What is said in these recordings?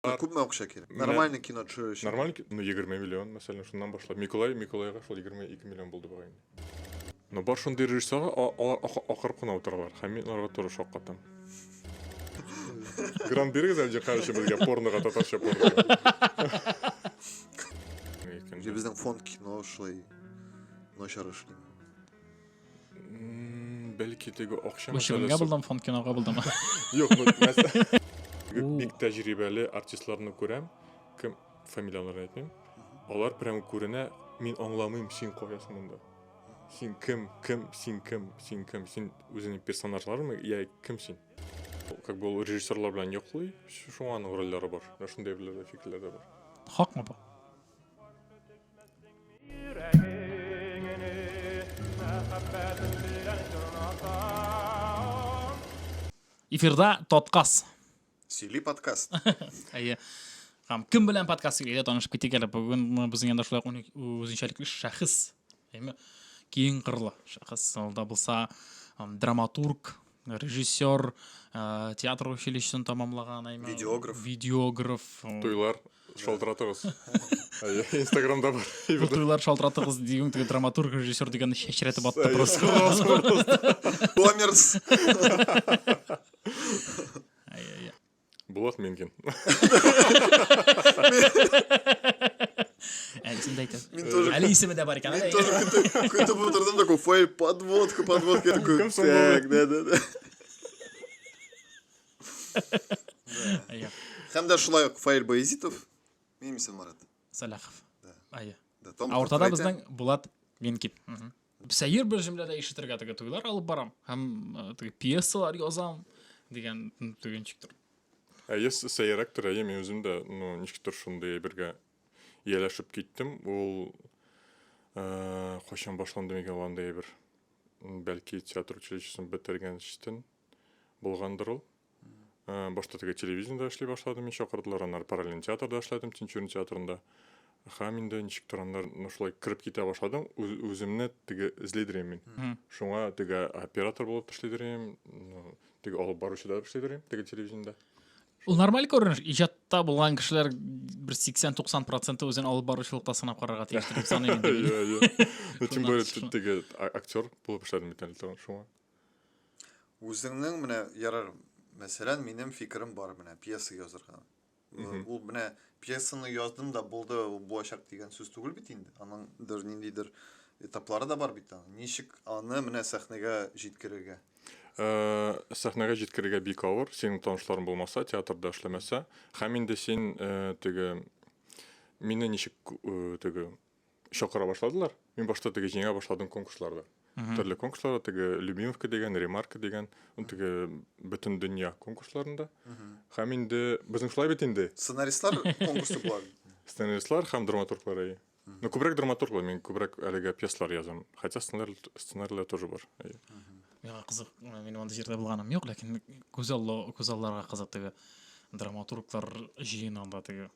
Күпме акча кирәк? Нормальный кино төшерер өчен. Нормальный кино, ну 20 миллион, мәсәлән, шуннан башлап. Миколай, Миколайга шул 22 миллион булды бугай инде. Но бар шундый режиссерлар, алар акырып кына утыралар. Һәм мин аларга тоже шаккатам. Грант бирегез әле, короче, безгә порнога, татарча порнога. Или безнең фонд кино шулай начар эшли. Бәлки теге акча Бу чебенгә булдым, фонд кинога булдым. Юк, ну, мәсәлән, бик тәҗрибәле артистларны күрәм, кем фамилияләрен әйтмим. Алар прям күренә, мин аңламыйм, син каясың монда? Син кем, кем, син кем, син кем, син үзеңнең персонажлармы, я кем син? Как бы ул режиссерлар белән йоклый, шуңа аның рольләре бар. Менә шундый әйберләр дә, фикерләр дә бар. Хакмы бу? Эфирда Таткас. Сөйли подкаст. Әйе. Һәм кем белән подкаст сөйли, танышып китик әле. Бүген безнең янда шулай ук үзенчәлекле шәхес. Әйме, киң кырлы шәхес. Ул да булса драматург, режиссер, э, театр училищесын тамамлаган, әйме. Видеограф. Видеограф. Туйлар. Шалтыратыгыз. Инстаграмда бар. Бу туйлар шалтыратыгыз дигән теге драматург, режиссер дигәнне чәчрәтеп атты просто. Коммерс. Булат Минкин. Әле исемен дә әйтә. Мин тоже Әле исеме дә бар икән. Мин тоже көтеп утырдым такой, фей, подводка, подводка. Я такой, так, да, да, да. Әйе. Һәм дә шулай ук Фаил Баязитов, минем исемем Марат. Сәлахов. Да. Әйе. Да, Том Ә уртада Куртрайте. безнең Булат Минкин. Мгм. Сәер бер җөмләдә ишетергә теге туйлар алып барам һәм э, теге пьесалар язам дигән теге ничектер. Әйе, сәеррәктер, әйе, мин үзем дә, ну, ничектер шундый әйбергә ияләшеп киттем. Ул э, кайчан башланды микән ул андый әйбер? Бәлки театр училищесын бетергәнчтен булгандыр ул. Э, башта теге телевидениедә эшли башладым, мин чакырдылар, аннары параллельный театрда эшләдем, Тинчурин театрында. Һәм инде ничектер аннары ну, шулай кереп китә башладым, үз, үземне теге эзлидер идем мин. Шуңа теге оператор булып эшлидер идем, ну, теге алып баручы да эшлидер идем, теге телевидениедә. Ул нормаль күренеш. Иҗатта булган кешеләр бер 80-90 проценты үзен алып баручылыкта сынап карарга тиештер дип саныйм инде мин. Иә, иә. Ну, тем более Шуннан- теге актер булып эшләдем бит әле тагын шуңа. Үзеңнең менә ярар, мәсәлән, минем фикерем бар менә пьеса язырга. Ул менә пьесаны яздым да булды, ул булачак дигән сүз түгел бит инде. Аның дер ниндидер этаплары да бар бит аның. Ничек аны менә сәхнәгә җиткерергә? Э, сәхнәгә җиткерергә бик авыр, синең танышларың булмаса, театрда эшләмәсә, һәм инде син э, теге мине ничек э, теге чакыра башладылар. Мин башта теге җиңә башладым конкурсларда. Төрле конкурсларда, теге Любимовка дигән, Ремарка дигән, ну, теге бөтен дөнья конкурсларында. Һәм инде безнең шулай бит инде. Сценаристлар конкурсы була. Сценаристлар һәм драматурглар, әйе. Ну, күбрәк драматурглар, мин күбрәк әлегә пьесалар язам. Хотя сценарийлар тоже бар. Әйе. Миңа кызык, минем андый җирдә булганым юк, ләкин күз аллы, күз алларга кызык теге драматурглар җыены анда теге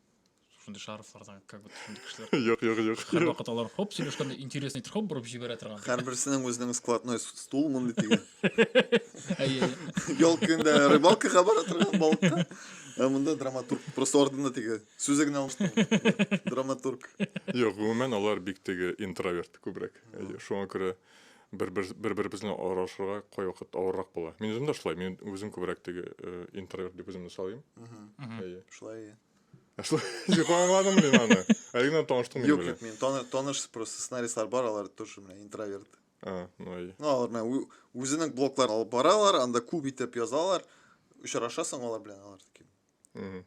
Шундый шарфлардан, как будто шундый кешеләр. Юк, юк, юк. Һәрвакыт алар хоп сөйләшкәндә интересный итеп хоп борып җибәрә торган. Һәрберсенең үзенең складной стул мондый теге. Әйе. Ял көндә рыбалкага бара торган балыкка. Ә монда драматург. Просто артында теге сүзе генә алыштырган. Драматург. Юк, гомумән алар бик теге интроверт күбрәк. Әйе, шуңа күрә бер-беребезне аралашырга кайвакыт авыррак була. Мин үзем дә шулай, мин үзем күбрәк теге э, интроверт дип үземне саныйм. Әйе. Шулай. Шулай, юк, аңладым мин аны. Әле генә таныштым мин Юк, белән. юк, мин таныш просто сценаристлар бар, алар тоже менә интроверт. А, ну әйе. Ну, алар менә үзенең блогларын алып баралар, анда күп итеп язалар. Очрашасың алар белән, алар такие.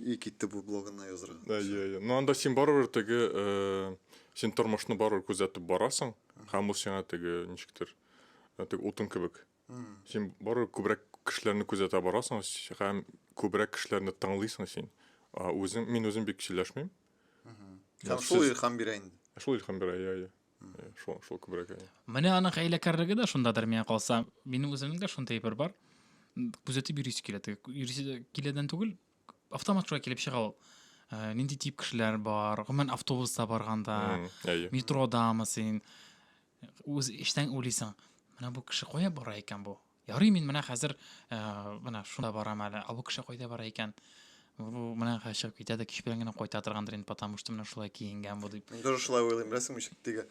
И китте бу блогына язырга. Әйе, әйе. Ну, анда син барыбер теге, э, син тормышны барыбер күзәтеп барасың, һәм ул сиңа теге ничектер, э, теге утын кебек. Син барыбер күбрәк кешеләрне күзәтә барасың һәм күбрәк кешеләрне тыңлыйсың син. А үзең, мин үзем бик сөйләшмим. Һәм шул илһам бирә инде. Шул илһам бирә, иә, иә. Шул, шул күбрәк. Иә. Менә аның хәйләкәрлеге дә шундадыр миңа калса. Минем үземнең дә шундый әйбер бар. Күзәтеп йөрисе килә. Йөрисе киләдән түгел, автомат шулай килеп чыга ул. Э, нинди тип кешеләр бар, гомумән автобуста барганда, метродамы син, үз эчтән уйлыйсың, менә бу кеше кая бара икән бу? Ярый мин менә хәзер э, менә шунда барам әле. Ә бу кеше кайда бара икән? Бу менә хәзер чыгып китә дә кич белән генә кайта торгандыр инде, потому что менә шулай киенгән бу дип. Мин тоже шулай уйлыйм, беләсеңме, ничек теге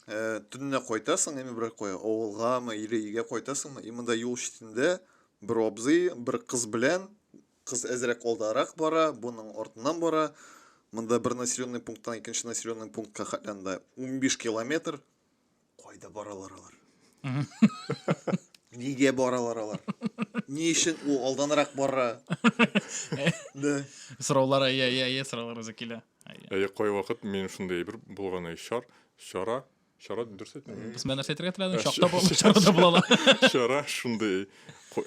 э, төнлә кайтасың, эми бер кая, авылгамы или өйгә кайтасыңмы, и монда юл читендә бер абзый, бер кыз белән, кыз әзрәк алдарак бара, буның артыннан бара. Монда бер населенный пункттан икенче населенный пунктка хәтле анда 15 километр. Кайда баралар алар? Нигә баралар алар? Ни өчен ул алданрак бара? Да. Сораулар, әйе, әйе, әйе, сораулар үзе килә. Әйе. Әйе, кайвакыт мин шундый әйбер булган, әй, чар, чара, чара дөрес әйтәм. Без менә нәрсә әйтергә теләдең? Чакта бу чарада була ала. Чара шундый,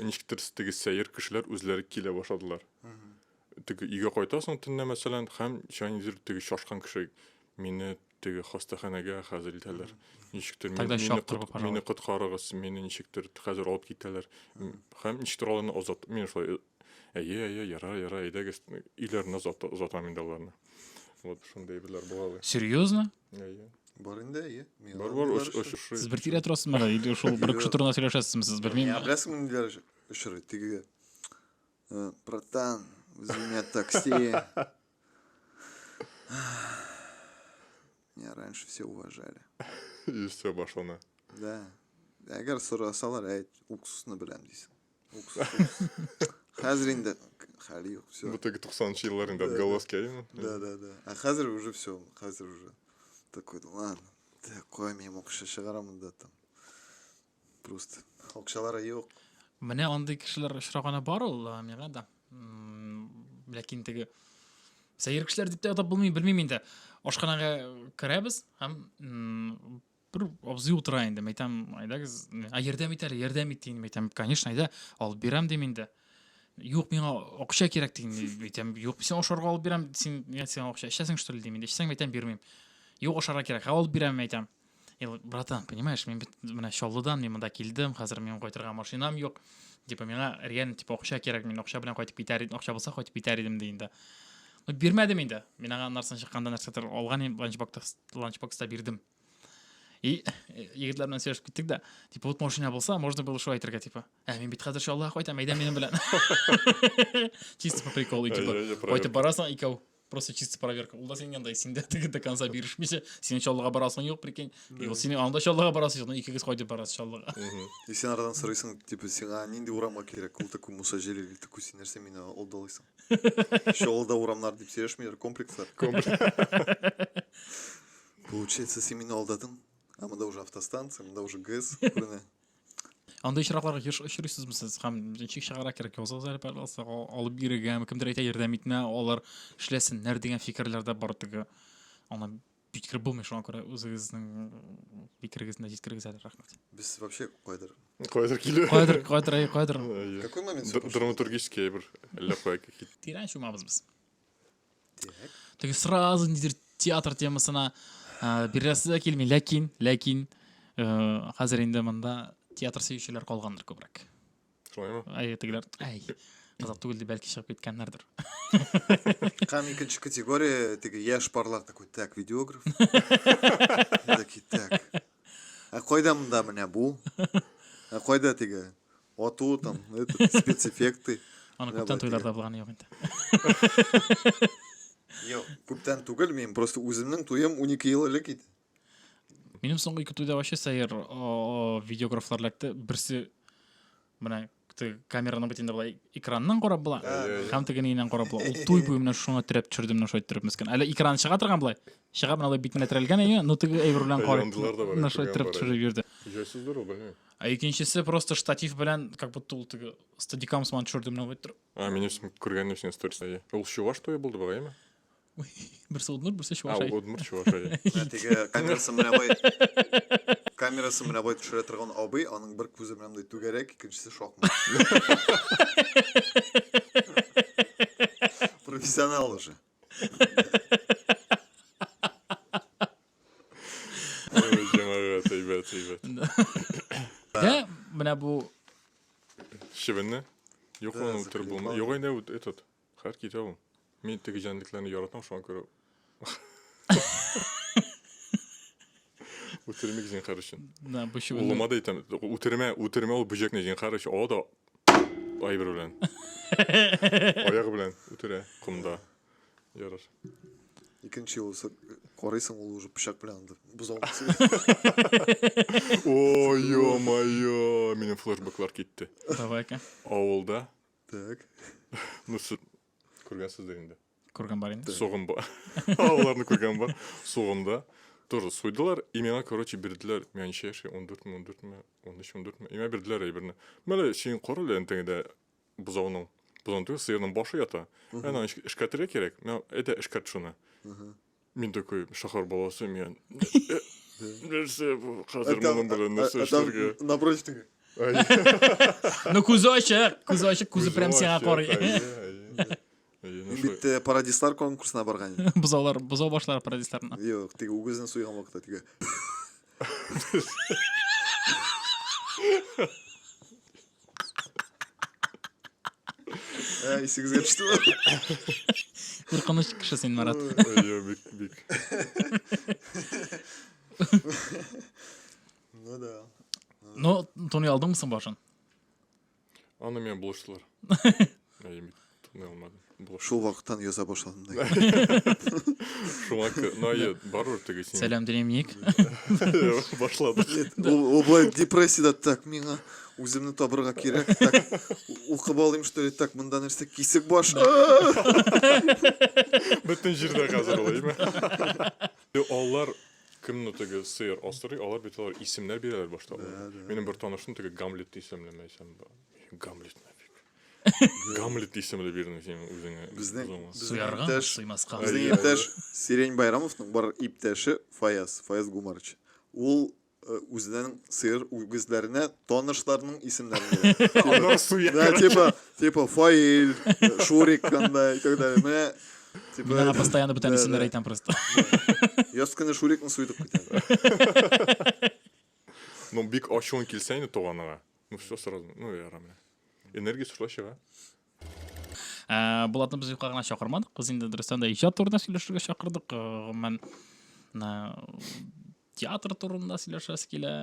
ничектер теге сәер кешеләр үзләре килә башладылар. Теге өйгә кайтасың төнлә, мәсәлән, һәм нидер теге шашкан кеше мине теге хастаханәгә хәзер илтәләр. Ничектер Тогда мине, чак торып, пожалуй. мине коткарыгыз, мине ничектер хәзер алып китәләр. Һәм ничектер аларны озат, мин шулай әйе, әйе, ярар, ярар, әйдәгез, өйләренә озатам инде аларны. Вот шундый әйберләр була алай. Серьезно? Әйе. Бар инде, әйе. Миңа Бар, бар, андыйлар оч, очрый. очрый. Сез бер тирә торасызмы әле? Или шул бер кеше турында сөйләшәсезме сез? Белмим. Миңа беләсеңме ниләр очрый? Теге, братан, вызови меня такси. Меня раньше все уважали. И все башлана. Да. Әгәр сорасалар, әйт, уксусны беләм дисең. Уксус. уксус. Хәзер инде хәл юк, все. Бу теге 90 еллар инде отголоски, әйеме? Да, да, да. А хәзер уже все, хәзер уже такой, ладно, так, кая мин акча чыгарам монда там. Просто акчалары юк. Менә андый кешеләр очраганы бар ул, миңа да. Ләкин теге сәер кешеләр дип тә атап булмый, белмим инде. Ашханәгә керәбез һәм бер абзый утыра инде. Мәйтәм, әйдәгез, ә ярдәм ит әле, ярдәм ит дим. Мәйтәм, конечно, әйдә, алып бирәм дим инде. Юк, миңа акча кирәк дим. Әйтәм, юк, син ашарга алып бирәм, син мин сиңа акча эчәсең что ли дим инде. Эчсәң, әйтәм, бирмим. Юк, ашарга кирәк, ә алып бирәм, әйтәм. И ул, братан, понимаешь, мин бит менә Чаллыдан, мин монда килдем, хәзер минем кайтырга машинам юк. Типа миңа реально типа акча кирәк, мин акча белән кайтып китәр идем, акча булса кайтып китәр идем ди инде. Ну, бирмәдем инде. Мин аңа аннарсын чыкканда нәрсәдер алган идем, ланчбокста, ланчбокста бирдем. И егетләр белән сөйләшеп киттек дә, типа вот машина булса, можно было шулай әйтергә, типа, ә мин бит хәзер Чаллыга кайтам, әйдә минем белән. Чисто по приколу, и типа, кайтып барасың икәү. Просто чисто проверка. Ул да синең янда, син дә теге до конца бирешмичә, синең Чаллыга барасың юк, прикинь. И ул синең анда Чаллыга барасың юк, икегез кайтып барасыз Чаллыга. И син арадан сорыйсың, типа, сиңа нинди урамга кирәк? Ул такой Муса Җәлил, такой, син нәрсә мине алдалыйсың? Чаллыда урамнар дип сөйләшмиләр, комплекслар. Получается, син мине алдадың. А монда уже автостанция, монда уже ГЭС күренә. Андый очракларга еш очрыйсызмы сез? Һәм ничек чыгара кирәк? Языгыз әле, пожалуйста, алып бирергәме? Кемдер әйтә, ярдәм итмә, алар эшләсеннәр дигән фикерләр дә бар теге. Аны җиткереп булмый, шуңа күрә үзегезнең фикерегезне дә җиткерегез әле, рәхмәт. Без вообще кайдыр. Кайдыр килә. Кайдыр, кайдыр, әй, кайдыр. Какой момент? Драматургический әйбер. Әллә кая китте. Тирән чумабыз без. Так. Теге сразу нидер театр темасына бирәсе дә килми, ләкин, ләкин хәзер инде монда театр сөючеләр калгандыр күбрәк. Шулаймы? Әй, тегеләр, әй, кызык түгел дип бәлки чыгып киткәннәрдер. Һәм икенче категория теге яшь парлар такой, так, видеограф. Такие, так. Ә кайда монда менә бу? Ә кайда теге ату там, этот, спецэффекты? Аны күптән туйларда булганы юк инде. Юк, күптән түгел, мин просто үземнең туем 12 ел элек иде. Минем соңгы ике туйда вообще сәер видеографлар эләкте. Берсе менә камераны бит инде болай экраннан карап була, һәм теге ниннән карап була. Ул туй буе менә шуңа терәп төшерде, менә шулай иттереп мескен. Әле экран чыга торган болай. Чыга менә алай битенә терәлгән әйе, но теге әйбер белән карый. Менә шулай иттереп төшереп йөрде. Җайсыздыр ул, белмим. Ә икенчесе просто штатив белән, как будто ул теге стадикам сыман төшерде менә болай иттереп. А, минем күргәнем синең сториста. Ул чуваш туе булды бугай, әйеме? Берсе удмурт, берсе чуваш. А, удмурт, чуваш. Менә теге камерасы менә болай камерасы менә болай төшерә торган абый, аның бер күзе менә мондай түгәрәк, икенчесе шакмак. Профессионал уже. Җәмәгать, әйбәт, әйбәт. Дә, менә бу Чебенне? Юк, аны үтереп булмый. Юк инде этот. Хәер китә ул. Мин теге җәнлекләрне яратам, шуңа күрә. Үтермик зинхар өчен. Да, бу чебенне. Улыма да әйтәм, үтермә, үтермә ул бөҗәкне зинхар өчен. Ала да айбер белән. Аягы белән үтерә комда. Ярар. Икенче юлы карыйсың, ул уже пычак белән анда бозау. Ой, ё-моё, минем флешбеклар китте. Давай-ка. Авылда. Так. Ну, сез күргәнсездер инде. Күргән бар инде. Сугым бар. Аларны күргән бар. Сугымда тоже суйдылар. И миңа, короче, бирделәр. Миңа ничә яшь? 14 ме, 14 ме, 13, 14 ме. И миңа бирделәр әйберне. Менә син кара әле әнтәңдә бозауның, бозауның түгел, сыерның башы ята. Әнә аны эшкәртергә кирәк. Миңа әйдә эшкәрт шуны. Мин такой шәһәр баласы, мин нәрсә бу хәзер моның белән нәрсә эшләргә? Напротив теге. Ну күзе ачык, күзе ачык, күзе прям сиңа карый. Мин бит э, пародистлар конкурсына барган идем. Бозаулар, бозау башлары пародистларына. Юк, теге үгезне суйган вакытта теге. Ә, исегезгә төштеме? Куркыныч кеше син, Марат. Әйе, бик, бик. Ну да. Ну, туный алдыңмы соң башын? Аны миңа булыштылар. Әйе, мин туный алмадым. Булыш. Шул вакыттан яза башладым да. Шуңа күрә, ну, әйе, барыбер теге син. Сәлам, дневник. Башладык. Нет, ул, ул болай депрессиядә так миңа үземне табырга кирәк. Так, укып алыйм, что ли, так, монда нәрсә кисек баш. Бөтен җирдә хәзер ул, әйеме? Алар кемне теге сыер асрый, алар бит алар исемнәр бирәләр башта. Минем бер танышым теге Гамлет исемле, мәсәлән, Гамлет нафиг. Гамлет исемле бирдең син үзеңә. Безнең бозауга. безнең Суярга, иптәш, суймаска. безнең Әйе. иптәш Сирень Байрамовның бар иптәше Фаяз, Фаяз Гумарович. Ул э, үзенең сыер үгезләренә танышларының исемнәрен бирә. Аннары суя. Да, типа, типа Фаил, Шурик анда и так далее. Менә типа Мин аңа постоянно бүтән Да, исемнәр да. әйтәм просто. Яз көне Шурикны суйдык бит әле. Ну, бик ачуың килсә инде туганыңа. Ну, все сразу. Ну, яра менә. Энергия шулай чыга. Ә, Булатны без юкка гына чакырмадык. Без инде дөрестән дә иҗат турында сөйләшергә чакырдык. Э, Гомумән, э, театр турында сөйләшәсе килә.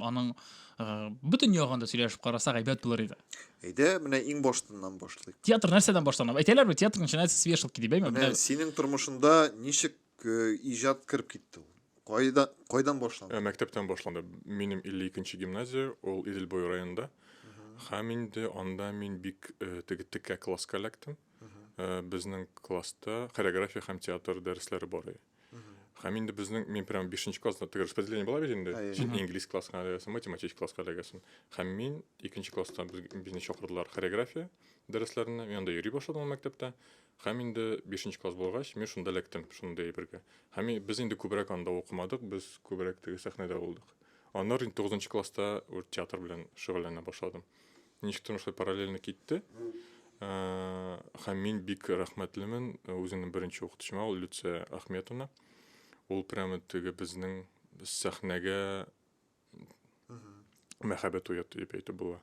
Аның э, бөтен ягын да сөйләшеп карасак әйбәт булыр иде. Әйдә, менә иң баштыннан башлыйк. Театр нәрсәдән башлана? Әйтәләр бит, театр начинается с вешалки дип, әйме? Менә синең тормышында ничек э, иҗат кереп китте ул? Кайда, кайдан башланды? Э, Мәктәптән башланды. Минем 52 гимназия, ул Идел буе районында. Һәм инде анда мин бик э, теге текә класска эләктем. Э, Безнең класста хореография һәм театр дәресләре бар иде. Һәм инде безнең, мин прям 5 класста теге распределение була бит инде. Әйе. Син инглиз классына эләгәсең, математик класска эләгәсең. Һәм мин икенче класста безне чакырдылар хореография дәресләренә. Мин анда йөри башладым ул мәктәптә. Һәм инде 5 класс булгач, мин шунда эләктем, шундый әйбергә. Һәм без инде күбрәк анда укымадык, без күбрәк теге сәхнәдә булдык. Аннары инде 9 класста театр белән шөгыльләнә башладым. Ничектер шулай параллельно китте. Э, һәм мин бик рәхмәтлемен э, үземнең беренче укытучыма, ул Люция Ахметовна. Ул прямо теге безнең сәхнәгә мәхәббәт уятты дип әйтеп була.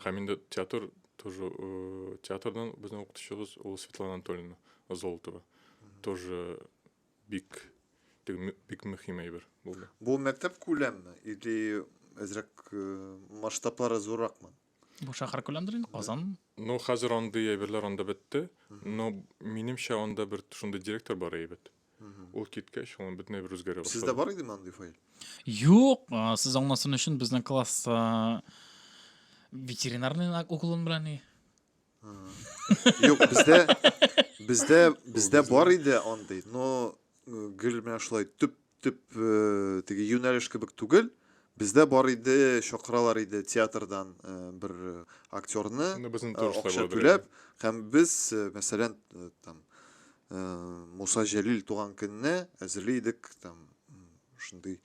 Һәм инде театр тоже э, театрдан безнең укытучыбыз ул Светлана Анатольевна Золотова. Тоже бик теге бик мөһим әйбер булды. Бу мәктәп күләмме или әзрәк масштаблары зурракмы? Бу шәһәр күләмдер инде, Казан. Ну, хәзер андый әйберләр анда бетте. Но минемчә анда бер шундый директор бар әйбәт. Ул киткәч, ул бөтенләй бер үзгәрә башлады. Сездә бар идеме андый файл? Юк, сез аңласын өчен безнең класс ветеринарный уклон белән ни. Юк, бездә бездә бездә бар иде андый, но э, гел менә шулай төп төп э, теге юнәлеш кебек түгел. Бездә бар иде, чакыралар иде театрдан э, бер актерны, Ну, безнең тоже шулай акча буладыр түләп, һәм без, мәсәлән, там Муса Җәлил туган көнне әзерли идек там шундый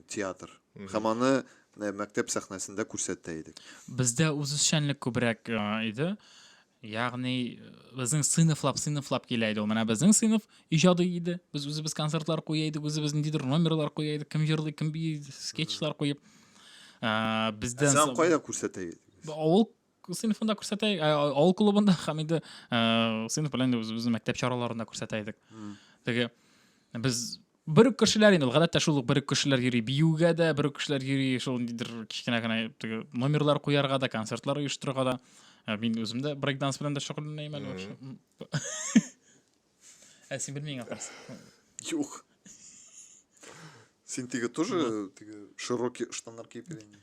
театр. Һәм аны мәктәп сәхнәсендә күрсәтә идек. Бездә үзешчәнлек күбрәк иде. Ягъни безнең сыйныфлап сыйныфлап килә иде ул. Менә безнең сыйныф иҗади иде. Без үзебез концертлар куя идек, үзебез ниндидер номерлар куя идек, кем җырлый, кем бии, скетчлар куеп. Бездән Сән кайда күрсәтә идегез? Авыл сыйныфында күрсәтә, авыл клубында һәм инде сыйныф белән үзебезнең мәктәп чараларында күрсәтә идек. Теге без. Бер үк кешеләр инде ул, гадәттә шул ук бер үк кешеләр йөри биюгә дә, бер үк кешеләр йөри шул ниндидер кечкенә генә теге номерлар куярга да, концертлар оештырырга да. Ә, Мин үзем дә брейк-данс белән дә шөгыльләнәм әле вообще. Ә син белмиң ахрысы. Юк. Син теге тоже теге широкий штаннар киеп йөрисең.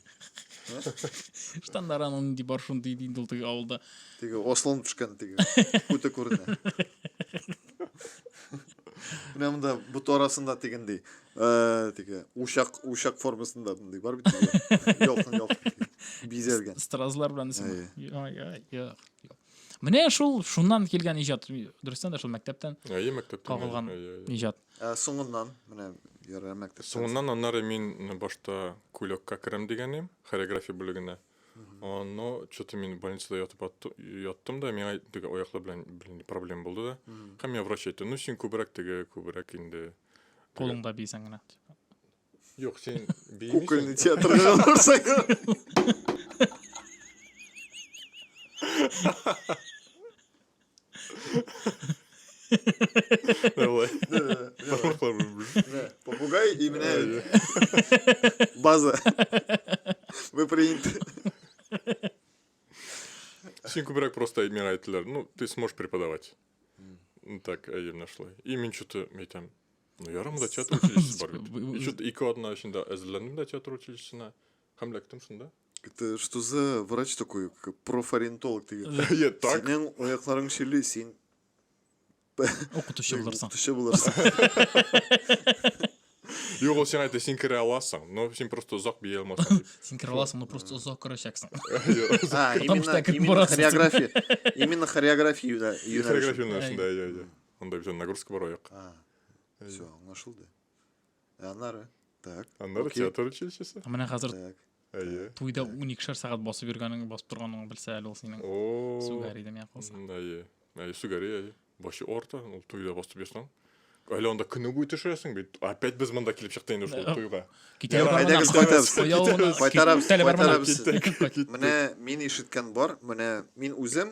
Штаннар аның нинди бар шундый инде ул теге авылда. Теге асылынып төшкән теге. Күте күренә. Менә монда бот арасында тегендей. Э, теге учак, учак формасында мондый бар бит теге. Ялкын ялкын. Бизәлгән. Стразлар белән дисең. Әйе. Ай, ай, юк, юк. Менә шул шуннан килгән иҗат. Дөрестән дә шул мәктәптән Әйе, мәктәптән. кагылган Әйе, әйе. иҗат. Ә соңыннан менә ярар мәктәптән. Соңыннан аннары мин башта Кулекка керәм дигән идем, хореография бүлегенә. Но что-то мин больницада ятып яттым да, миңа теге аяклар белән блин, проблема булды да. Һәм миңа врач әйтте, ну син күбрәк теге, күбрәк инде. Кулыңда бийсәң генә. Юк, син биймисең. Кукольный театрга барсаң. Давай. Да, да, Бармаклар белән. да. Попугай и менә база. Вы приняты. Син күбрәк просто миңа әйттеләр, ну, ты сможешь преподавать. Ну, так, әйе, менә шулай. И мин что-то әйтәм, ну, ярар, монда театр училищесы бар бит. И что-то ике атна эчендә әзерләндем дә театр училищесына. Һәм эләктем шунда. Это что за врач такой, как профориентолог теге? Әйе, так. Синең аякларың чирли, син Укытучы булырсың. укытучы булырсың. Юк, ул сиңа әйтә, син керә аласың, но син просто озак бии алмасың дип. Син керә аласың, но просто озак керәчәксең. А, Потому именно, что әкрен именно барасың. хореография. Именно хореография юнәлеше. Хореография юнәлешендә, әйе, әйе. Анда бит нагрузка бар аяк. А, все, аңлашылды. Ә Аннары. Так. Аннары окей, театр училищесы. Ә Менә хәзер Так. Әйе. туйда 12 сәгать басып йөргәнең, басып торганыңны белсә әле ул синең. О. Сүгәр иде миңа калса. Әйе. Әйе, сүгәр, әйе. Башы орта, ул туйда басып йөрсәң. Әле анда көне буе төшерәсең бит. Опять без монда килеп чыкты инде шул туйга. Китә Ярар, Әйдәгез кайтабыз. Кайтарабыз, кайтарабыз. Менә Менә мин ишеткән бар, менә мин үзем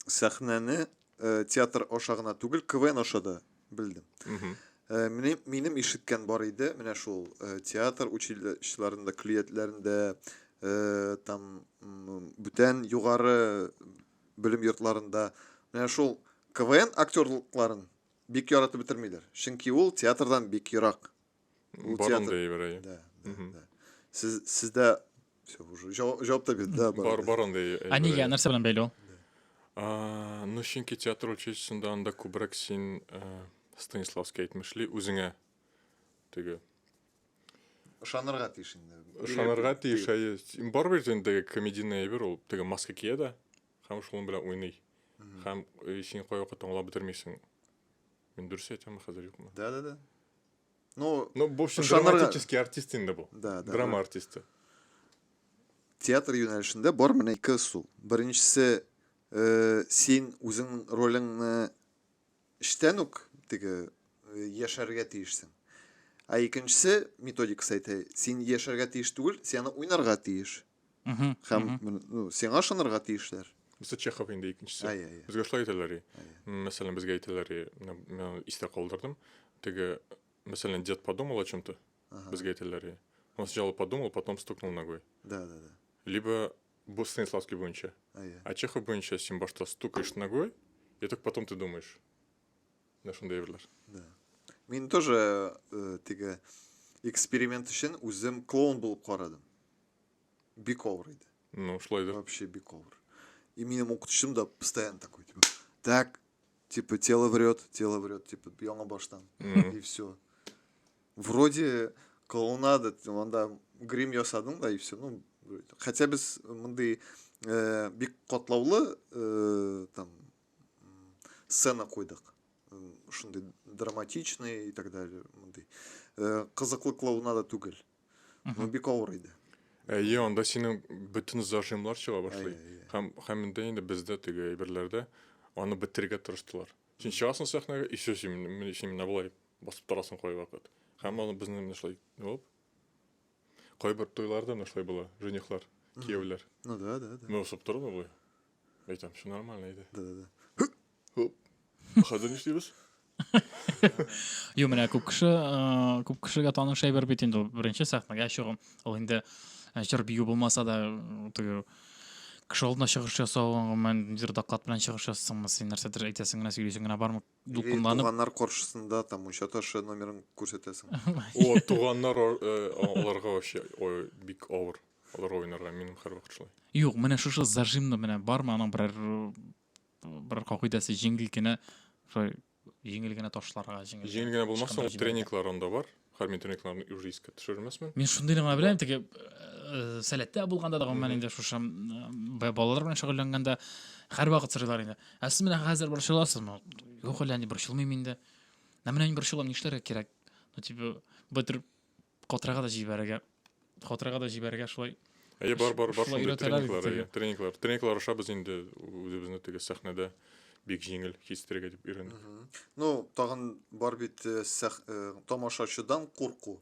сәхнәне э, театр аша гына түгел, КВН аша да белдем. Мгм. Э, Минем, минем ишеткән бар иде, менә шул э, театр училищеларында, көллиятләрендә, э, там м, бүтән югары белем йортларында менә шул КВН актерлыкларын бик яратып бетермиләр. Чөнки ул театрдан бик ерак. Ул Бар театр. андый әйбер, әйе. Да, да, Мгм. да. Сез сездә все уже җавап җавап та бирде, да, бар. Бар, бар андый Ә әйбер. нигә, әйе. нәрсә белән бәйле ул? А, ну, чөнки театр училищесында анда күбрәк син э, Станиславский әйтмешли, үзеңә теге Ышанырга тиеш инде. ышанырга тиеш, әйе. Син Бар бит инде теге комедийный әйбер ул, теге маска кия дә һәм шуның белән уйный. Һәм э, син кайвакыт аңлап бетермисең. Мин дөрес әйтәмме хәзер юкмы? Да, да, да. Ну, Ну, в общем, Ышанырга- драматический артист инде бу. да, да. Драма артисты. Театр юнәлешендә бар менә ике ысул. Беренчесе, э, син үзең ролеңне эштән үк теге э, яшәргә тиешсең. Ә икенчесе методикасы әйтә, син яшәргә тиеш түгел, син аны уйнарга тиеш. Мгм, Һәм мгм. менә, ну, сиңа ышанырга тиешләр. Бусы Чехов инде икенчесе. Әй, әй, әй. Безгә шулай әйтәләр. и. Мәсәлән, безгә әйтәләр, и, менә мин истә калдырдым. Теге, мәсәлән, дед подумал о чем-то. Ага. Безгә әйтәләр. и. Он сначала подумал, потом стукнул ногой. Да, да, да. Либо бу Станиславский буенча. Әй, әй. А Чехов буенча син башта стукаешь ногой, и только потом ты думаешь. Менә шундый әйберләр. Да. Мин тоже э, теге эксперимент өчен үзем клоун булып карадым. Бик авыр иде. Ну, шулайдыр. Вообще бик авыр. И минем укытучым да постоянно такой, типа, так, типа, тело врет, тело врет, типа, яңа баштан. Мгм. И все. Вроде клоунада, анда грим ясадың да, и все. Ну, хотя без мондый э, бик катлаулы э, там м, сцена куйдык. М, Шундый драматичный и так далее. Мондый. Э, кызыклы клоунада түгел. Ну, бик авыр иде. Әйе, анда синең бөтен зажимлар чыга башлый. Әйе, әйе. Һәм һәм инде инде бездә теге әйберләрдә аны бетерергә тырыштылар. Син чыгасың сәхнәгә, и все, син менә син менә болай басып торасың кайвакыт. Һәм аны безнең менә шулай оп. Кайбер туйларда менә шулай була, женихлар, кияүләр. Ну да, да, да. Менә басып торып болай. Әйтәм, все нормально иде. Да, да, да. Хоп. Хәзер нишлибез? Юк, менә күп кеше, э, күп кешегә таныш әйбер бит инде ул беренче сәхнәгә чыгу. Ул инде э, җыр бию булмаса да, э, теге кеше алдына чыгыш ясау, гомумән, ниндидер доклад белән чыгыш ясасыңмы, син нәрсәдер әйтәсең генә, сөйлисең генә бармы? Или Дулкынланып. туганнар каршысында там мунча ташы номерын күрсәтәсең. О, туганнар аларга вообще ой, бик авыр. Аларга уйнарга минем һәрвакыт шулай. Юк, менә шушы зажимны менә бармы аның берәр берәр кагыйдәсе җиңел генә шулай җиңел генә ташларга, җиңел. Җиңел генә булмаса, ычкындырып ул җибәрергә. тренинглар анда бар. Һәр мин тренингларны уже искә төшермәсмен. Мин шундыйны гына беләм, теге э, сәләттә булганда да, гомумән инде шушы балалар белән шөгыльләнгәндә һәрвакыт сорыйлар инде. Ә сез менә хәзер борчыласызмы? Юк әле, әни, борчылмыйм инде. Ә менә мин борчылам, нишләргә кирәк? Ну, типа, бөтер катырага да җибәрергә. Катырага да җибәрергә шулай. Әйе, бар, бар, бар Шулай шундый өйрәтәләр тренинглар, бит әйе, теге. тренинглар. Тренинглар аша без инде үзебезне теге сәхнәдә бик җиңел хис итәргә дип өйрәндек. Ну, тагын бар бит э, сәх, э, тамашачыдан курку.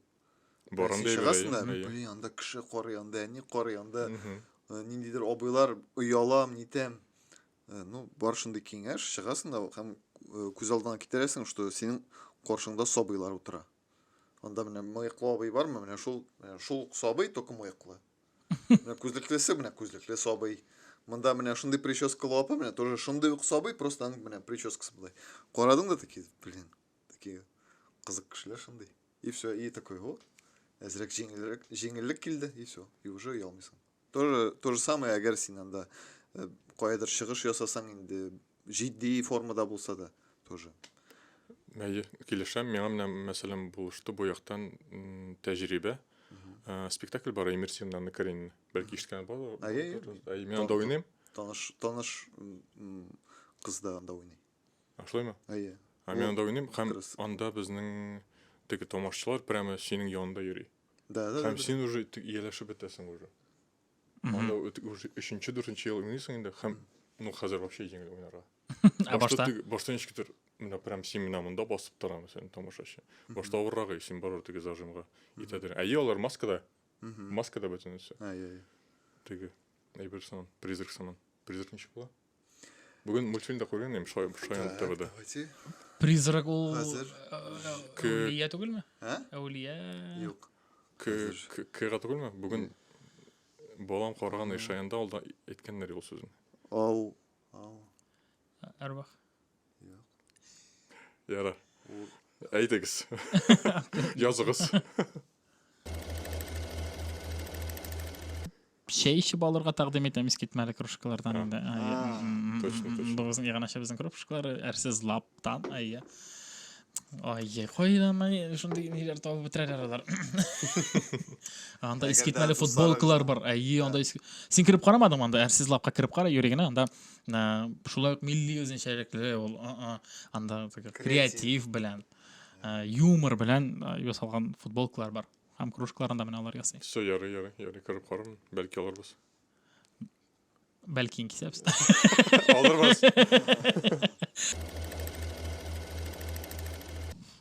Бар Син андый әйбер, чыгасың әйе, да, әйе. блин, анда кеше карый, анда әни карый, анда Мгм. э, ниндидер абыйлар оялам, нитәм. Э, ну, бар шундый киңәш, чыгасың да һәм э, күз алдыңа китерәсең, что синең каршыңда сабыйлар утыра. Анда менә мыеклы абый бармы? Менә шул, менә шул ук сабый, только мыеклы. Менә күзлеклесе, менә күзлекле сабый. Монда менә шундый прическалы апа, менә тоже шундый ук сабый, просто аның менә прическасы болай. Карадың да такие, блин, такие кызык кешеләр шундый. И все, и такой, о, әзрәк җиңелрәк, җиңеллек килде, и все, и уже оялмыйсың. То же, то же самое, әгәр син анда э, каядыр чыгыш ясасаң инде җитди формада булса да тоже. Әйе, килешәм. Миңа менә, мәсәлән, булышты бу яктан тәҗрибә. Э, спектакль бар Эмир Анна Каренина. Бәлки ишеткән бар. Әйе, әйе. Әйе, мин анда уйныйм. Таныш, таныш кыз да анда уйный. А шулаймы? Әйе. Ә мин анда уйныйм һәм анда безнең теге тамашачылар прямо синең янында йөри. Да, да, Һәм да. син уже ияләшеп бетәсең уже. Анда уже өченче, дүртенче ел уйныйсың инде һәм ну хәзер вообще җиңел уйнарга. Ә башта? Башта ничектер менә прям син менә монда басып тора мәсәлән тамашачы. Башта авыррак и син барыбер теге зажимга итәдер. Әйе, алар маскада. Маскада бөтенесе. Әйе, әйе. Теге әйбер сыман, призрак сыман. Призрак ничек була? Бүген мультфильм да күргән идем, Шаян ТВда. Давайте. Призрак ул Хәзер. Әүлия түгелме? Ә? Әүлия. Юк. К К түгелме? Бүген балам караган Шаянда ул да әйткәннәр ул сүзен. Ау. Ау. Әрвах. Юк. Ярар. Әйтегез. Языгыз. Чәй эчеп алырга тәкъдим итәм искитмәле кружкалардан инде. Точно, точно. Бу безнең иганәче безнең кружкалар әрсез лаптан. Әйе. Ай, кайдан менә шундый ниләр табып бетерәләр алар. Анда искитмәле футболкалар бар. Әйе, анда Син кереп карамадыңмы анда? Әрсез лапка кереп кара, йөри генә анда шулай ук милли үзенчәлекле ул анда креатив белән, юмор белән ясалган футболкалар бар. Һәм кружкаларын да менә алар ясый. Все, ярый, ярый, ярый, кереп карармын. Бәлки алырбыз. Бәлки кисәбез. Алырбыз.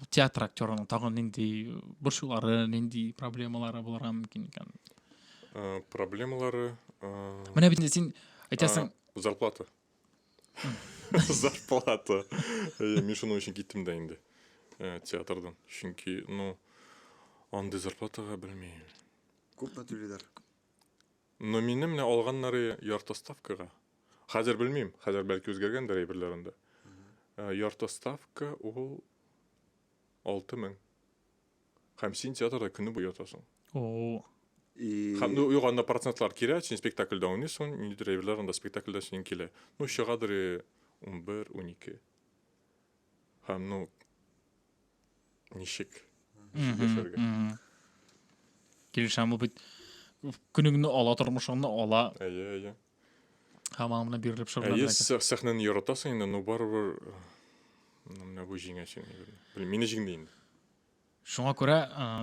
Театр актерының тагын нинди борчулары, нинди проблемалары булырга мөмкин икән? Э, проблемалары... Э, менә бит инде син әйтәсең... Зарплата. Зарплата. Мин шуның өчен киттем дә инде э, театрдан. Чөнки, ну, андый зарплатага белмим. Күпме түлиләр? Но мине менә алганнары ярты ставкага. Хәзер белмим, хәзер бәлки үзгәргәндер әйберләр анда. Э, ярты ставка ул 6000. Һәм син театрда көне буе ятасың. О. И... Һәм, ну, юк, анда процентлар килә, син спектакльдә уйныйсың, ниндидер әйберләр анда спектакльдә синең килә. Ну, чыгадыр 11, 12. Һәм, ну, ничек? Ничек яшәргә? Килешәм, бу бит көнеңне ала, тормышыңны ала. Әйе, әйе. Һәм аның белән бирелеп шөгыльләнергә. Әйе, сәхнәне яратасың инде, но барыбер менә бу җиңә сине. Белмим, мине җиңде инде. Шуңа күрә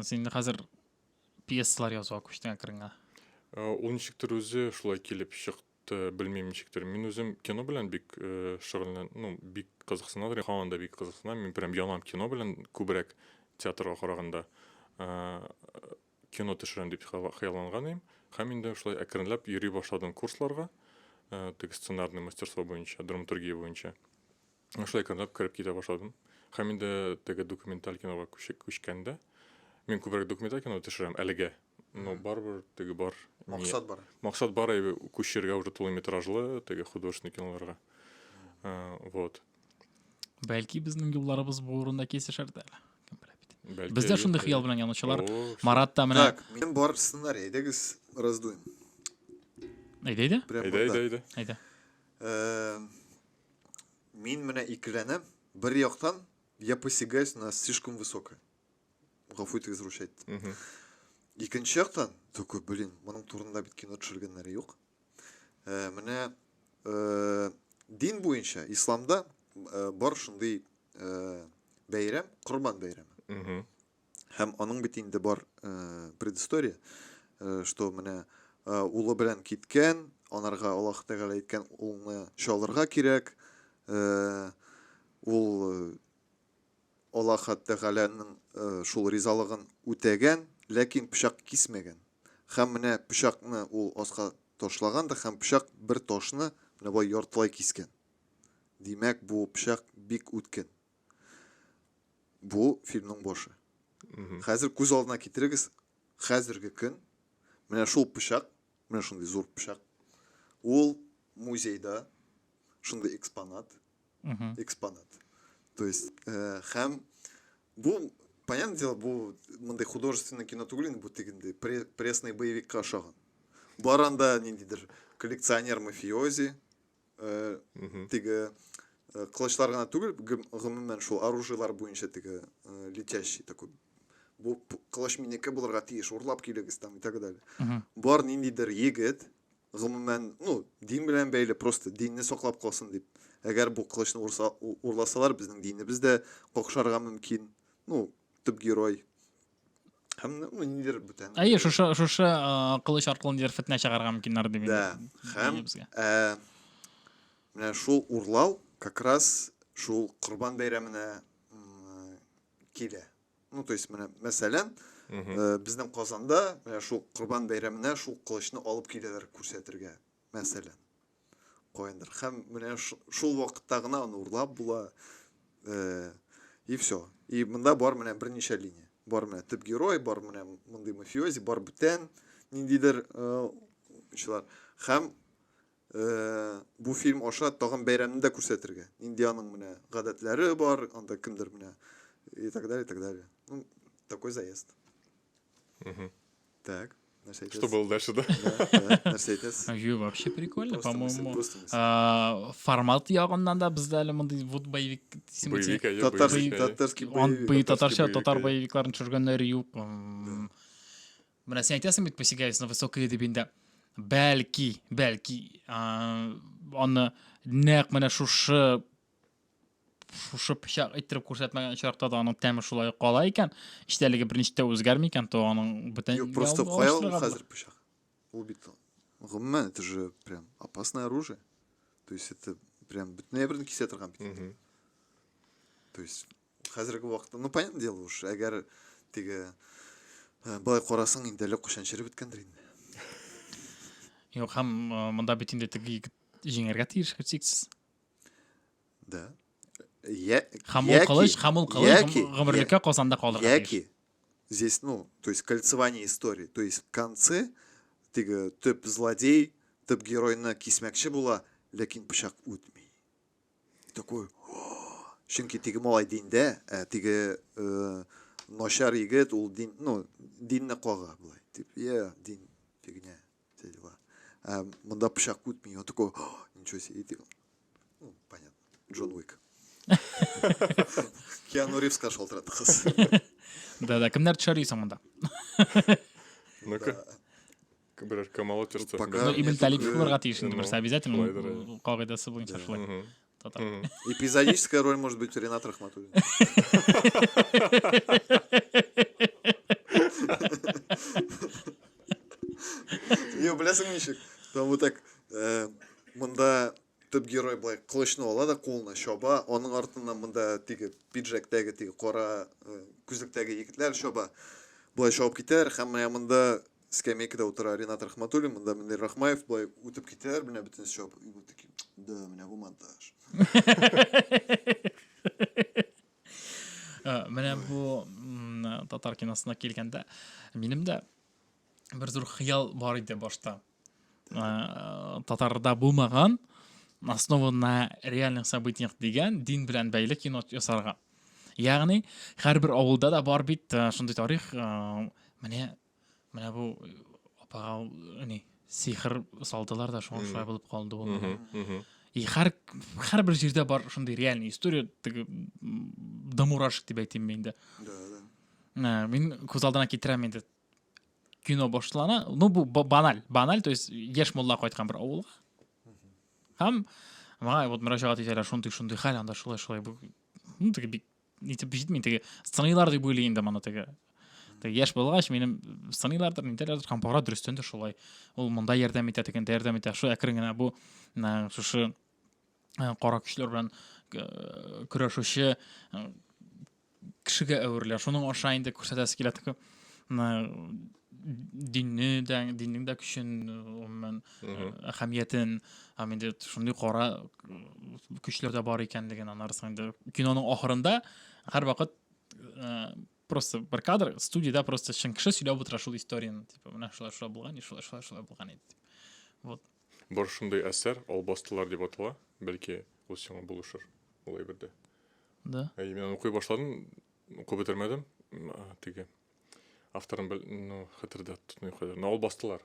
син инде хәзер пьесалар язуга күчтең әкрен генә. Ул ничектер үзе шулай килеп чыкты, белмим ничектер. Мин үзем кино белән бик шөгыльлән, ну, бик кызыксынадыр, һаман да бик кызыксынам. Мин прям янам кино белән күбрәк театрга караганда. Кино төшерәм дип хыялланган идем. Һәм инде шулай әкренләп йөри башладым курсларга, теге сценарный мастерство буенча, драматургия буенча. Шулай әкренләп кереп китә башладым. Һәм инде теге документаль кинога күчкәндә, мин күбрәк документаль кино төшерәм әлегә. Но барыбер теге бар. Максат бар. Максат бар, әйе, күчергә уже тулы метражлы теге художественный киноларга. Вот. Бәлки безнең юлларыбыз бу урында кисешер дә әле. Кем белә бит. Бәлки, Бездә шундый хыял белән янучылар. Марат та менә. Так, минем бар сценарий, әйдәгез раздуем. Әйдә, әйдә. Әйдә, әйдә, әйдә. Әйдә. Мин менә икеләнәм. Бер яктан я посягаюсь на слишком высокое. Гафу итегез, русча әйттем. Икенче яктан, такой, блин, моның турында бит кино төшергәннәре юк. Менә дин буенча исламда бар шундый бәйрәм, Корбан бәйрәме. Һәм аның бит инде бар предыстория, что менә улы белән киткән, анарга Аллаһ Тәгалә әйткән, улны чалырга кирәк, ул Аллаһ Тәгаләнең шул ризалыгын үтәгән, ләкин пычак кисмәгән. Һәм менә пычакны ул аска ташлаган да һәм пычак бер ташны менә болай яртылай кискән. Димәк, бу пычак бик үткен. Бу фильмның башы. Хәзер күз алдына китерегез, хәзерге көн менә шул пычак, менә шундый зур пычак, ул музейда шундый экспонат, экспонат. То есть, э, һәм бу, понятное дело, бу мондый художественный кино түгел инде, бу тегендәй пресный боевикка ошаган. Бар анда ниндидер коллекционер мафиози, э, теге э, кылычлар гына түгел, гомумән шул оружиелар буенча теге э, летящий такой бу кылыч минеке булырга тиеш, урлап килегез там и так далее. Бар ниндидер егет, гомумән, ну, дин белән бәйле, просто динне саклап калсын дип. Әгәр бу кылычны урса, урласалар, безнең динебез дә какшарга мөмкин. Ну, төп герой. Һәм ну, ниндидер бүтән. Әйе, шушы шушы кылыч аркылы ниндидер фетнә чыгарга мөмкиннәр дип. Да. Һәм ә, менә шул урлау как раз шул Корбан бәйрәменә килә. Ну, то есть, менә, мәсәлән, э, безнең Казанда менә шул Корбан бәйрәменә шул кылычны алып киләләр күрсәтергә, мәсәлән. Каяндыр. Һәм менә шул вакытта гына аны урлап була. Э, и все. И монда бар менә берничә линия. Бар менә төп герой, бар менә мондый мафиози, бар бүтән ниндидер э, Һәм Э, бу фильм аша тагын бәйрәмне дә күрсәтергә. Нинди аның менә гадәтләре бар, анда кемдер менә и так далее, и так далее. Ну, такой заезд. Угу. Так, нәрсә әйтәсез? Что было дальше, да? Да, да, нәрсә әйтәсез? Ю, вообще прикольно, по-моему. Формат ягыннан да бездә әле мондый вот боевик Боевик, татарский, татарский боевик. Татарча татар боевикларын төшергәннәре юк. Менә син әйтәсең бит, посягаюсь на высокое дип инде. Бәлки, бәлки, аны нәкъ менә шушы шушы пычак иттереп күрсәтмәгән очракта да аның тәме шулай кала икән, эчтәлеге берничек тә үзгәрми икән, то аның бүтән Юк, просто кая ул хәзер пычак? Ул бит гомумән это же прям опасное оружие. То есть это прям бөтенләй берне кисә торган бит. То есть Хәзерге вакытта, ну, понятное дело уж, әгәр теге э, былай карасаң, инде әллә кайчан череп беткәндер инде. Юк, һәм э, монда бит инде теге егет җиңәргә тиеш, һичшиксез. Да. Я, Һәм ул кылыч, һәм ул кылыч гомерлеккә Казанда калырга тиеш. Яки здесь, ну, то есть кольцевание истории, то есть в конце теге төп злодей, төп геройны кисмәкче була, ләкин пычак үтми. Такой, чөнки теге малай диндә, ә теге э, начар егет ул дин, ну, динне кага болай. Тип, я, дин, фигня, все дела. Ә монда пычак үтми, он такой, ничего себе, и ну, понятно, Джон Уик. Киану Ривзка шалтыратты кыз. Да-да, кемнәр төшәр дисең монда? Ну-ка. Берәр Камал төшсә. Ну, Ибн Талипов булырга тиеш инде берсе обязательно кагыйдәсе буенча шулай. Татар. Эпизодическая роль может быть Ренат Рахматуллин. Юк, беләсең ничек? Там вот так э, монда төп герой былай кылычны ала да кулына чаба, аның артыннан монда теге пиджактәге теге кара э, күзлектәге егетләр чаба. Былай чабып китәләр һәм менә монда скамейкада утыра Ренат Рахматуллин, монда Мөнир Рахмаев былай үтеп китәләр, менә бөтенесе чабып. И вот такие, да, менә бу монтаж. Э, менә бу татар киносына килгәндә, минем дә бер зур хыял бар иде башта. Э, татарда булмаган, основан на реальных событиях дигән дин белән бәйле кино ясарга. Ягъни, һәрбер авылда да бар бит э, шундый тарих, менә Менә бу апага ни сихер салдылар да шуңа шулай булып калды ул. И һәр һәрбер җирдә бар шундый реальный история, теге до мурашек дип әйтим инде. Да, да. Мин күз алдына китерәм инде. Кино башлана, ну бу баналь, баналь, то есть яшь мулла кайткан бер авылга. Һәм маңа вот мөрәҗәгать итәләр, шундый шундый хәл, анда шулай шулай. Ну, теге бик нитеп җитми теге сыныйлар дип уйлый инде моны теге теге яшь булгач минем сыныйлардыр нитәләрдер һәм бара дөрестән дә шулай ул монда ярдәм итә тегендә ярдәм итә шул әкрен генә бу шушы кара көчләр белән көрәшүче кешегә әверелә шуның аша инде күрсәтәсе килә теге динне дә диннең дә көчен гомумән әһәмиятен һәм инде шундый кара көчләр дә бар икәнлеген анарсын инде киноның ахырында һәрвакыт просто бер кадр студияда просто чын кеше сөйләп утыра шул историяны типа менә шулай шулай булган шулай шулай шулай булган иде вот бар шундый әсәр албастылар дип атала бәлки ул сиңа булышыр ул әйбердә да әйе мин аны укый башладым укып бетермәдем теге Авторын бел, ну, хәтердә тотмыйм хәзер. Но албастылар.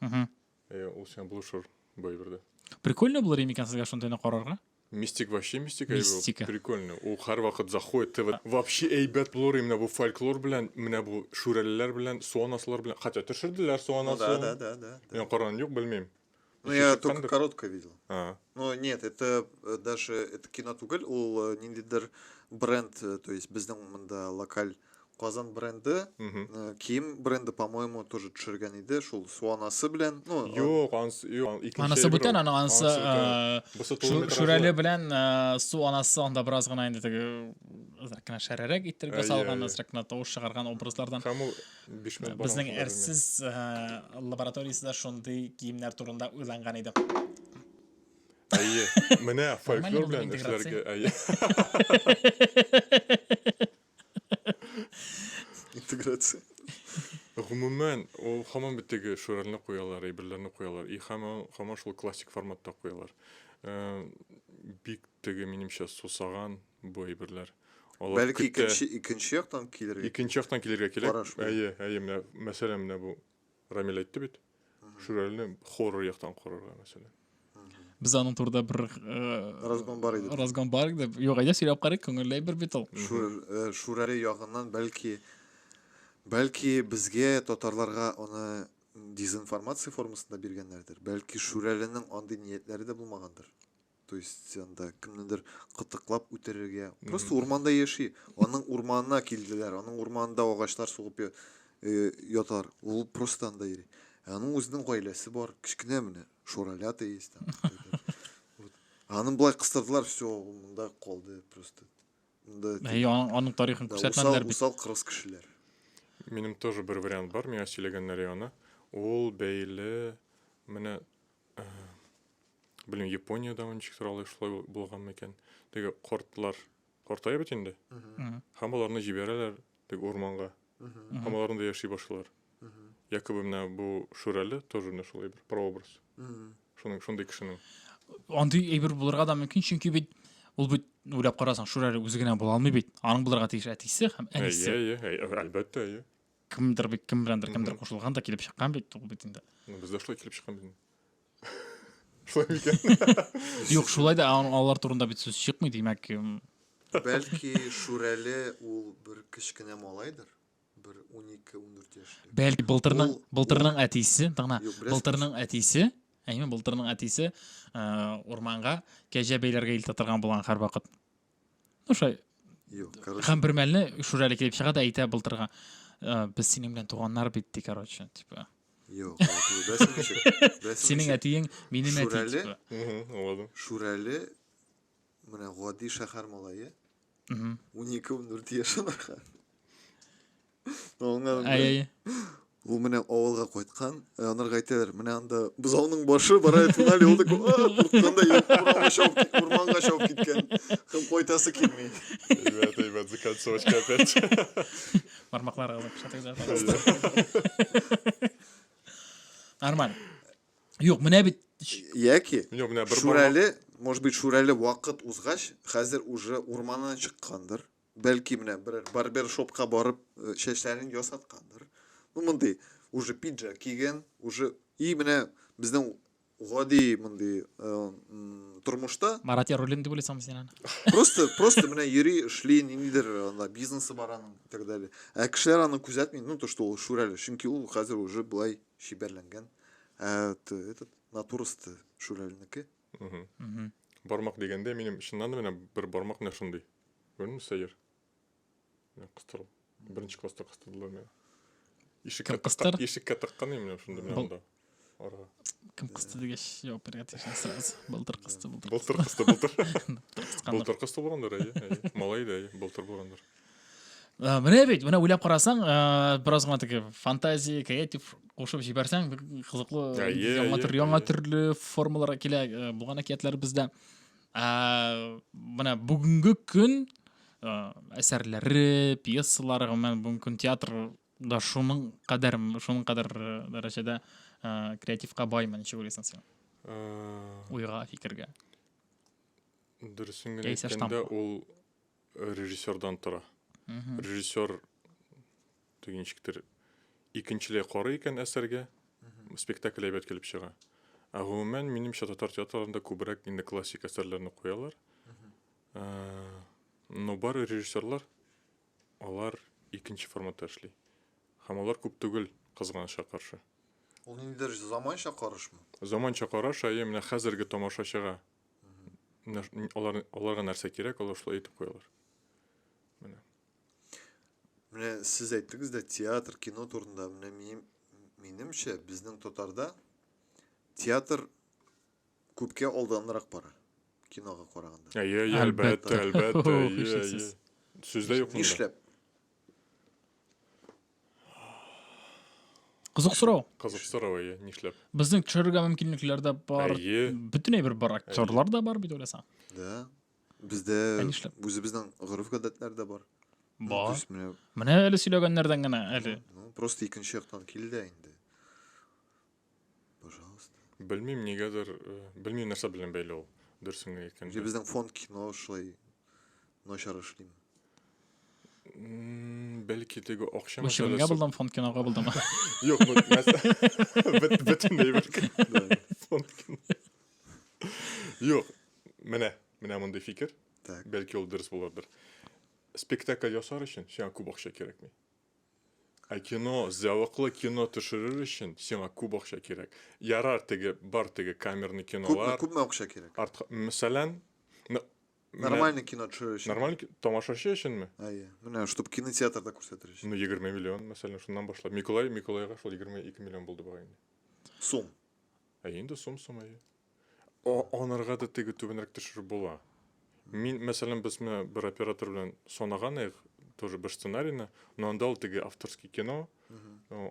Мгм. Э, ул сиңа булышыр бу әйбердә. Прикольно булыр микән сезгә шундыйны карарга? Мистик вообще мистик әйбер. Мистика. Прикольно. Ул һәрвакыт заходит ТВ. Вообще әйбәт булыр менә бу фольклор белән, менә бу шүрәлеләр белән, су анасылар белән. Хотя төшерделәр су Ну да, анасын. да, да, да. да. Мин караган юк, белмим. Ну, Ничек я только чыккандыр? коротко видел. А, Ну, нет, это даже это кино түгел, ул ниндидер бренд, то есть безнең монда локаль Казан бренды, кием бренды, по-моему, тоже төшергән иде, шул су анасы белән. Ну, Юк, ансы, юк, икенче Анасы әйбер бүтән, ул. аның анысы, Анысы бүтән. Бусы тулы метражлы. Шүрәле белән су анасы анда бераз гына инде теге азрак кына шәрәрәк иттереп Әйе, ясалган, әйе. азрак кына тавыш чыгарган образлардан. Һәм ул 5 минут барган Безнең шулар белмим. әрсез лабораториясендә шундый киемнәр турында уйланган иде. Әйе, менә фольклор булды белән интеграция. эшләргә, әйе. Интеграция. Гомумән, ул һаман бит теге шүрәлне куялар, әйберләрне куялар. И һаман, һаман шул классик форматта куялар. Э, Бик теге минемчә сусаган бу әйберләр. Алар Бәлки көтә. икенче икенче яктан килергә. Икенче яктан килергә кирәк. Караш бу. Әйе, әйе, менә мәсәлән, менә бу Рамил әйтте бит. Шүрәлене хоррор яктан карарга, мәсәлән. Без аның турында бер Разгон бар иде. Разгон бар иде. Юк, әйдә сөйләп карыйк, күңелле әйбер бит ул. Шүр, Шүрәле ягыннан бәлки бәлки безгә татарларга аны дезинформация формасында биргәннәрдер. Бәлки Шүрәленең андый ниятләре дә булмагандыр. То есть анда кемнедер кытыклап үтерергә. Просто урманда яши. Аның урманына килделәр. Аның урманында агачлар сугып яталар. Ул просто анда йөри. Ә аның үзенең гаиләсе бар. Кечкенә менә шуралята есть там. Вот. Аның былай кыстырдылар, все, ул монда калды просто. Монда Әй, аның тарихын да, усал, күрсәтмәделәр бит. усал кырыс кешеләр. Минем тоже бер вариант бар, миңа сөйләгәннәре аны. Ул бәйле менә Белмим, Япониядәме ничектер алай шулай булган микән. Теге кортлар картая бит инде. Һәм аларны җибәрәләр теге урманга. Һәм алар анда яши башлыйлар. Якобы менә бу Шүрәле тоже менә шулай бер прообраз. Шуның шундый кешенең. Андый әйбер булырга да мөмкин, чөнки бит ул бит уйлап карасаң, Шүрәле үзе генә була алмый бит. Аның булырга тиеш әтисе һәм әнисе. Әйе, әйе, әлбәттә, әйе. Кемдер бит кем беләндер кемдер кушылган да килеп чыккан бит ул бит инде. Ну, бездә шулай килеп чыккан бит. Шулай микән? Юк, шулай да алар турында бит сүз чыкмый, димәк. Бәлки Шүрәле ул бер кечкенә малайдыр? Бер 12-14 яшьлек. Бәлки былтырның былтырның әтисе, тыңла, былтырның әтисе, әйме, былтырның әтисе урманга кәҗә бәйләргә илтә торган булган һәрвакыт. Ну, шулай. Юк, короче. Һәм бер мәлне Шүрәле килеп чыга да әйтә былтырга, без синең белән туганнар бит, ди, короче, типа. Юк, беләсең ничек? Беләсең Синең әтиең, минем әти, типа. Аңладым. Шүрәле менә гади шәһәр малае. 12-14 яшь аларга. Аңладым. Әй, әй. Ул менә авылга кайткан, анарга әйтәләр, менә анда бозауның башы бара финале ул такой, курыккан да урманга чабып, урманга чабып киткән. Һәм кайтасы килми. Әйбәт, әйбәт. Закольцовочка опять. Бармакларыгызны пычратыгыз әле, пожалуйста. Нормально. Юк, менә бит Яки Юк, менә бер бармак. Шүрәле, может быть, Шүрәле вакыт узгач, хәзер уже урманнан чыккандыр. Бәлки менә берәр барбершопка барып э, чәчләрен ясаткандыр. Ну, мондый уже пиджак кигән, уже и менә безнең гади мондый э, тормышта Марат Яруллин дип уйлыйсыңмы син аны? Просто, просто менә йөри, эшли, ниндидер анда бизнесы бар аның и так далее. Ә кешеләр аны күзәтми, ну, то, что ул шүрәле, чөнки ул хәзер уже былай чибәрләнгән. Ә этот натурасы шүрәленеке. Бармак дигәндә, минем чыннан да менә бер бармак менә шундый. Күрдеңме, сәер? Менә кыстырыл. Беренче класста кыстырдылар мине. Ишеккә Кем кыстыр? Ишеккә тыккан идем менә шунда менә анда. Арага. Кем кысты дигәч, җавап бирергә тиешсең сразу. Былтыр кысты, былтыр. Былтыр кысты, былтыр. Кыскандыр. Былтыр кысты булгандыр, әйе, әйе. Малай да, әйе, былтыр булгандыр. Ә, Менә бит, менә уйлап карасаң, ә, бераз гына теге фантазия, креатив кушып җибәрсәң, бик кызыклы Әйе, яңа әйе, төрле, яңа әйе. төрле формалар килә ә, булган әкиятләр бездә. Ә, менә бүгенге көн ә, әсәрләре, пьесалары, гомумән бүгенге көн театр да шуның кадәр, шуның кадәр э, дәрәҗәдә ә, креативка баймы, ничек уйлыйсың син? Э, Уйга, фикергә. Дөресен генә Яисә әйткәндә, штампка. ул режиссердан тора. Режиссер теге ничектер икенчеләй карый икән әсәргә, спектакль әйбәт килеп чыга. Ә гомумән, минемчә, татар театрларында күбрәк инде классик әсәрләрне куялар. Э, Но бар режиссерлар, алар икенче форматта эшли. Һәм алар күп түгел, кызганычка каршы. Ул ниндидер заманча карашмы? Заманча караш, әйе, менә хәзерге тамашачыга алар, аларга нәрсә кирәк, алар шулай итеп куялар. Менә. Менә сез әйттегез дә театр, кино турында. Менә минем, минемчә, безнең татарда театр күпкә алданрак бара кинога караганда. Әйе, әйе, әлбәттә, әлбәттә, әйе, әйе. Сүз дә юк монда. Нишләп? Кызык сорау. Кызык сорау, әйе, нишләп? Безнең төшерергә мөмкинлекләр дә бар. Әйе. Бөтен әйбер бар, актерлар да бар бит уйласаң. Да. Бездә Ә нишләп? үзебезнең гореф-гадәтләр дә бар. Ну, то Бар. есть менә, Менә әле сөйләгәннәрдән генә әле. ну, просто икенче яктан кил дә инде. Пожалуйста. Белмим, нигәдер, э, белмим нәрсә белән бәйле ул, дөресен генә Или әйткәндә. безнең фонд кино шулай начар эшлиме? М, Бәлки теге акча Бу чебенгә мәсьәләсе. булдым, фонд кинога булдым. Юк, ну, мәсә- бөт- бөтенләй бер Да. фонд кино. Юк, менә, менә мондый фикер. Так. Бәлки ул дөрес булырдыр. Спектакль ясар өчен сиңа күп акча кирәкми. Ә кино, зәвыклы кино төшерер өчен сиңа күп акча кирәк. Ярар теге, бар теге камерный Күпме, кинолар. күпме акча кирәк? Арт, мәсәлән, ну, менә- Нормальный кино төшерер өчен. Нормаль тамашачы өченме? Әйе. Менә, чтоб кинотеатрда күрсәтер өчен. Ну, 20 миллион, мәсәлән, шуннан башлап. Миколай, Миколайга шул 22 миллион булды бугай инде. Сум. Ә инде сум сум әйе. Анарга да теге түбәнрәк төшереп була. Мин, мәсәлән, без менә бер оператор белән санаган идек, тоже бер сценарийны, но анда ул теге авторский кино,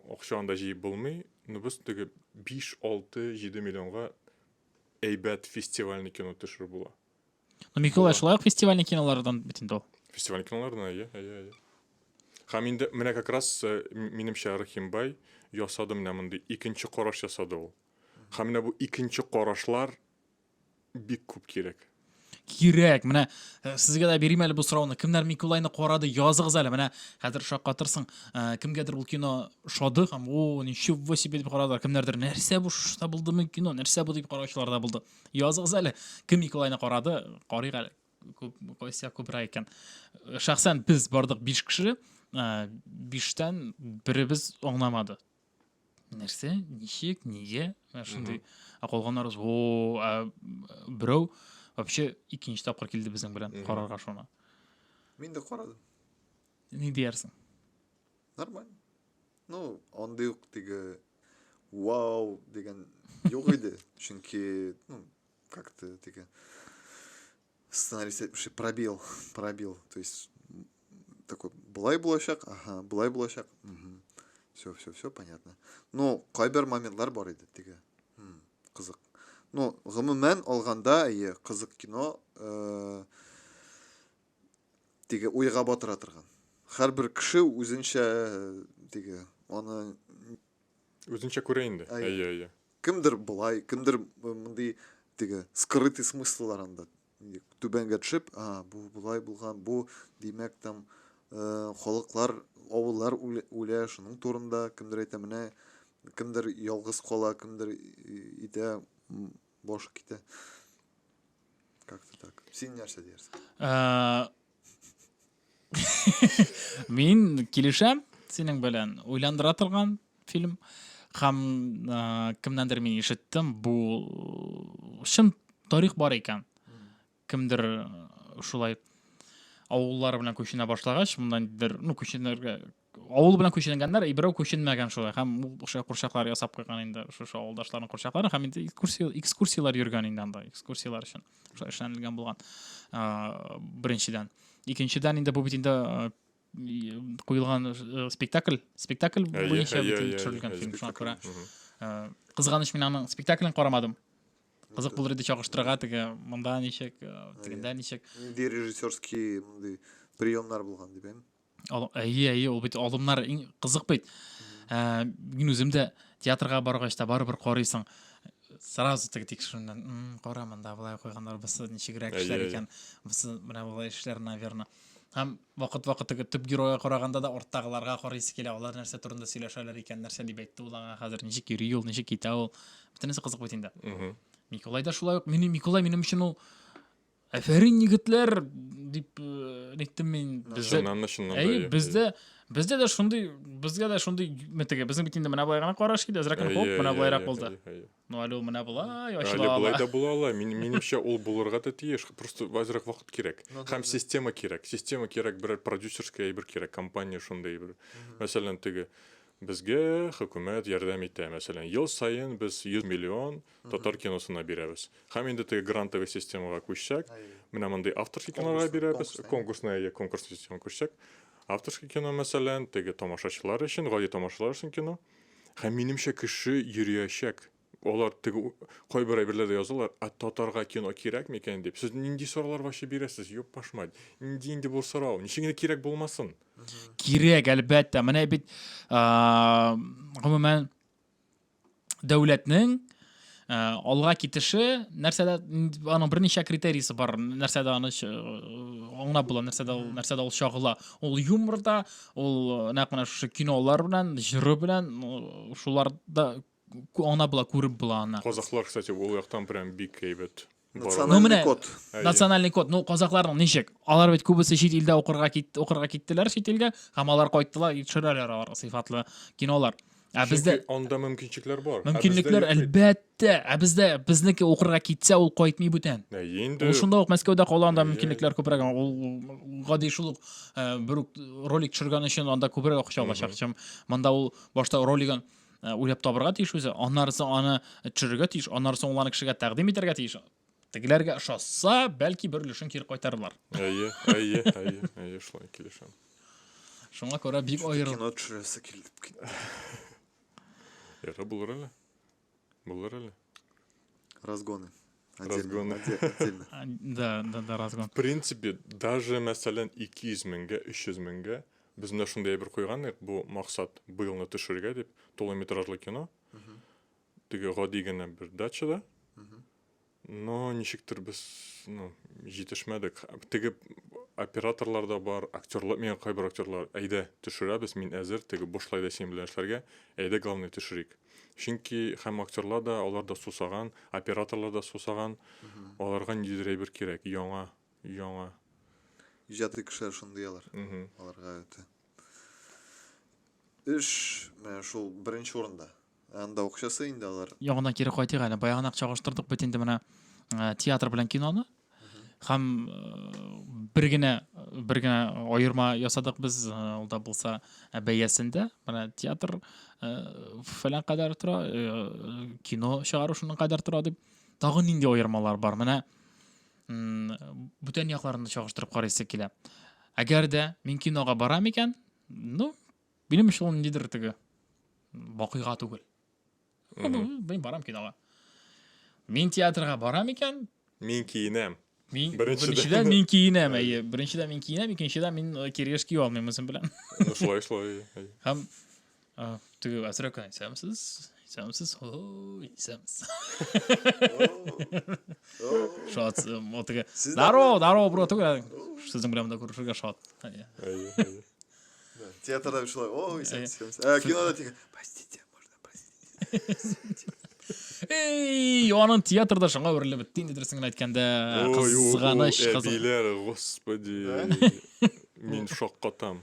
акча анда җыеп булмый, но без теге 5, 6, 7 миллионга әйбәт фестивальный кино төшереп була. Ну, Миколай шулай ук фестивальный кинолардан бит инде ул. Фестиваль кинолардан, әйе, әйе, әйе. Һәм инде менә как раз э, минемчә Рахимбай ясады менә мондый икенче караш ясады ул. Һәм менә бу икенче карашлар бик күп кирәк. Кирәк. Менә э, сезгә дә бирим әле бу сорауны. Кемнәр Микулайны карады, языгыз әле. Менә хәзер шаккатырсың. Э, кемгәдер ул кино ошады һәм о, ничего себе дип карадылар. Кемнәрдер нәрсә бу, шушта булдымы кино, нәрсә бу дип караучылар да булды. Языгыз әле. Кем Микулайны карады, карыйк әле. Күп, кайсы як күбрәк икән. Э, шәхсән без бардык 5 кеше, биштән беребез аңламады. Нәрсә, ничек, нигә? Менә шундый. Ә калганнарыбыз, о, ә берәү вообще икенче тапкыр килде безнең белән карарга шуны. Мин дә карадым. Ни диярсең? Нормально. Ну, андый ук теге вау дигән юк иде. Чөнки, ну, как-то теге сценарист әйтмешли пробил, пробил. То есть такой былай булачак, ага, былай булачак. Все, все, все понятно. Ну, кайбер моментлар бар иде теге. Кызык. Ну, гомумән алганда, әйе, кызык кино. Э, теге уйга батыра торган. Һәрбер кеше үзенчә теге аны үзенчә күрә инде. Әйе, әйе. Кемдер болай, кемдер мондый теге скрытый смысллар анда. Түбәнгә төшеп, а, бу болай булган, бу димәк там э, халыклар, авыллар үлә, шуның турында кемдер әйтә, менә кемдер ялгыз кала, кемдер итә, башы китә. Как-то так. Син нәрсә диярсең? Э, Мин килешәм синең белән. Уйландыра торган фильм. Һәм э, кемнәндер мин ишеттем, бу чын тарих бар икән. Кемдер э, шулай авыллар белән күченә башлагач, монда ниндидер, ну, күченергә авыл белән күченгәннәр, и берәү күченмәгән шулай. Һәм ул шулай курчаклар ясап куйган инде, шушы авылдашларның курчаклары һәм инде экскурсия, экскурсияләр йөргән инде анда, экскурсияләр өчен шулай эшләнелгән булган. Беренчедән. Икенчедән инде бу бит инде куелган спектакль, спектакль буенча бит инде төшерелгән фильм, шуңа күрә. Кызганыч, мин аның спектаклен карамадым. Кызык булыр иде чагыштырырга, теге монда ничек, тегендә ничек. Нинди режиссерский мондый приемнар булган дип, әйме? Әйе, әйе, ул бит алымнар иң кызык бит. Ә, мин үзем дә театрга баргач та барыбер карыйсың. Сразу теге тикшерүеннән, кара монда болай куйганнар, бусы ничегрәк эшләр икән, бусы менә болай эшләр, наверное. Һәм вакыт-вакыт теге төп геройга караганда да арттагыларга карыйсы килә, алар нәрсә турында сөйләшәләр икән, нәрсә дип әйтте ул аңа хәзер, ничек йөри ул, ничек китә ул. Бөтенесе кызык бит инде. Микулай да шулай ук, минем Микулай минем өчен ул Афәрин, егетләр, дип э, әйттем мин. Бездә, Чыннан да, чыннан да. Әйе, бездә, бездә дә шундый, безгә дә шундый, теге, безнең бит инде менә болай гына караш килде, әзрәк кенә хоп, менә болайрак булды. Ну, әле ул менә болай ачыла ала. Әле болай да була ала. Мин, минемчә, ул булырга да тиеш. Просто азрак вакыт кирәк. Ну, Һәм система кирәк. Система кирәк, берәр продюсерский әйбер кирәк, компания шундый әйбер. Мәсәлән, теге безгә хөкүмәт ярдәм итә. Мәсәлән, ел саен без 100 миллион татар киносына бирәбез. Һәм инде теге грантовый системага күчсәк, менә мондый авторский кинога бирәбез, конкурсная, я конкурсный системага күчсәк, авторский кино, мәсәлән, теге тамашачылар өчен, гади тамашачылар өчен кино. Һәм минемчә кеше йөриячәк. Алар теге кайбер әйберләрдә язалар, ә татарга кино кирәк микән дип. Сез нинди сораулар вообще бирәсез? Ёппаш мать. Нинди инде бу сорау? Ничек инде кирәк булмасын? Кирәк, әлбәттә. Менә бит, гомумән, дәүләтнең э, алга китеше нәрсәдә аның берничә критерийсы бар нәрсәдә аны э, аңлап була нәрсәдә ул нәрсәдә ул чагыла ул юморда ул э, нәкъ менә шушы кинолар белән җыры белән шуларда аңлап була күреп була аны Казахлар, кстати, ул яктан прям бик әйбәт. Национальный ну, менә, код. Национальный код. Ну, казахларның ничек? Алар бит күбесе чит илдә укырга кит, укырга киттеләр чит илгә, һәм алар кайттылар, төшерәләр алар сыйфатлы кинолар. Ә бездә анда мөмкинчелекләр бар. Мөмкинлекләр әлбәттә. Ә бездә безнеке укырга китсә, ул кайтмый бүтән. Ә инде Ул шунда ук Мәскәүдә кала, анда мөмкинлекләр күбрәк. Ул гади шул ук э, бер үк ролик төшергән өчен анда күбрәк акча алачак. Чем монда ул башта ролигын э, уйлап табырга тиеш үзе, аннары соң аны төшерергә тиеш, аннары соң ул аны кешегә тәкъдим итәргә тиеш. Тегеләргә ошаса, бәлки бер өлешен кире кайтарырлар. Әйе, әйе, әйе, әйе, шулай килешәм. Шуңа күрә бик аерым. Кино төшерәсе килеп китте. Яра булыр әле. Булыр әле. Разгоны. Разгоны. Отдельно. Да, да, да, разгон. В принципе, даже, мәсәлән, 200 меңгә, 300 меңгә без менә шундый әйбер куйган идек, бу максат быелны төшерергә дип, тулы метражлы кино. Теге гади генә бер дачада. Но ничектер без, ну, җитешмәдек. Теге операторлар да бар, актерлар, миңа кайбер актерлар, әйдә, төшерәбез, мин әзер, теге бушлай да синең белән эшләргә, әйдә, главное, төшерик. Чөнки һәм актерлар да, алар да сусаган, операторлар да сусаган, аларга ниндидер әйбер кирәк, яңа, яңа. Иҗади кешеләр шундый алар. Аларга это. Эш менә шул беренче урында. Анда акчасы инде алар. Яңадан кире кайтыйк әле. Баягынак чагыштырдык бит инде менә э, театр белән киноны. Һәм э, бер генә бер генә аерма ясадык без, э, ул да булса бәясендә. Менә театр фәлән кадәр тора, кино чыгару шуның кадәр тора дип. Тагын нинди аермалар бар? Менә бүтән якларын да чагыштырып карыйсы килә. Әгәр дә мин кинога барам икән, ну, Минем өчен ул ниндидер теге вакыйга түгел. Мин барам кинога. Мин театрга барам икән, мин киенәм. Мин Беренчедән. беренчедән мин киенәм, әйе. Беренчедән мин киенәм, икенчедән мин э, киргеш кия алмыйм үзем белән. Ну, шулай, шулай. әйе. Һәм э, теге әзрәк кенә исәнмесез, исәнмесез, о, исәнмесез. Шат, э, о, теге Сез дә Здорово, здорово, бро, түгел. Сезнең белән монда күрешергә шат. Әйе. Әйе, әйе. Да, Театрда шулай, о, исәнмесез, исәнмесез. Ә кинода тик, простите, можно простите. Эй, аның театрда шуңа үрелеп бетте инде дөресен генә әйткәндә. Ой, ул- ул Кызганыч, кызганыч. әбиләр, господи. Мин шаккатам.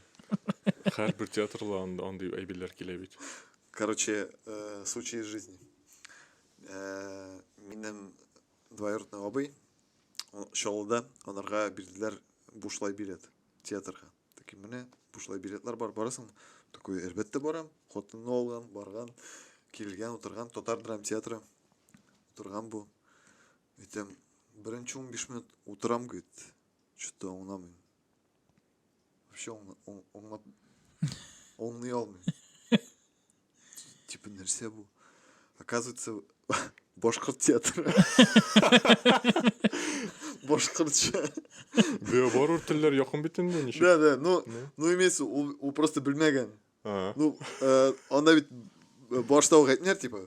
Һәрбер театрда андый әбиләр килә бит. Короче, э, случай из жизни. Э, Минем двоюродный абый Чаллыда анарга бирделәр бушлай билет театрга. Такие, менә бушлай билетлар бар, барасыңмы? Такой, әлбәттә барам. Хатынны алган, барган, килгән, утырган, татар драм театры. Утырган бу. Әйтәм, беренче 15 минут утырам, говорит, что-то аңламыйм. Вообще аңлап аңлый алмыйм. Типа, нәрсә бу? Оказывается, башкорт театры. Башкортча. Бе, барыбер телләр якын бит инде, ничек? Да, да, ну, Ну. ну имеется, ул, ул просто белмәгән. А. Ну, э, анда бит э, башта ук әйтмиләр, типа,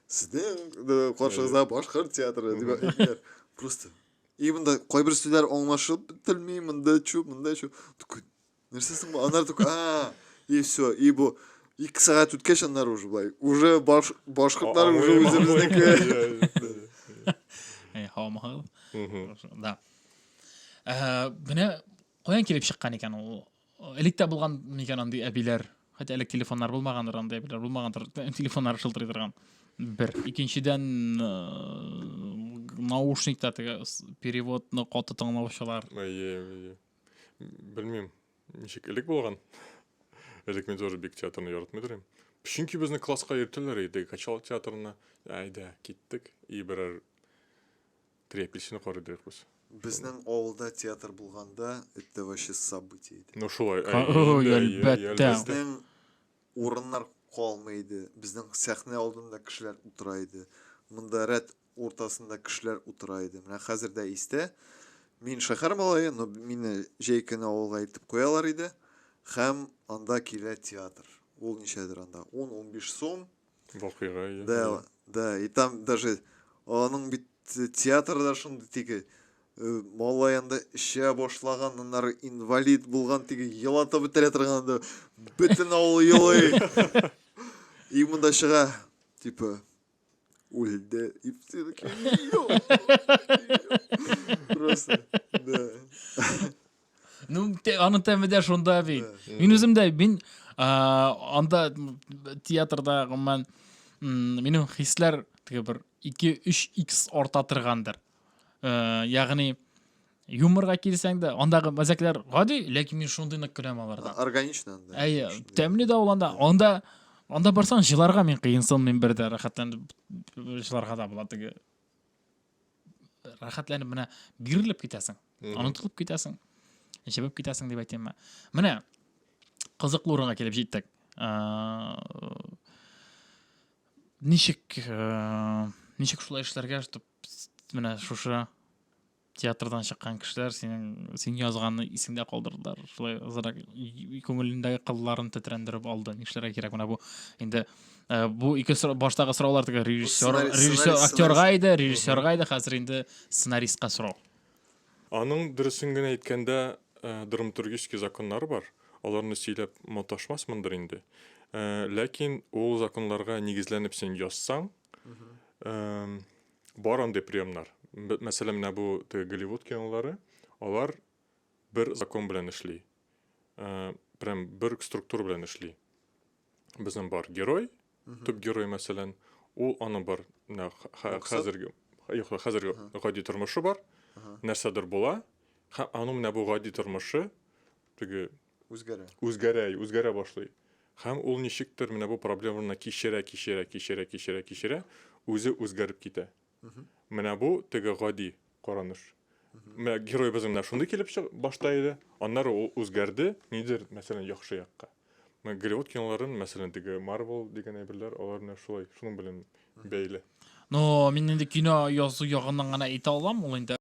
сезнең э, каршыгызда башкорт театры дип әйтмиләр. Просто. И монда кайбер сүзләр аңлашылып бетелми, монда чү, монда чү. Такой, нәрсә соң бу? Аннары такой, а, и все, и бу ике сәгать үткәч аннары уже былай, уже баш, башкортлар уже Аңлыйм, үзебезнеке. аңлыйм. Эй, һаумыһыз. Мгм. Да. Э, Менә каян килеп чыккан икән ул? Элек тә булган микән андый әбиләр? Хотя элек телефоннар булмагандыр, андый әбиләр булмагандыр, телефоннар шылтырый торган. Бер. Икенчедән, э, наушникта теге переводны каты тыңлаучылар. Әйе, әйе. Белмим, ничек элек булган. Элек мин тоже бик театрны яратмый идем. Чөнки безне класска йөртәләр иде, Качал театрына. Әйдә, киттек. И берәр Три апельсина карый дирек без. Безнең авылда театр булганда, это вообще событие иде. Ну шулай. Ой, әлбәттә. Безнең урыннар калмый иде. Безнең сәхнә алдында кешеләр утыра иде. Монда рәт уртасында кешеләр утыра иде. Менә хәзер дә истә. Мин шәһәр малае, но мине җәй көне авылга илтеп куялар иде. Һәм анда килә театр. Ул ничәдер анда? 10-15 сум. Вакыйга, иә. Да, да, и там даже аның бит театрда шундый теге э, малай анда эчә башлаган, аннары инвалид булган теге елатып бетерә торган анда бөтен авыл елый. И монда чыга, типа, үлде. И все такие, «Ё-моё». Просто, да. Ну, аның тәме дә шунда бит. Мин үзем дә, мин анда театрда гомумән минем хисләр теге бер 2-3 икс арта торгандыр. Э, ягъни юморга килсәң дә, андагы мәзәкләр гади, ләкин мин шундый нык көләм алардан. Органично анда. Әйе, тәмле дә ул анда. Анда анда барсаң җыларга мин кыенсынмыйм бер дә, рәхәтләнеп җыларга да була теге. Рәхәтләнеп менә бирелеп китәсең. Онытылып китәсең. Җебеп китәсең дип әйтимме. Менә кызыклы урынга килеп җиттек. Э, ничек э, ничек шулай эшләргә, чтобы менә шушы театрдан чыккан кешеләр синең син язганны исеңдә калдырдылар. Шулай азрак күңелендәге кылларын тетрәндереп алды. Нишләргә кирәк менә бу инде э, бу ике сорау, баштагы сораулар теге режиссер, режиссер актерга иде, режиссерга иде, хәзер инде сценаристка сорау. Аның дөресен генә әйткәндә, э, драматургический законнар бар. Аларны сөйләп маташмасмындыр инде. Э, ләкин ул законнарга нигезләнеп син язсаң, бар андый приемнар. Мәсәлән, менә бу теге Голливуд кинолары, алар бер закон белән эшли. Э, прям бер структура белән эшли. Безнең бар герой, төп герой мәсәлән, ул аның бар менә хәзерге юк, хәзерге гади тормышы бар. Нәрсәдер була, һәм аның менә бу гади тормышы теге үзгәрә. Үзгәрә, үзгәрә башлый. Һәм ул ничектер менә бу проблеманы кичерә, кичерә, кичерә, кичерә, кичерә, үзе үзгәреп китә. Менә бу теге гади караныш. Менә герой безнең менә шундый килеп чык башта иде, аннары ул үзгәрде, нидер, мәсәлән, яхшы якка. Менә Голливуд киноларын, мәсәлән, теге Marvel дигән әйберләр, алар менә шулай, шуның белән бәйле. Но мин инде кино язу ягыннан гына әйтә алам, ул инде.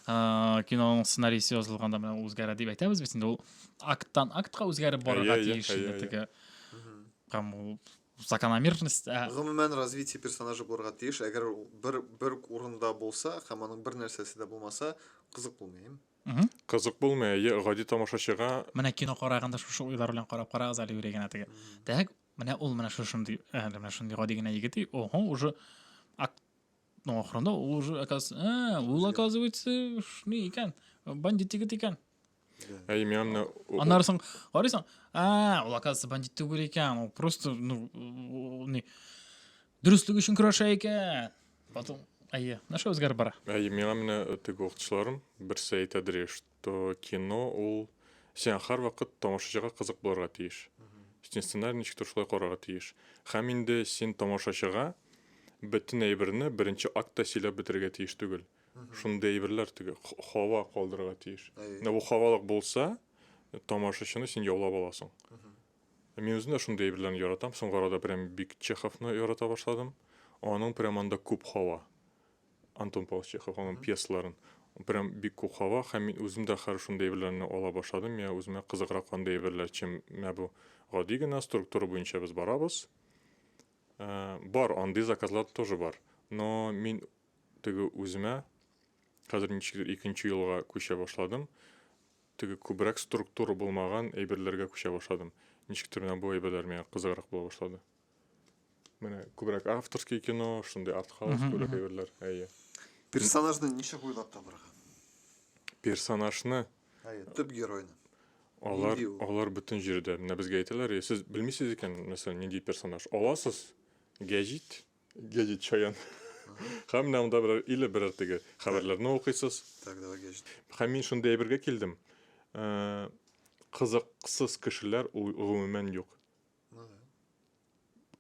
Киноның сценарийсы язылганда менә үзгәрә дип әйтәбез бит инде ул акттан актка үзгәреп барырга тиеш инде теге. Һәм ул закономерность. Гомумән, развитие персонажа булырга тиеш. Әгәр ул бер бер урында булса һәм аның бер нәрсәсе дә булмаса, кызык булмый, әйеме? Кызык булмый, әйе, гади тамашачыга. Менә кино караганда шушы уйлар белән карап карагыз әле юри генә теге. Так, менә ул менә шушындый, әле менә шундый гади генә егет, и, ого, уже акт ну, ахырында ул уже, оказывается, ул, оказывается, ни икән, бандит егет икән. Әй, миңа менә Аннары соң карыйсың, а, ул, оказывается, бандит түгел икән, ул просто, ну, ни, дөреслек өчен көрәшә икән. Потом, әйе, менә шулай үзгәреп бара. Әйе, миңа менә теге укытучыларым берсе әйтәдер, что кино ул сиңа һәрвакыт тамашачыга кызык булырга тиеш. Син сценарий ничектер шулай карарга тиеш. Һәм инде син тамашачыга бөтен әйберне беренче актта сөйләп бетерергә тиеш түгел. Шундый әйберләр теге һава калдырырга тиеш. Менә бу һавалык булса, тамашачыны син яулап аласың. Мин үзем дә шундый әйберләрне яратам. Соңгы арада прям бик Чеховны ярата башладым. Аның прям анда күп һава. Антон Павлович Чехов, аның пьесаларын. Прям бик күп һава һәм мин үзем дә хәзер шундый әйберләрне ала башладым. Миңа үземә кызыграк андый әйберләр, чем менә бу гади генә структура буенча без барабыз. Бар, андый заказлар тоже бар. Но мин теге үземә хәзер ничектер икенче юлга күчә башладым. Теге күбрәк структура булмаган әйберләргә күчә башладым. Ничектер менә бу әйберләр миңа кызыграк була башлады. Менә күбрәк авторский кино, шундый артхаус күбрәк әйберләр. Әйе. Персонажны ничек уйлап табырга? Персонажны? Әйе, төп геройны. Алар, алар бөтен җирдә. Менә безгә әйтәләр, сез белмисез икән, мәсәлән, нинди персонаж. Аласыз гәҗит, гәҗит чаян. Һәм менә монда берәр или берәр теге хәбәрләрне укыйсыз. Так, давай гәҗит. Һәм мин шундый әйбергә килдем. Э, кызыксыз кешеләр ул гомумән юк. Ну да.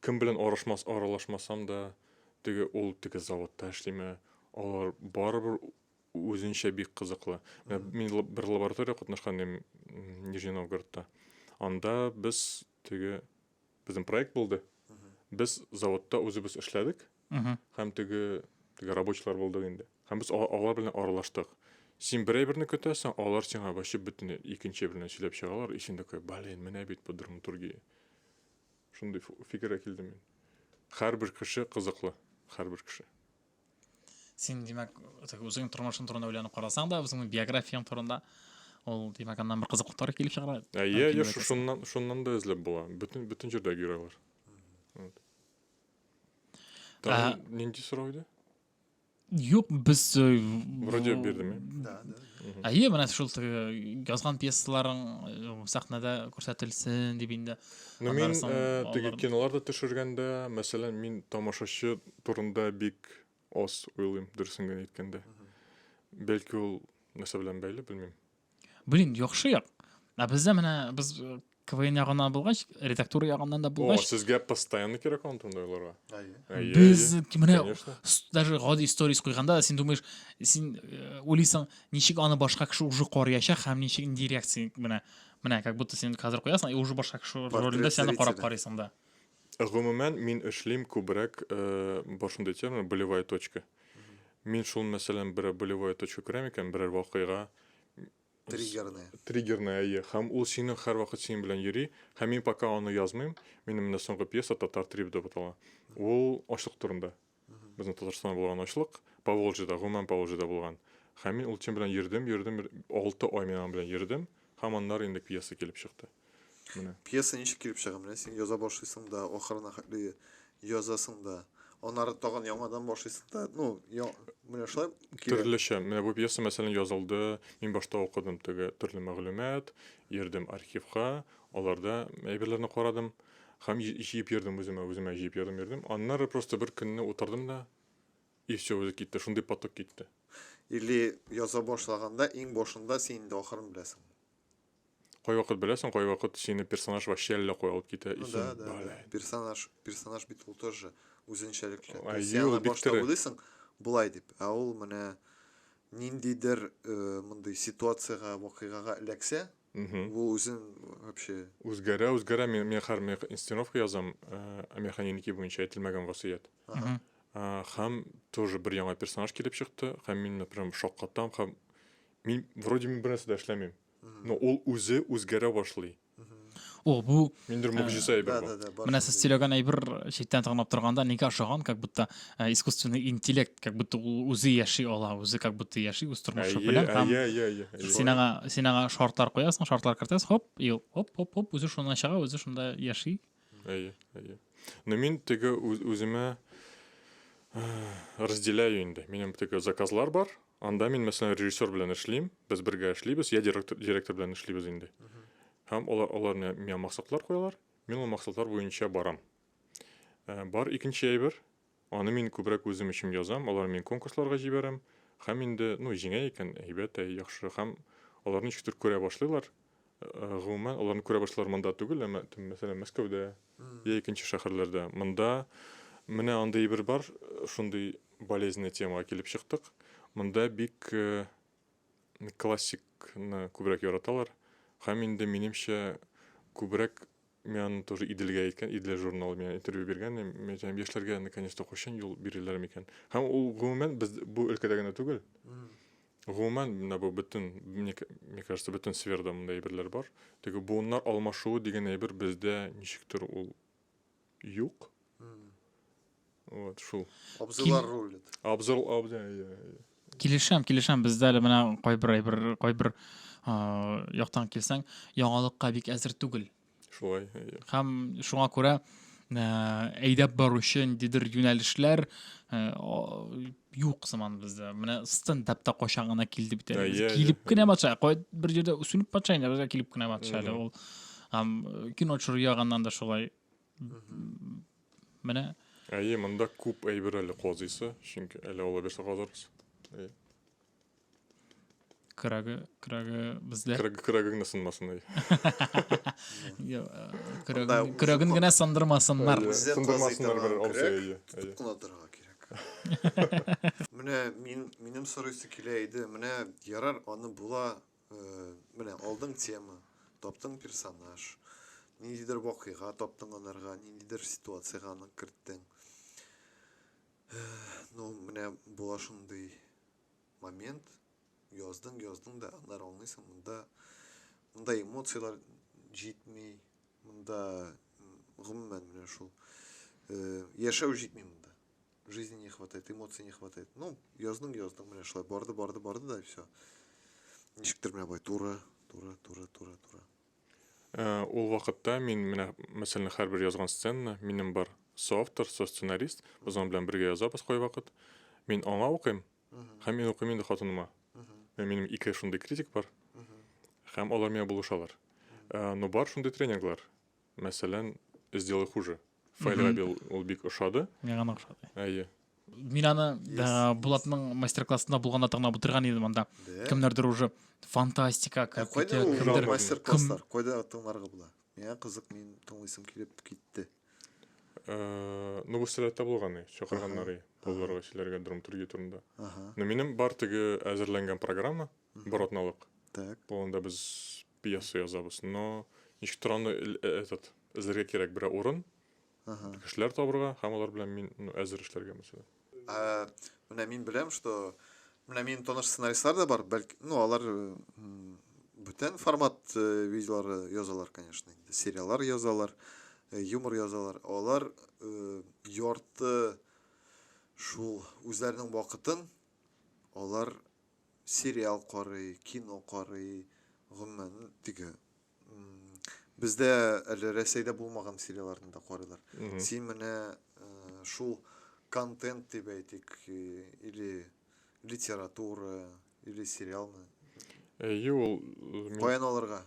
Кем белән арышмас, аралашмасам да, теге ул теге заводта эшлиме, алар барыбер үзенчә бик кызыклы. Менә мин бер лаборатория катнашкан идем Нижний Новгородта. Анда без теге безнең проект булды. Без заводта үзебез эшләдек. Һәм теге теге рабочилар булдык инде. Һәм без алар белән аралаштык. Син бер әйберне көтәсең, алар сиңа вообще бөтен икенче әйберне сөйләп чыгалар, и син такой, блин, менә бит бу драматургия. Шундый фикергә килдем мин. Һәрбер кеше кызыклы, һәрбер кеше. Син, димәк, үзеңнең тормышың турында уйланып карасаң да, үзеңнең биографияң турында, ул, димәк, аннан бер кызыклыклар килеп чыгар. Әйе, әйе, шуннан, шуннан да эзләп була. Бөтен, бөтен җирдә геройлар. Вот. Тагын нинди сорау иде? Юк, без э, Вроде бирдем, э? Да, да. Әйе, менә шул теге язган пьесаларың э, сәхнәдә күрсәтелсен дип инде. Ну, мин э, теге киноларда төшергәндә, мәсәлән, мин тамашачы турында бик аз уйлыйм, дөресен генә әйткәндә. Бәлки ул нәрсә белән бәйле, белмим. Блин, яхшы як. Ә бездә менә без э, КВН ягыннан булгач, редактура ягыннан да О, булгач, сезгә постоянно кирәк аның турында уйларга. Әйе. Әйе, без әйе. менә Конечно. даже гади сторис куйганда син думаешь, син э, уйлыйсың, ничек аны башка кеше уже караячак һәм ничек нинди реакция менә менә как будто син хәзер куясың, и уже башка кеше Портрет ролендә син аны карап зрителя. карыйсың да. Гомумән, мин эшлим күбрәк э, бар шундый термин болевая точка. Мин шул, мәсәлән, берәр болевая точка күрәм икән, берәр вакыйга, Триггерная. Триггерная, әйе. Һәм ул синең һәрвакыт синең белән йөри. Һәм мин пока аны язмыйм. Минем менә соңгы пьеса Татар трип дип атала. Ул ачлык турында. Безнең Татарстанда булган ачлык, Поволжьеда, гомумән Поволжьеда булган. Һәм мин ул тема белән йөрдем, йөрдем, 6 ай мин аның белән йөрдем. Һәм аннары инде пьеса килеп чыкты. Менә. Пьеса ничек килеп чыга? Менә син яза башлыйсың да, ахырына хәтле язасың да, аннары тагын яңадан башлыйсың да, ну, я, менә шулай килә. Төрлечә. Менә бу пьеса, мәсәлән, язылды. Мин башта укыдым теге төрле мәгълүмат, йөрдем архивка, аларда әйберләрне карадым һәм җыеп йөрдем үземә, үземә җыеп йөрдем, йөрдем. Аннары просто бер көнне утырдым да, и все, үзе китте, шундый поток китте. Или яза башлаганда, иң башында син инде ахырын беләсең. Кайвакыт беләсең, кайвакыт сине персонаж вообще әллә кая алып китә. Ну да, да, да. Персонаж, персонаж бит ул тоже үзенчәлекле. Әйе, Син ул аны бик башта тере. уйлыйсың, болай дип, ә ул менә ниндидер э, мондый ситуациягә, вакыйгага эләксә, ул үзен вообще Үзгәрә, үзгәрә. Мин, мин хәр мин инсценировка язам, э, Әмирхан Еники буенча әйтелмәгән васыять. Ага. Һәм тоже бер яңа персонаж килеп чыкты, һәм мин, например, шаккатам, һәм Мин вроде мин бернәрсә дә эшләмим. Но ул үзе үзгәрә башлый. О, бу Ниндидер могҗиза әйбер Да, бу. да, да, бар Менә сез шундый. сөйләгән әйбер читтән тыңлап торганда нигә ошаган, как будто э, искусственный интеллект, как будто ул үзе яши ала, үзе как будто яши үз тормышы Әйе, белән һәм әйе, әйе, әйе, әйе. син аңа син аңа шартлар куясың, шартлар кертәсең, хоп, и ул хоп, хоп, хоп, үзе шуннан чыга, үзе шунда яши. Әйе, әйе. Но мин теге үз- үземә э, разделяю инде. Минем теге заказлар бар. Анда мин, мәсәлән, режиссер белән эшлим, без бергә эшлибез, я директор, директор белән эшлибез инде. Һәм алар, алар миңа миңа максатлар куялар, мин ул максатлар буенча барам. Э, Бар икенче әйбер, аны мин күбрәк үзем өчен язам, аларны мин конкурсларга җибәрәм. Һәм инде, ну, җиңә икән, әйбәт, әй, яхшы. Һәм алар ничектер күрә башлыйлар. Э, Гомумән, аларны күрә башлыйлар монда түгел, әмма, мәсәлән, Мәскәүдә я икенче шәһәрләрдә. Монда менә андый әйбер бар, шундый болезненный темага килеп чыктык. Монда бик э, классикны күбрәк яраталар. Һәм инде минемчә күбрәк мин аны тоже Иделгә әйткән, Идел журналы миңа интервью биргән, мин әйтәм, яшьләргә наконец-то кайчан юл бирерләр микән? Һәм ул гомумән без бу өлкәдә генә түгел. Гомумән менә бу бөтен, мне, мне кажется, бөтен сферада мондай әйберләр бар. Теге буыннар алмашуы дигән әйбер бездә ничектер ул юк. Вот, шул. Абзыйлар рулит. Абзор, абзый, әйе, әйе. Килешәм, килешәм. Бездә әле менә кайбер әйбер, кайбер яктан килсәң, яңалыкка бик әзер түгел. Шулай, әйе. Һәм шуңа күрә әйдәп баручы ниндидер юнәлешләр юк сыман бездә. Менә стендап та кайчан гына килде бит әле. Әйе, Килеп әйе, кенә әйе. матча, кай бер җирдә сүнеп матча инде, безгә килеп кенә матча әле ул. Һәм кино төшерү ягыннан да шулай. Менә Әйе, монда күп әйбер әле казыйсы, чөнки әле алла бирсә казырбыз. Әйе. Көрәге, көрәге бездә. Көрәге, көрәге генә сынмасын, әйе. Э, Анда көрәген, көрәген генә сындырмасыннар. Әйе, Үзе казый Сындырмасыннар бер торган абзый, көрәк, әйе, тотып әйе. кына торырга кирәк. Менә мин минем сорыйсы килә иде. Менә ярар, аны була Э, менә алдың тема, таптың персонаж, ниндидер вакыйга таптың анарга, ниндидер ситуациягә аны керттең. Э, ну, менә була шундый момент, яздың, яздың да, аннары аңлыйсың, монда монда эмоцияләр җитми, монда гомумән менә шул э, яшәү җитми монда. Жизни не хватает, эмоций не хватает. Ну, яздың, яздың, менә шулай барды, барды, барды да, и все. Ничектер менә болай туры, туры, туры, туры, туры. Э, ул вакытта мин менә, мәсәлән, һәрбер язган сценаны минем бар соавтор, сосценарист, без аның белән бергә язабыз кайвакыт. Мин аңа укыйм, һәм мин укыйм инде хатыныма. Минем ике шундый критик бар. Һәм алар миңа булышалар. Э, но бар шундый тренинглар. Мәсәлән, Сделай хуже. Фаил Габил ул бик ошады. Миңа гына ошады. Әйе. Мин аны Yes, Булатның мастер-классында булганда тыңлап утырган идем анда. Да. Кемнәрдер уже фантастика Ә кереп кайда китә, ул кемдер мастер-класслар? Кайда тыңларга була? Миңа кызык, мин тыңлыйсым килеп китте. Э, ну, бу сәләттә булган, чакырганнар балаларга сөйләргә драматургия турында. Ага. Но минем бар теге әзерләнгән программа, бер атналык. Так. Бу анда без пьеса язабыз. Но ничектер аны э, этот эзләргә кирәк берәр урын, Ага. кешеләр табырга һәм алар белән мин ну, әзер эшләргә мәсәлән. Ә, менә мин беләм, что менә минем таныш сценаристлар да бар, бәлки, ну, алар бүтән формат э, видеолары язалар, конечно, инде сериаллар язалар, э, юмор язалар. Алар ярты шул үзләренең вакытын алар сериал карый, кино карый, гомумән, теге бездә әле Рәсәйдә булмаган сериалларны да карыйлар. Син менә э, шул контент дип әйтик, э, или литература, или сериалмы? Әйе, ул э, мин, Каян алырга?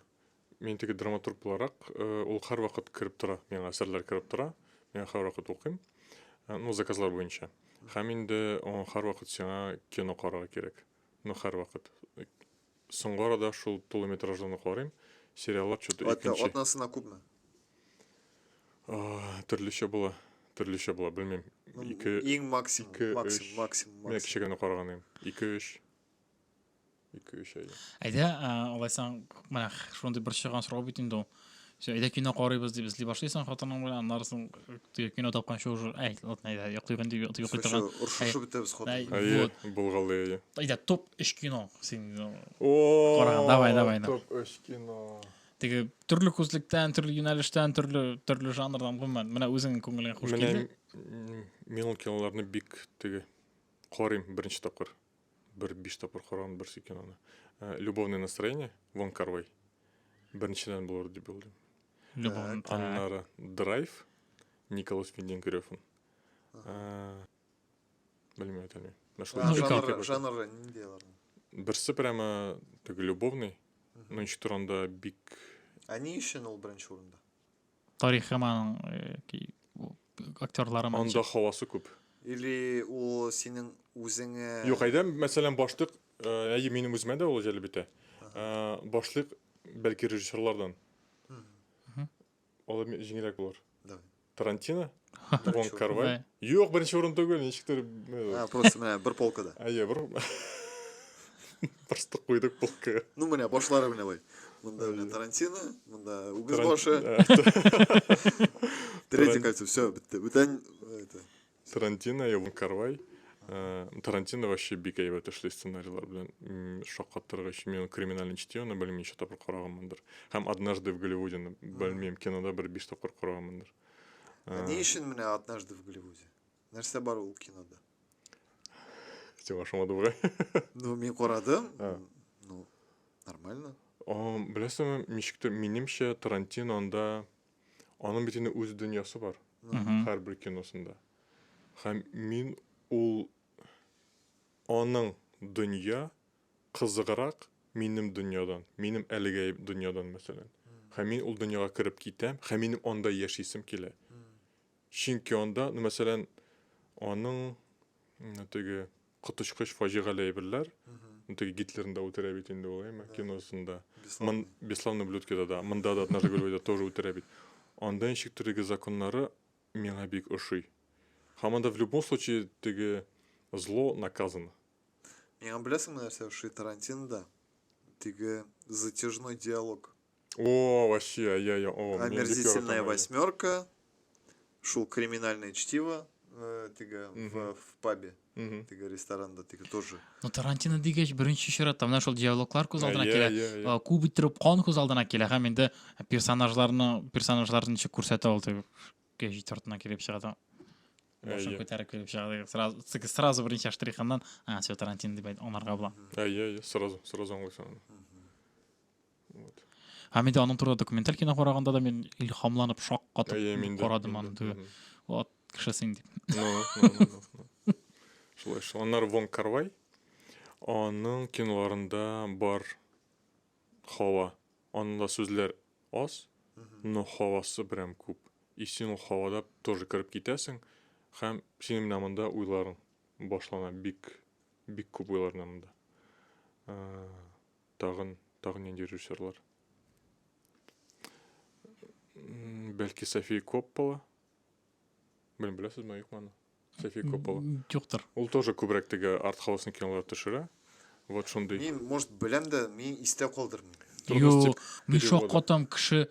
мин теге драматург буларак, ул һәрвакыт кереп тора, миңа әсәрләр кереп тора, мин һәрвакыт укыйм. Ну, заказлар буенча. Һәм инде һәрвакыт сиңа кино карарга кирәк. Ну, һәрвакыт. Соңгы арада шул тулы метражлыны карыйм. Сериаллар что-то икенче. Атнасына күпме? Төрлечә була. Төрлечә була, белмим. Ну, Ике, иң максимум, ике, максимум, өч. максимум, Менә максимум. кичә генә караган идем. Ике, өч. Ике, өч ай. Әйдә, алайсаң, менә шундый борчыган сорау бит инде ул. Все, әйдә кино карыйбыз дип эзли башлыйсың хатының белән, аннары соң теге кино тапканчы уже, әй, ладно, әйдә, йоклыйк инде, йоклый торган. Оршышып бетәбез хатын. Әй, Әйе, вот. булгалый, әйе. Әйдә, топ 3 кино син О, Караган, давай, давай, Топ 3 кино. Теге төрле күзлектән, төрле юнәлештән, төрле төрле жанрдан гомумән, менә үзеңнең күңелеңә хуш Менә килде. мин ул киноларны бик теге карыйм беренче тапкыр. Бер биш тапкыр караган бер киноны. Э, Любовное настроение, Вон Карвай. Беренчедән булыр дип уйлыйм. Любовный. Так. Аннары Драйв, Николас Виндинг Рефн. Э, Белмим, әйтә алмыйм. Менә шул Ну, ике ике. кебек. Жанры нинди аларның? Берсе прямо теге любовный, но ничектер анда бик Ә ни өчен ул беренче урында? Тарихы аның э, актерлары анда һавасы күп. Или ул синең үзеңә Юк, әйдә, мәсәлән, башлык, э, әйе, минем үземә дә ул җәлеп итә. Э, Башлык бәлки режиссерлардан. Алар җиңелрәк булыр. Давай. Тарантино, Вон урын. Карвай. Да. Юк, беренче урын түгел, ничектер. э, А, просто менә бер полкада. Әйе, бер Просто куйдык полкага. Ну, менә башлары менә болай. Монда менә Тарантино, монда үгез Таран- башы. Э, Третье Таран- кольцо, все, бетте. Бүтән это. Тарантино и Вон Карвай. Э, Тарантино вообще бик әйбәт эшли сценарийлар белән. Шаккаттыргыч. Мин криминальный чтивоны белмим, ничә тапкыр караганмындыр. Һәм Однажды в Голливуде белмим, кинода бер биш тапкыр караганмындыр. Ә Ни өчен менә Однажды в Голливуде? Нәрсә бар ул кинода? Сиңа ошамады бугай. Ну, мин карадым. А. Ну, нормально. Беләсеңме, ничектер, минемчә, Тарантино анда аның бит инде үз дөньясы бар. Һәрбер киносында. Һәм мин ул аның дөнья кызыграк минем дөньядан, минем әлеге дөньядан, мәсәлән. Һәм мин ул дөньяга кереп китәм, һәм минем анда яшисем килә. Чөнки анда, ну, мәсәлән, аның теге коточкыч фаҗигале әйберләр, ну, теге Гитлерны да үтерә бит инде ул, әйме, киносында. Мон, Бесславные ублюдкида да, монда да Однажды в Голливуде тоже үтерә бит. Анда ничек теге законнары миңа бик ошый. Һәм анда в любом случае теге зло наказано. Миңа беләсеңме нәрсә ошый Тарантинода? Теге затяжной диалог. О, вообще, я, о, мин бик Омерзительная яратам, әйе. восьмерка, шул криминальное чтиво, э, теге в пабе, теге ресторанда, теге тоже. Ну, Тарантино дигәч, беренче чиратта менә шул диалоглар күз алдына Әйе, килә. әйе, әйе. Күп иттереп кан күз алдына килә һәм инде персонажларны персонажларны ничек күрсәтә ул теге гәҗит артына килеп чыга да башын Әйе. күтәреп килеп чыга да сразу теге сразу берничә штрихыннан а все Тарантино дип аңларга була. Әйе, әйе, сразу, сразу аңлыйсың аны. Вот. Һәм инде аның турында документаль кино караганда да мин илһамланып шаккатып Әйе, мин дә, карадым мин аны дә, теге вот кеше син дип. Ну, ну, ну, ну, ну. Шулай шул. Аннары Вон Карвай. Аның киноларында бар һава. Анда сүзләр аз, но һавасы прям күп. И син ул һавада тоже кереп китәсең һәм синең менә монда уйларың башлана. Бик, бик күп уйлар менә монда. Э, Тагын, тагын нинди режиссерлар? Бәлки София Коппола? Белмим, беләсезме, юкмы аны? София Коппола. Юктыр. Ул тоже күбрәк теге артхаусный кинолар төшерә. Вот шундый. Мин, может, беләм дә, мин истә калдырмыйм. Трудности Юк, мин перевода. шаккатам кеше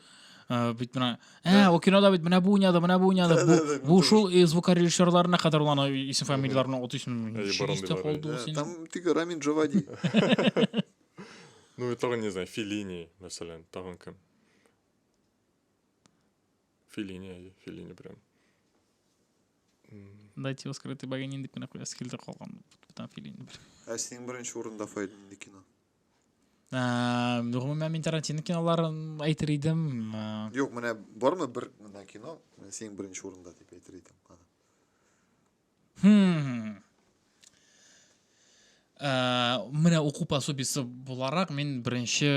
э, бит менә ә, ул кинода бит менә бу уйнады, менә бу уйнады. Да, Бу, да, да, мин бу тоже. шул э, звукорежиссерларына кадәр ул аны исем фамилияләрен атыйсың. Әйе, Ничек бар истә андыйлар, калды ул Э, синең? Там теге Рамин Джавади. Ну, и тагын, не знаю, Феллини, мәсәлән, тагын кем? Феллини, әйе, Феллини прям. Дайте его скрытый богини дип кенә куясы килде калган. Бүтән Феллини бер. Ә синең беренче урында Фаил нинди кино? Ә, Гомумән мин Тарантино киноларын әйтер идем. Ә, Юк, менә бармы бер менә кино, менә синең беренче урында дип әйтер идем аны. Хм. Ә, менә уку пособиесе буларак мин беренче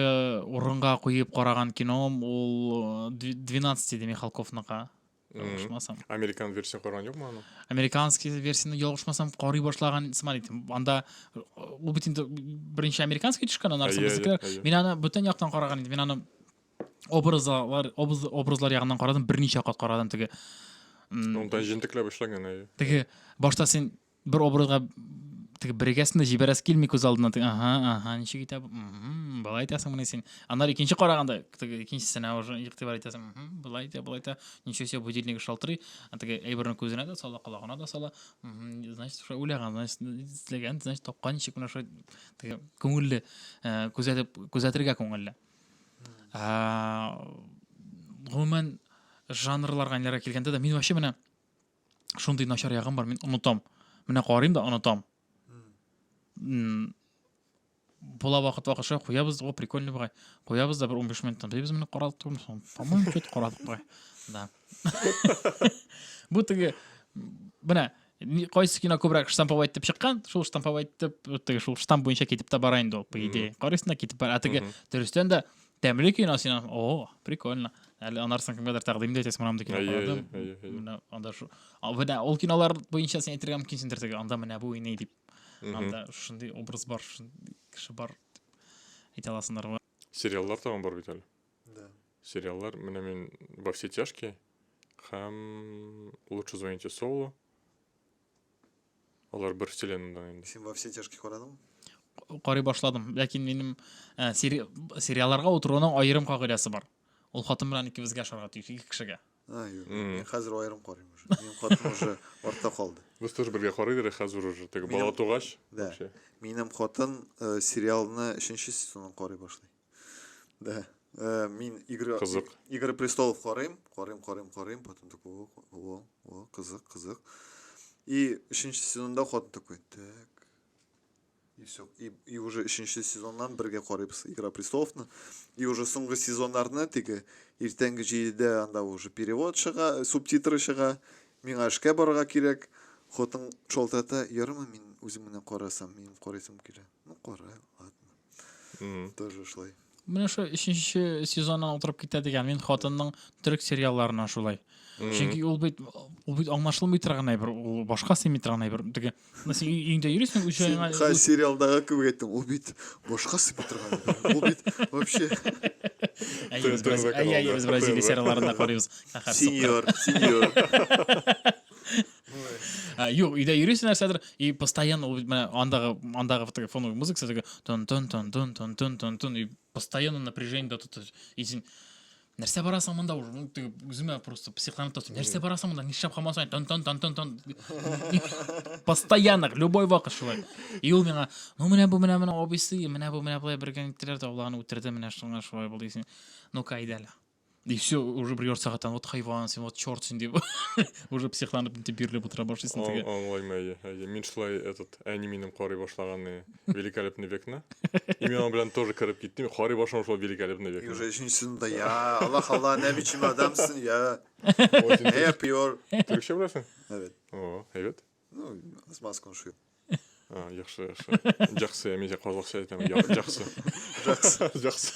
урынга куеп караган кином ул 12 иде Михалковныкы. Ялгышмасам. Американ версия караган юкмы аны? Американский версияне ялгышмасам карый башлаган сыман идем. Анда ул бит инде беренче американский төшкән, аннары соң Әйе, безнекеләр. әйе, әйе. Мин аны бүтән яктан караган идем. Мин аны образлар образ, образлар ягыннан карадым, берничә кат карадым теге. Унда җентекләп эшләнгән, әйе. Теге башта син бер образга Теге берегәсен дә җибәрәсе килми күз алдына. Теге, ага, ага, ничек итә бу? Мгм, Болай итәсең менә син. Аннары икенче караганда, теге икенчесенә уже игътибар итәсең. Мгм, Болай итә, болай итә. Ничего себе, будильнигы шалтырый. А теге әйберне күзенә дә сала, колагына да сала. Мгм, Значит, шулай уйлаган, значит, эзләгән, значит, тапкан ничек менә шулай теге күңелле, э, күзәтеп, күзәтергә күңелле. Ә, Гомумән, жанрларга ниләргә килгәндә дә мин вообще менә шундый начар ягым бар, мин онытам. Менә карыйм да онытам. Була вакыт вакыт шулай куябыз, о, прикольный бугай. Куябыз да бер 15 минуттан. Без моны карадык түгелме соң? По-моему, что-то карадык бугай. Да. Бу теге менә кайсы кино күбрәк штамповать итеп чыккан, шул штамповать итеп, теге шул штамп буенча китеп тә бара инде ул, по идее. Карыйсың да китеп бара. Ә теге дөрестән дә Тәмле кино син, о, прикольно. Әле анарсын кемгәдер тәкъдим дә итәсең, менә мондый кино карадым. Менә анда шу. Менә ул кинолар буенча син әйтергә мөмкинсеңдер теге, анда менә бу уйный дип. Анда шундый образ бар, шундый кеше бар дип әйтә аласыңдыр. Сериаллар тагын бар бит әле. Да. Сериаллар, менә мин Во все тяжкие һәм Лучше звоните Солу. Алар бер вселеннадан инде. Син Во все тяжкие карадыңмы? Карый башладым. Ләкин минем ә, сери сериалларга утыруның аерым кагыйдәсе бар. Ул хатын белән икебезгә ашарга тиеш, ике кешегә. А, юк. Мин хәзер аерым карыйм уже. Минем хатын уже артта калды. Без тоже бергә карыйдыр хәзер уже. Теге бала тугач. Да. Минем хатын э, сериалны өченче сезонын карый башлый. Да. Э, мин Игры, Кызык. Игры престолов карыйм, карыйм, карыйм, карыйм, потом такой, о, о, о, кызык, кызык. И өченче сезонда хатын такой, так. И все. И, и уже өченче сезоннан бергә карыйбыз Игра престоловны. И уже соңгы сезоннарны теге иртәнге җидедә анда уже перевод чыга, субтитры чыга. Миңа эшкә барырга кирәк. Хатын шалтырата, ярымы мин үзем генә карасам, минем карыйсым килә. Ну, кара, ладно. Тоже шулай. Менә шул өченче сезоннан утырып китә дигән. Мин хатынның төрек сериалларына шулай. Чөнки ул бит ул бит аңлашылмый торган әйбер, ул башка сыймый торган әйбер. Теге, ну, син өеңдә йөрисең, үз җаеңа. Хәй сериалдагы кебек әйттең, ул бит башка сыймый торган әйбер. Ул бит вообще. Әйе, без без Бразилия сериалларында карыйбыз. Сеньор, сеньор. Юк, өйдә йөрисең нәрсәдер, и постоянно ул менә андагы андагы теге фоновый музыка теге тон тон тон тон тон тон тон тон и постоянно напряжение да тут и син нәрсә барасың монда уже ну теге үземә просто психланып торасың нәрсә барасың монда нишләп һаман саен тон тон тон тон тон постоянно любой вакыт шулай и ул миңа ну менә бу менә менә абыйсы менә бу менә болай бергә ниттеләр дә ул аны үтерде менә шуңа шулай булды дисең ну-ка әйдә әле И все, уже бер ярты сәгатьтән вот хайван син, вот черт син дип уже психланып инде бирелеп утыра башлыйсың теге. Аңлыйм, әйе, әйе. Мин шулай этот әни минем карый башлаган Великолепный векны. И мин аның белән тоже кереп киттем. Карый башладым шул Великолепный векны. И уже өченчесендә я, Аллах Алла, не бичим адамсың, я. Я пьер. Төрекчә беләсең? Evet. О, әйбәт. Ну, аз-маз конuşuyor. А, яхшы, яхшы. Жақсы, мен қазақша айтамын. Жақсы. Жақсы. Жақсы.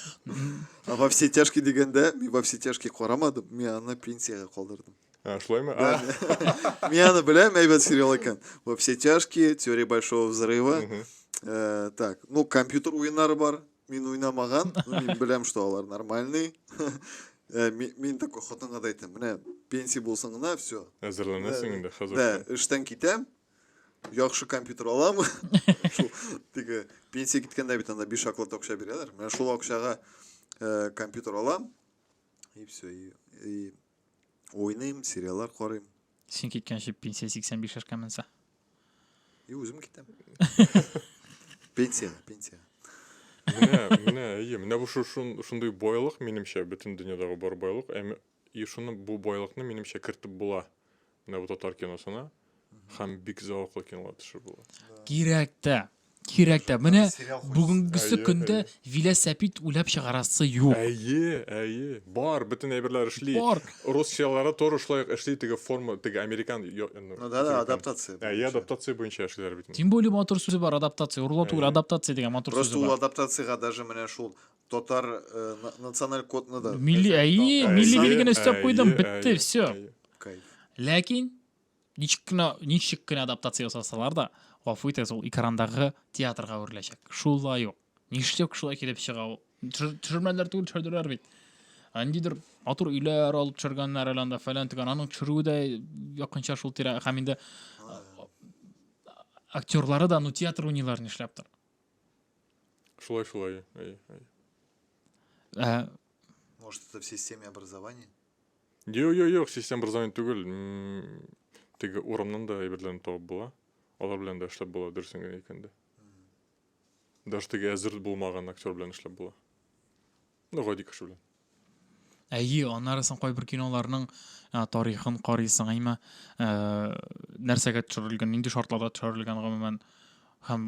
А во все тяжкие дегенде, мин во все тяжкие карамадым, мин аны пенсиягә калдырдым. А, шулаймы? Мин аны беләм, әйбәт сериал икән. Во все тяжкие, теория большого взрыва. Э, так, ну, компьютер уеннары бар. Мин уйнамаган, но мин беләм, что алар нормальный. Э, мин такой хатынга да әйтәм, менә пенсия булсын гына, все. Әзерләнәсең инде хәзер. Да, эштән китәм, яхшы компьютер алам. Шул теге пенсия киткәндә бит анда 5 оклад акча бирәләр. Менә шул акчага э, компьютер алам. И все, и, и уйныйм, сериаллар карыйм. Син киткәнче пенсия 85 яшькә менсә. И үзем китәм. Пенсия, пенсия. Менә, менә, әйе, менә бу шундый байлык, минемчә, бөтен дөньядагы бар байлык. И шуны бу байлыкны минемчә кертеп була. Менә бу татар киносына һәм бик зәвыклы кинолар төшереп була. Кирәк тә. Кирәк тә. Менә бүгенгесе көндә Вилә Сәпит уйлап чыгарасы юк. Әйе, әйе. Бар, бөтен әйберләр эшли. Бар. Рус сериаллары тоже шулай ук эшли, теге форма, теге американ. Ну да, да, адаптация. Әйе, адаптация буенча эшлиләр бит. Тем более матур сүзе бар, адаптация. Урлау түгел, адаптация дигән матур сүзе бар. Просто ул адаптациягә даже менә шул татар э, националь кодны да. Милли, әйе, милли билгене өстәп куйдым, бетте, все. Кайф. Ләкин Ничек кенә, ничек кенә адаптация ясасалар да, гафу итегез, ул экрандагы театрга әвереләчәк. Шулай ук. Нишләп шулай килеп чыга ул? Төшермәделәр түгел, төшерделәр бит. Ниндидер матур өйләр алып төшергәннәр әле анда фәлән төгән. Аның төшерүе дә якынча шул тирә. Һәм инде Актерлары да, ну, театр уйныйлар нишләптер. Шулай, шулай. Әй, әй. Ә, Может, это в системе образования? Юк, юк, юк, система образования түгел. Теге урамнан да әйберләрне табып була. Алар белән дә эшләп була, дөресен генә әйткәндә. Даже теге әзер булмаган актер белән эшләп була. Ну, гади кеше белән. Әйе, аннары соң кайбер киноларның тарихын карыйсың, әйме, нәрсәгә төшерелгән, нинди шартларда төшерелгән гомумән. Һәм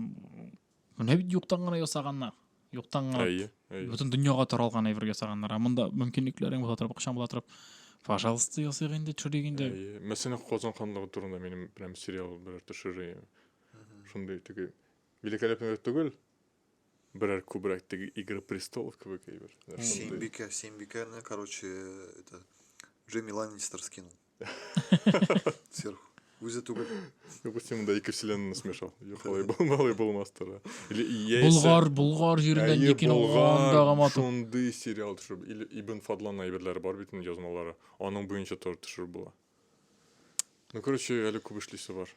менә бит юктан гына ясаганнар. Юктан гына Әйе, әйе. бөтен дөньяга таралган әйбер ясаганнар. Ә монда мөмкинлекләрең була торып, акчаң була торып, пожалуйста, ясыйк инде, төшерик инде. Әйе. Мәсәлән, Казан ханлыгы турында минем прям сериал берәр төшерер. Шундый теге великолепный түгел, берәр күбрәк теге Игры престолов кебек әйбер. Шундый. Сембика, Сембиканы, короче, это Джейми Ланнистер скинул. Сверху. Үзе түгел. Допустим, монда ике вселенную смешал. Юк, алай булмас, булмас тора. Или яисә Болгар, Болгар җирендә Әйе, ни кино андагы Болгар матур. шундый сериал төшереп, или Ибн Фадлан әйберләре бар бит инде язмалары. Аның буенча тоже төшереп була. Ну, короче, әле күп эшлисе бар.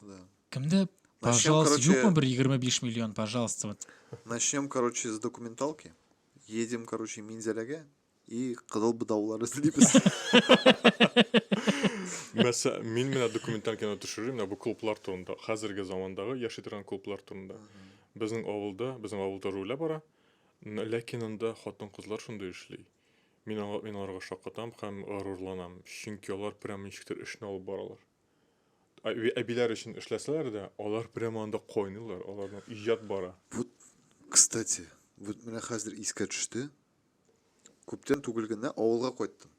Да. Кемдә? Начнем, Пожалуйста, короче, юкмы бер 25 миллион, пожалуйста, вот. Начнем, короче, с документалки. Едем, короче, Минзәләгә и кызыл бодаулар эзлибез. Мәсә, мин менә документаль кино төшерим, менә бу клублар турында, хәзерге замандагы яши торган клублар турында. Безнең авылда, безнең авыл тоже үлә бара, ләкин анда хатын-кызлар шундый эшли. Мин аңа, мин аларга шаккатам һәм горурланам, чөнки алар прям ничектер эшне алып баралар. Әбиләр өчен эшләсәләр дә, алар прямо анда кайныйлар, аларның иҗат бара. Вот, кстати, вот менә хәзер искә төште. Күптән түгел генә авылга кайттым.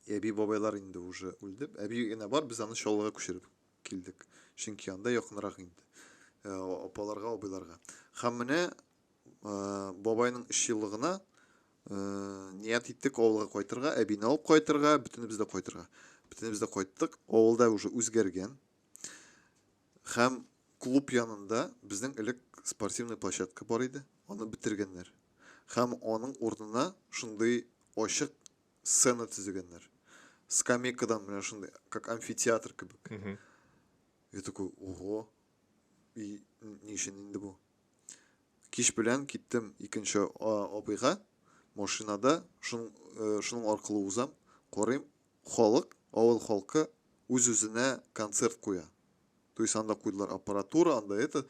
Әби бабайлар инде уже үлде. Әби генә бар, без аны Чаллыга күчереп килдек. Чөнки анда якынрак инде. Э, апаларга, абыйларга. Һәм менә э, бабайның өч еллыгына э, ният иттек авылга кайтырга, әбине алып кайтырга, бөтенебез дә кайтырга. Бөтенебез дә кайттык. Авылда уже үзгәргән. Һәм клуб янында безнең элек спортивный площадка бар иде, аны бетергәннәр. Һәм аның урынына шундый ачык сцена төзегәннәр. Скамейкадан менә шундый, как амфитеатр кебек. Я такой, ого, и ни өчен инде бу? Кич белән киттем икенче абыйга, машинада шуның, э, шуның аркылы узам, карыйм, халык, авыл халкы үз-үзенә концерт куя. То есть анда куйдылар аппаратура, анда это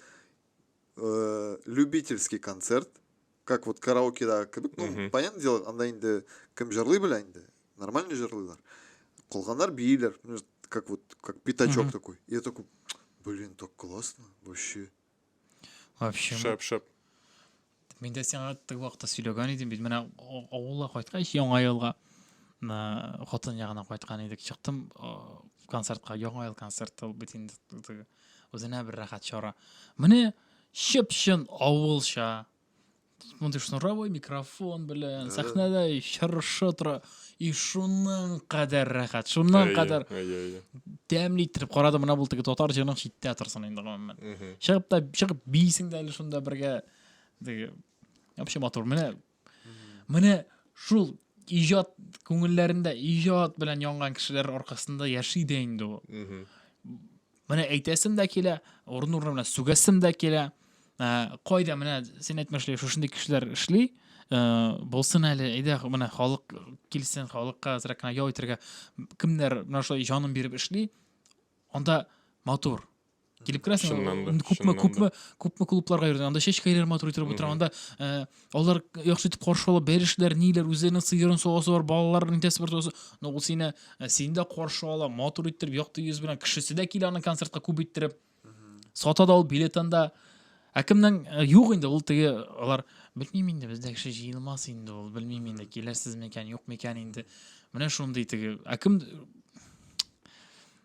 э, любительский концерт, как вот караокеда кебек, ну, Мгм. понятное дело, анда инде кем җырлый белә инде, нормально җырлыйлар. Калганнар бииләр, ну, как вот, как пятачок Мгм. такой. Я такой, блин, так классно, вообще. Вообще, Шәп, шәп. Мин дә сиңа теге вакытта сөйләгән идем бит. Менә авылга кайткач, Яңа елга хатын ягына кайткан идек. Чыктым концертка, Яңа ел концерты ул бит инде үзенә бер рәхәт чара. Менә чып-чын авылча. Мондый шнуровой микрофон белән сәхнәдә чыршы тора. И шуның кадәр рәхәт, шуның кадәр тәмле иттереп карады. Менә бу теге татар җырының читтә торсын инде гомумән. Чыгып та чыгып бийсең дә әле шунда бергә. Теге вообще матур. Менә менә шул иҗат күңелләрендә иҗат белән янган кешеләр аркасында яши дә инде ул. Менә әйтәсем дә килә, урын-урыны белән сүгәсем дә килә. Ә, кайда менә син әйтмешли шушындый кешеләр эшли, ә, булсын әле, әйдә менә халык килсен, халыкка әзрәк кенә ял итәргә. Кемнәр менә шулай җанын биреп эшли, анда матур. Килеп керәсең, Чыннан да, күпме, чыннан да. күпме, күпме клубларга йөрдең, анда чәчкәләр матур итеп утыра, анда э, алар яхшы итеп каршы алып, бәлешләр, ниләр, үзләренең сыерын сугасы бар, балаларының нитәсе бар, туасы. Но ул сине, э, сине дә каршы ала, матур иттереп, якты йөз белән, кешесе дә килә аның концертка күп иттереп. Сата да ул билетын да. Ә кемнең э, юк инде ул теге алар белмим инде бездә кеше җыелмас инде ул, белмим инде килерсез микән, юк микән инде. Менә шундый теге. Ә кем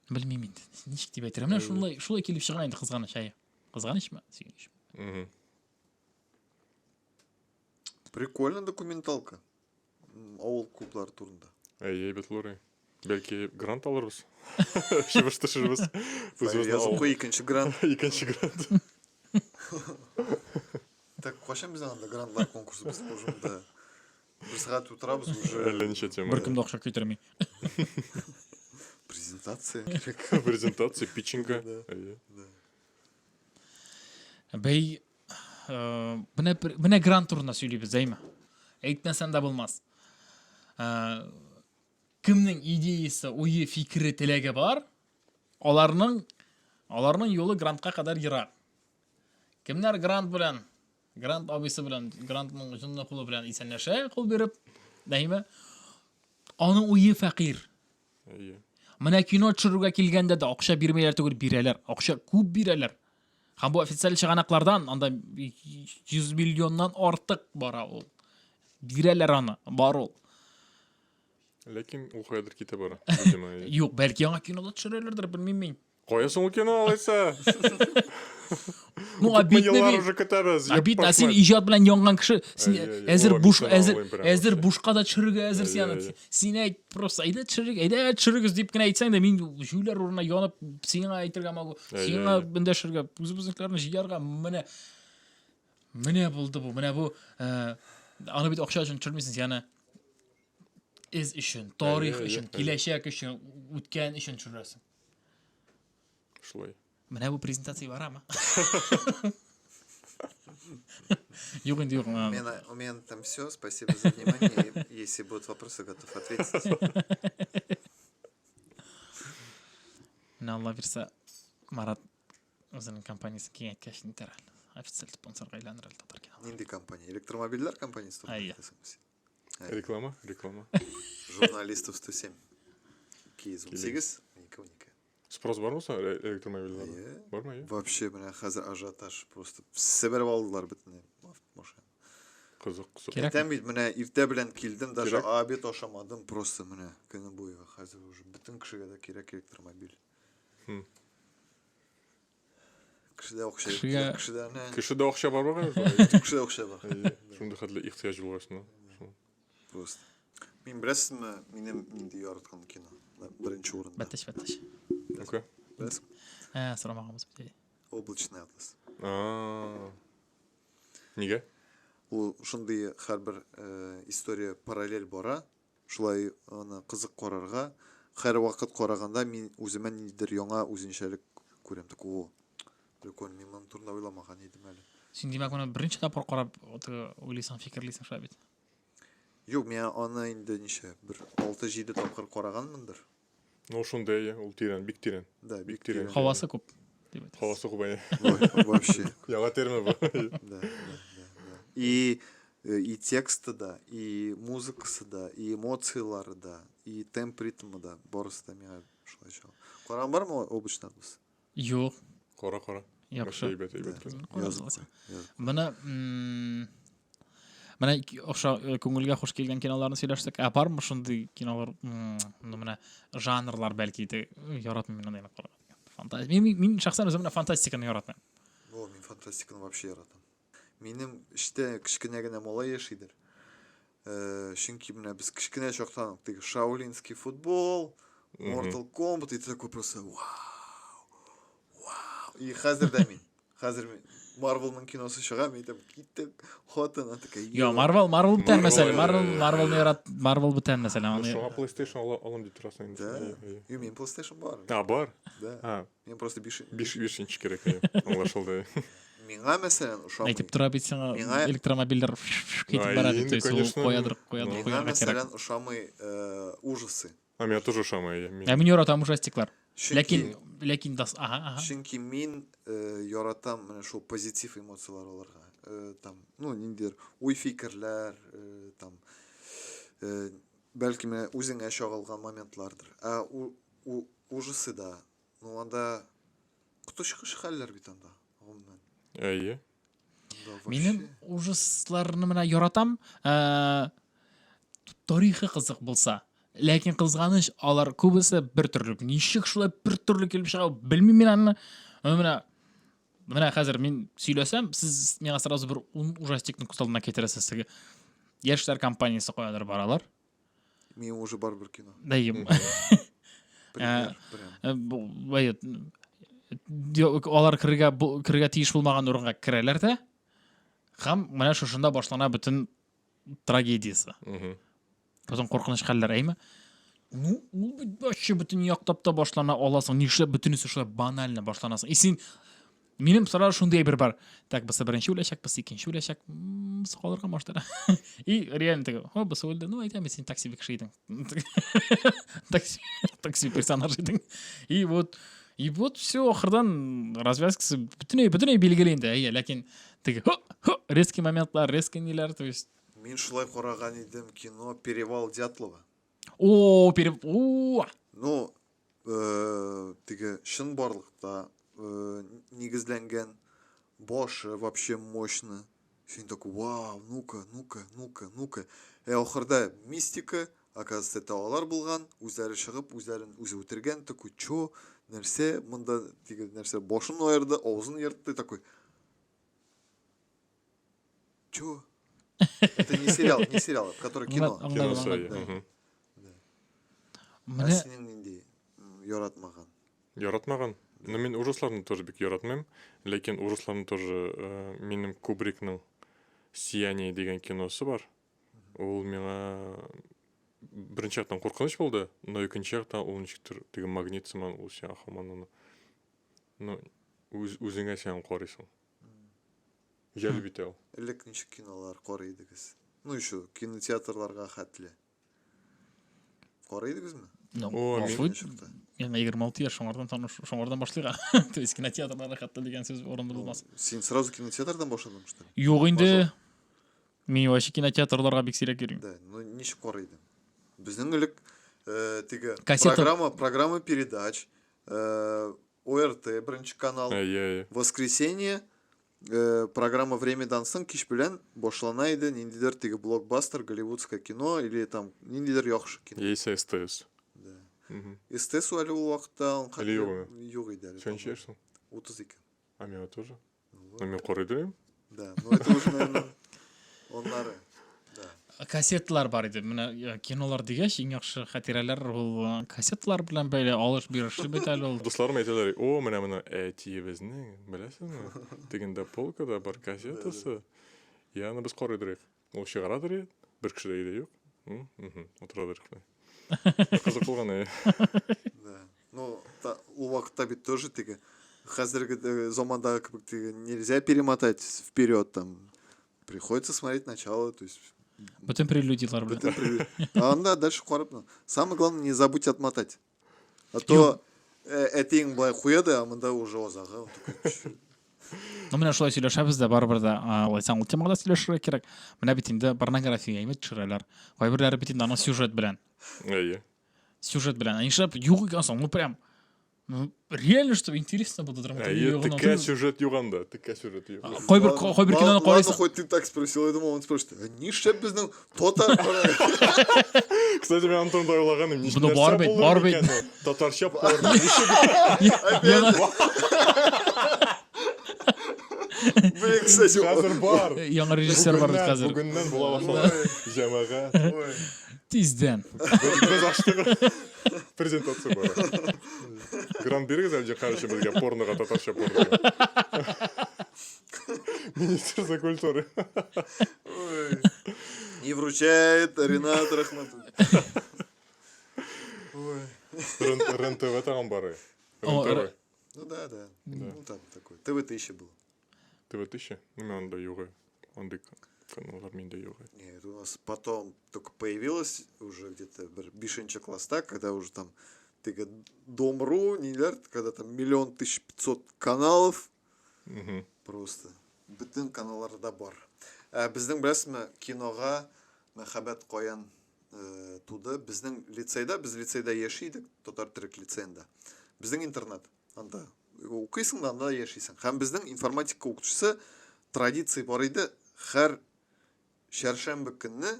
Белмим инде. Ничек дип әйтергә? Менә шулай, шулай килеп чыга инде кызганыч, әйе. Кызганычмы? Сөенечме? Прикольно документалка. Авыл клублары турында. Әйе, әйбәт булыр. Бәлки грант алырбыз. Чыбыш төшербез. Язып куй икенче грант. Икенче грант. Так, кайчан безнең анда грантлар конкурсы без уже монда бер сәгать утырабыз уже. Әллә ничә тема. Беркем дә акча китерми. Презентация кирәк. Презентация, питчинга. Да. Әйе. Да. Бәй, э, менә менә грант турында сөйлибез, әйме? Әйтмәсәм дә булмас. Э, кемнең идеясы, уе, фикере, теләге бар, аларның аларның юлы грантка кадәр ерак. Кемнәр грант белән, грант абыйсы белән, грантның җонлы кулы белән исәнләшә, кул биреп, әйме? Аның уе фәкыйрь. Әйе. Менә кино төшерүгә килгәндә дә акча бирмиләр түгел, бирәләр. Акча күп бирәләр. Һәм бу официаль чыганаклардан анда 100 миллионнан артык бара ул. Бирәләр аны, бар ул. Ләкин ул каядыр китә бара, видимо. Юк, бәлки яңа кино да төшерәләрдер, белмим мин. Кая соң ул кино алайса? Ну, а бит еллар уже көтәбез. А бит, а син иҗат белән янган кеше, син әзер буш, әзер, әзер бушка да төшерергә әзер син аны. Син әйт, просто әйдә төшерик, әйдә төшерегез дип кенә әйтсәң дә, мин җүләр урынына янып сиңа әйтергә могу, сиңа эндәшергә, үзебезнекеләрне җыярга, менә менә булды бу, менә бу, э, аны бит акча өчен төшермисең, син аны эз өчен, тарих өчен, киләчәк өчен, үткән өчен төшерәсең. Шулай. Менә бу презентация барамы? Юк инде юк. У меня, у меня там все. Спасибо за внимание. Если будут вопросы, готов ответить. Менә Алла бирсә, Марат үзенең компаниясен киңәйткәч нитәр әле. Официаль спонсорга әйләнер әле татар кино. Нинди компания? Электромобильләр компаниясе турында Әйе. әйтәсеңме син? Реклама, реклама. Журналистов 107. 218, 12, 12. Спрос бармы соң электромобильләргә? Әйе. Бармы, әйе? Вообще, менә хәзер ажиотаж просто себереп алдылар бөтенләй машина. Кызык, кызык. Кирәк. Әйтәм бит, менә иртә белән килдем, даже Кирәк. обед ашамадым, просто менә көне буе хәзер уже бөтен кешегә дә кирәк электромобиль. Хм. Кешедә акча юк, Кешегә- кешедә не. Кешедә акча бар бугай. Кешедә акча бар. Әйе, Шундый хәтле ихтыяҗ булгач, ну. Шул. Просто. Мин беләсезме, минем нинди яраткан кино? Менә Беренче урында. Бәтәч, бәтәч. Ну-ка. Беләсеңме? Ә, сорамаганбыз бит. Облачный атлас. А. Нигә? Ул шундый һәрбер э, история параллель бара. Шулай аны кызык карарга. Һәрвакыт караганда мин үземә ниндидер яңа үзенчәлек күрәм. Так, о, прикольно, мин моның турында уйламаган идем әле. Син димәк моны беренче тапкыр карап уйлыйсың, фикерлисең шулай бит. Юк, мин аны инде ничә, бер 6-7 тапкыр караганмындыр. Ну, шундый, әйе, ул тирән, бик тирән. Да, бик Бик тирән. тирән. Һавасы күп дип әйтәсез. Һавасы күп, әйе. Ой, Вообще. Яңа термин бу. Да, да, да, да. И, э, и тексты да, и музыкасы да, и эмоциялары да, и темп ритмы да, барысы да миңа шулай чагы. Караган бармы облачный атлас? Юк, Кара, кара. яхшы. Вообще әйбәт, әйбәт. Да. Карарбыз Язып алайса. куй, язып. Менә м, менә охша э, күңелгә хуш килгән киноларны сөйләштек. Ә бармы шундый кинолар, ну менә жанрлар бәлки те яратмыйм мин андыйны карарга дигән. Фантазия. Мин, мин, мин шәхсән үзем менә фантастиканы яратмыйм. О, мин фантастиканы вообще яратам. Минем эчтә кечкенә генә малай яшидер. Э, чөнки менә без кечкенә чактан ук теге шаолинский футбол, Mortal Kombat, и ты такой просто вау, вау. И хәзер дә мин, хәзер мин Марвелның киносы чыга, мин әйтәм, киттек, хатын, она такая, Йо, Марвел, Марвел бүтән Marvel, мәсәлә. э, Марвел, Марвелны ярат, Марвел бүтән мәсәлә. Ну, Аны шуңа PlayStation ала, алам дип торасың инде. Да. Әйе, әйе. Юк, минем PlayStation бар. А, бар? Да. А, Мин просто биш... бишенче кирәк, әйе. Аңлашылды. Миңа, мәсәлән, ошамый. әйтеп тора бит сиңа Миңа- электромобильләр китеп Ай, бара дип, инде, то есть ул конечно. куядыр, куядыр, Ну. Миңа, куярга кирәк. мәсәлән, ошамый э, ужасы. А миңа тоже ошамый, әйе. Мин- Ә мин яратам ужастиклар. Чөнки, Ләкин, ләкин дас, ага, ага. чөнки мин э, яратам менә шул позитив эмоцияләр алырга. Э, там, ну, ниндидер уй-фикерләр, э, там, э, бәлки менә үзеңә чагылган моментлардыр. Ә у, у, ужасы да, ну, анда коточкыч хәлләр бит анда, гомумән. Әйе. Анда вообще- Минем ужасларны менә яратам. Ә, тарихы кызык булса. Ләкин кызганыч, алар күбесе бер төрле. Ничек шулай бер төрле килеп чыга, белмим мин аны. Менә менә хәзер мин сөйләсәм, сез миңа сразу бер ун ужастикны күз алдына китерәсез. Теге яшьләр компаниясе каядыр баралар. Минем уже бар бер кино. Дәйем. Пример, прям. Э, бу- әйе, алар керергә керергә тиеш булмаган урынга керәләр дә һәм менә шушында башлана бөтен трагедиясе. Бөтен куркыныч хәлләр, әйме? Ну, ул бит вообще бөтен яктап та башлана аласың. Нишләп бөтенесе шулай банально башланасың? И син Минем сразу шундый әйбер бар. Так, бусы беренче үләчәк, бусы икенче үләчәк. Бусы калырга может. И реально теге, о, бусы үлде. Ну, әйтәм, син такси кеше идең. Такси, такси персонаж идең. И вот, и вот все, ахырдан развязкасы бөтенләй, бөтенләй билгеле инде. Әйе, ләкин теге, хо, хо, резкий моментлар, резкий ниләр, то есть. Мин шулай караган идем кино Перевал Дятлова. О, перев... О! Ну, теге чынбарлыкта нигезләнгән башы вообще мощно. Син такой, вау, ну-ка, ну-ка, ну-ка, ну-ка. Ә ахырда мистика, оказывается, это алар булган, үзләре чыгып, үзләрен үзе үтергән, такой, чё, нәрсә, монда теге нәрсә, башын аерды, авызын ертты, такой, чё? Это не сериал, не сериал, который кино. Киносы, әйе. Менә синең нинди яратмаган? Яратмаган? Ну, мин ужасларны тоже бик яратмыйм, ләкин ужасларны тоже э, минем Кубрикның Сияние дигән киносы бар. Ул миңа беренче яктан куркыныч булды, но икенче яктан ул ничектер теге магнит сыман ул сиңа һаман аны ну үз үзеңә син карыйсың. Җәлеп итә ул. Элек ничек кинолар карый идегез? Ну еще кинотеатрларга хәтле. Карый идегезме? Ну, О, гафу ит. Миңа 26 яшь, шуңардан таныш, шуңардан башлыйк. То есть кинотеатрларга хәтле дигән сүз урынлы булмас. Син сразу кинотеатрдан башладың, что ли? Юк инде. Мин вообще кинотеатрларга бик сирәк йөрим. Да, ну ничек карый идең? Безнең элек э, теге Кассета... программа, программа передач, э, ОРТ, беренче канал, Әйе, әйе. воскресенье, Э, программа времядан соң кич белән башлана иде ниндидер теге блокбастер голливудское кино или там ниндидер яхшы кино. Яисә СТС. Да. СТС әле ул вакытта ул Әле юк Юк иде әле. Син ничә яшьсең? 32. А миңа тоже. Ну, мин карый идем. Да, ну это уже, наверное, аннары. Да. Кассеталар бар иде. Менә э, кинолар дигәч, иң яхшы хатирәләр ул э, кассеталар белән бәйле алыш-биреш бит әле ул. Дусларым әйтәләр, о, менә моны әтиебезнең, беләсезме? Тегендә полкада бар кассетасы. И аны без карый торыйк. Ул чыгара торый, бер кеше дә өйдә юк. Утыра торыйк. Кызык булган, әйе. Да. Ну, ул вакытта бит тоже теге хәзерге э, замандагы кебек теге нельзя перемотать вперед там. Приходится смотреть начало, то есть... Бөтен прелюдиялар белән. Бөтен прелюдия. А анда дальше карап, ну, самое главное, не забудь отмотать. А то э, әтиең былай куя да, а монда уже азагы. Он такой, «Чё?» Ну, менә шулай сөйләшәбез дә, барыбер дә, алайсаң, ул темага да сөйләшергә кирәк. Менә бит инде порнография әйбәт төшерәләр. Кайберләре бит инде аның сюжет белән. Әйе. Сюжет белән. Ә нишләп юк икән соң? Ну, прям Ну, реально, чтобы интересно было драматургия. Әйе, текә сюжет юк анда, текә сюжет юк. Кайбер кайбер киноны карыйсың. Ладно, хоть ты так спросил, я думал, он спросит, «Ә нишләп безнең татар Кстати, мин Антон да уйлаган идем, Буны бар бит, бар бит. Татарча порно. Блин, кстати, хәзер бар. Яңа режиссер бар бит хәзер. Бүгеннән була башлады. Җәмәгать. Тиздән. Без ачтык. Презентация бара. Грант бирегез әле, короче, безгә порнога, татарча порнога. Министерство культуры. И вручает Ренат Рахматуллин. Ой. РЕН-ТВ тагын бар. РЕН-ТВ. Ну да, да. Ну там такой. ТВ-1000 было. ТВ-1000? Ну, мин анда юк. Андый каналлар миндә юк. Нет, у нас потом только появилось уже где-то бер бишенче класста, когда уже там теге Дом.ру, ниләр, когда там миллион тысяч пятьсот каналов. Угу. Просто. Бөтен каналларда бар. Ә, безнең беләсезме, кинога мәхәббәт каян э, туды? Безнең лицейда, без лицейда яши идек, татар төрек лицеенда. Безнең интернат. Анда укыйсың да, анда яшисең. Һәм безнең информатика укытучысы традиция бар иде, һәр чәршәмбе көнне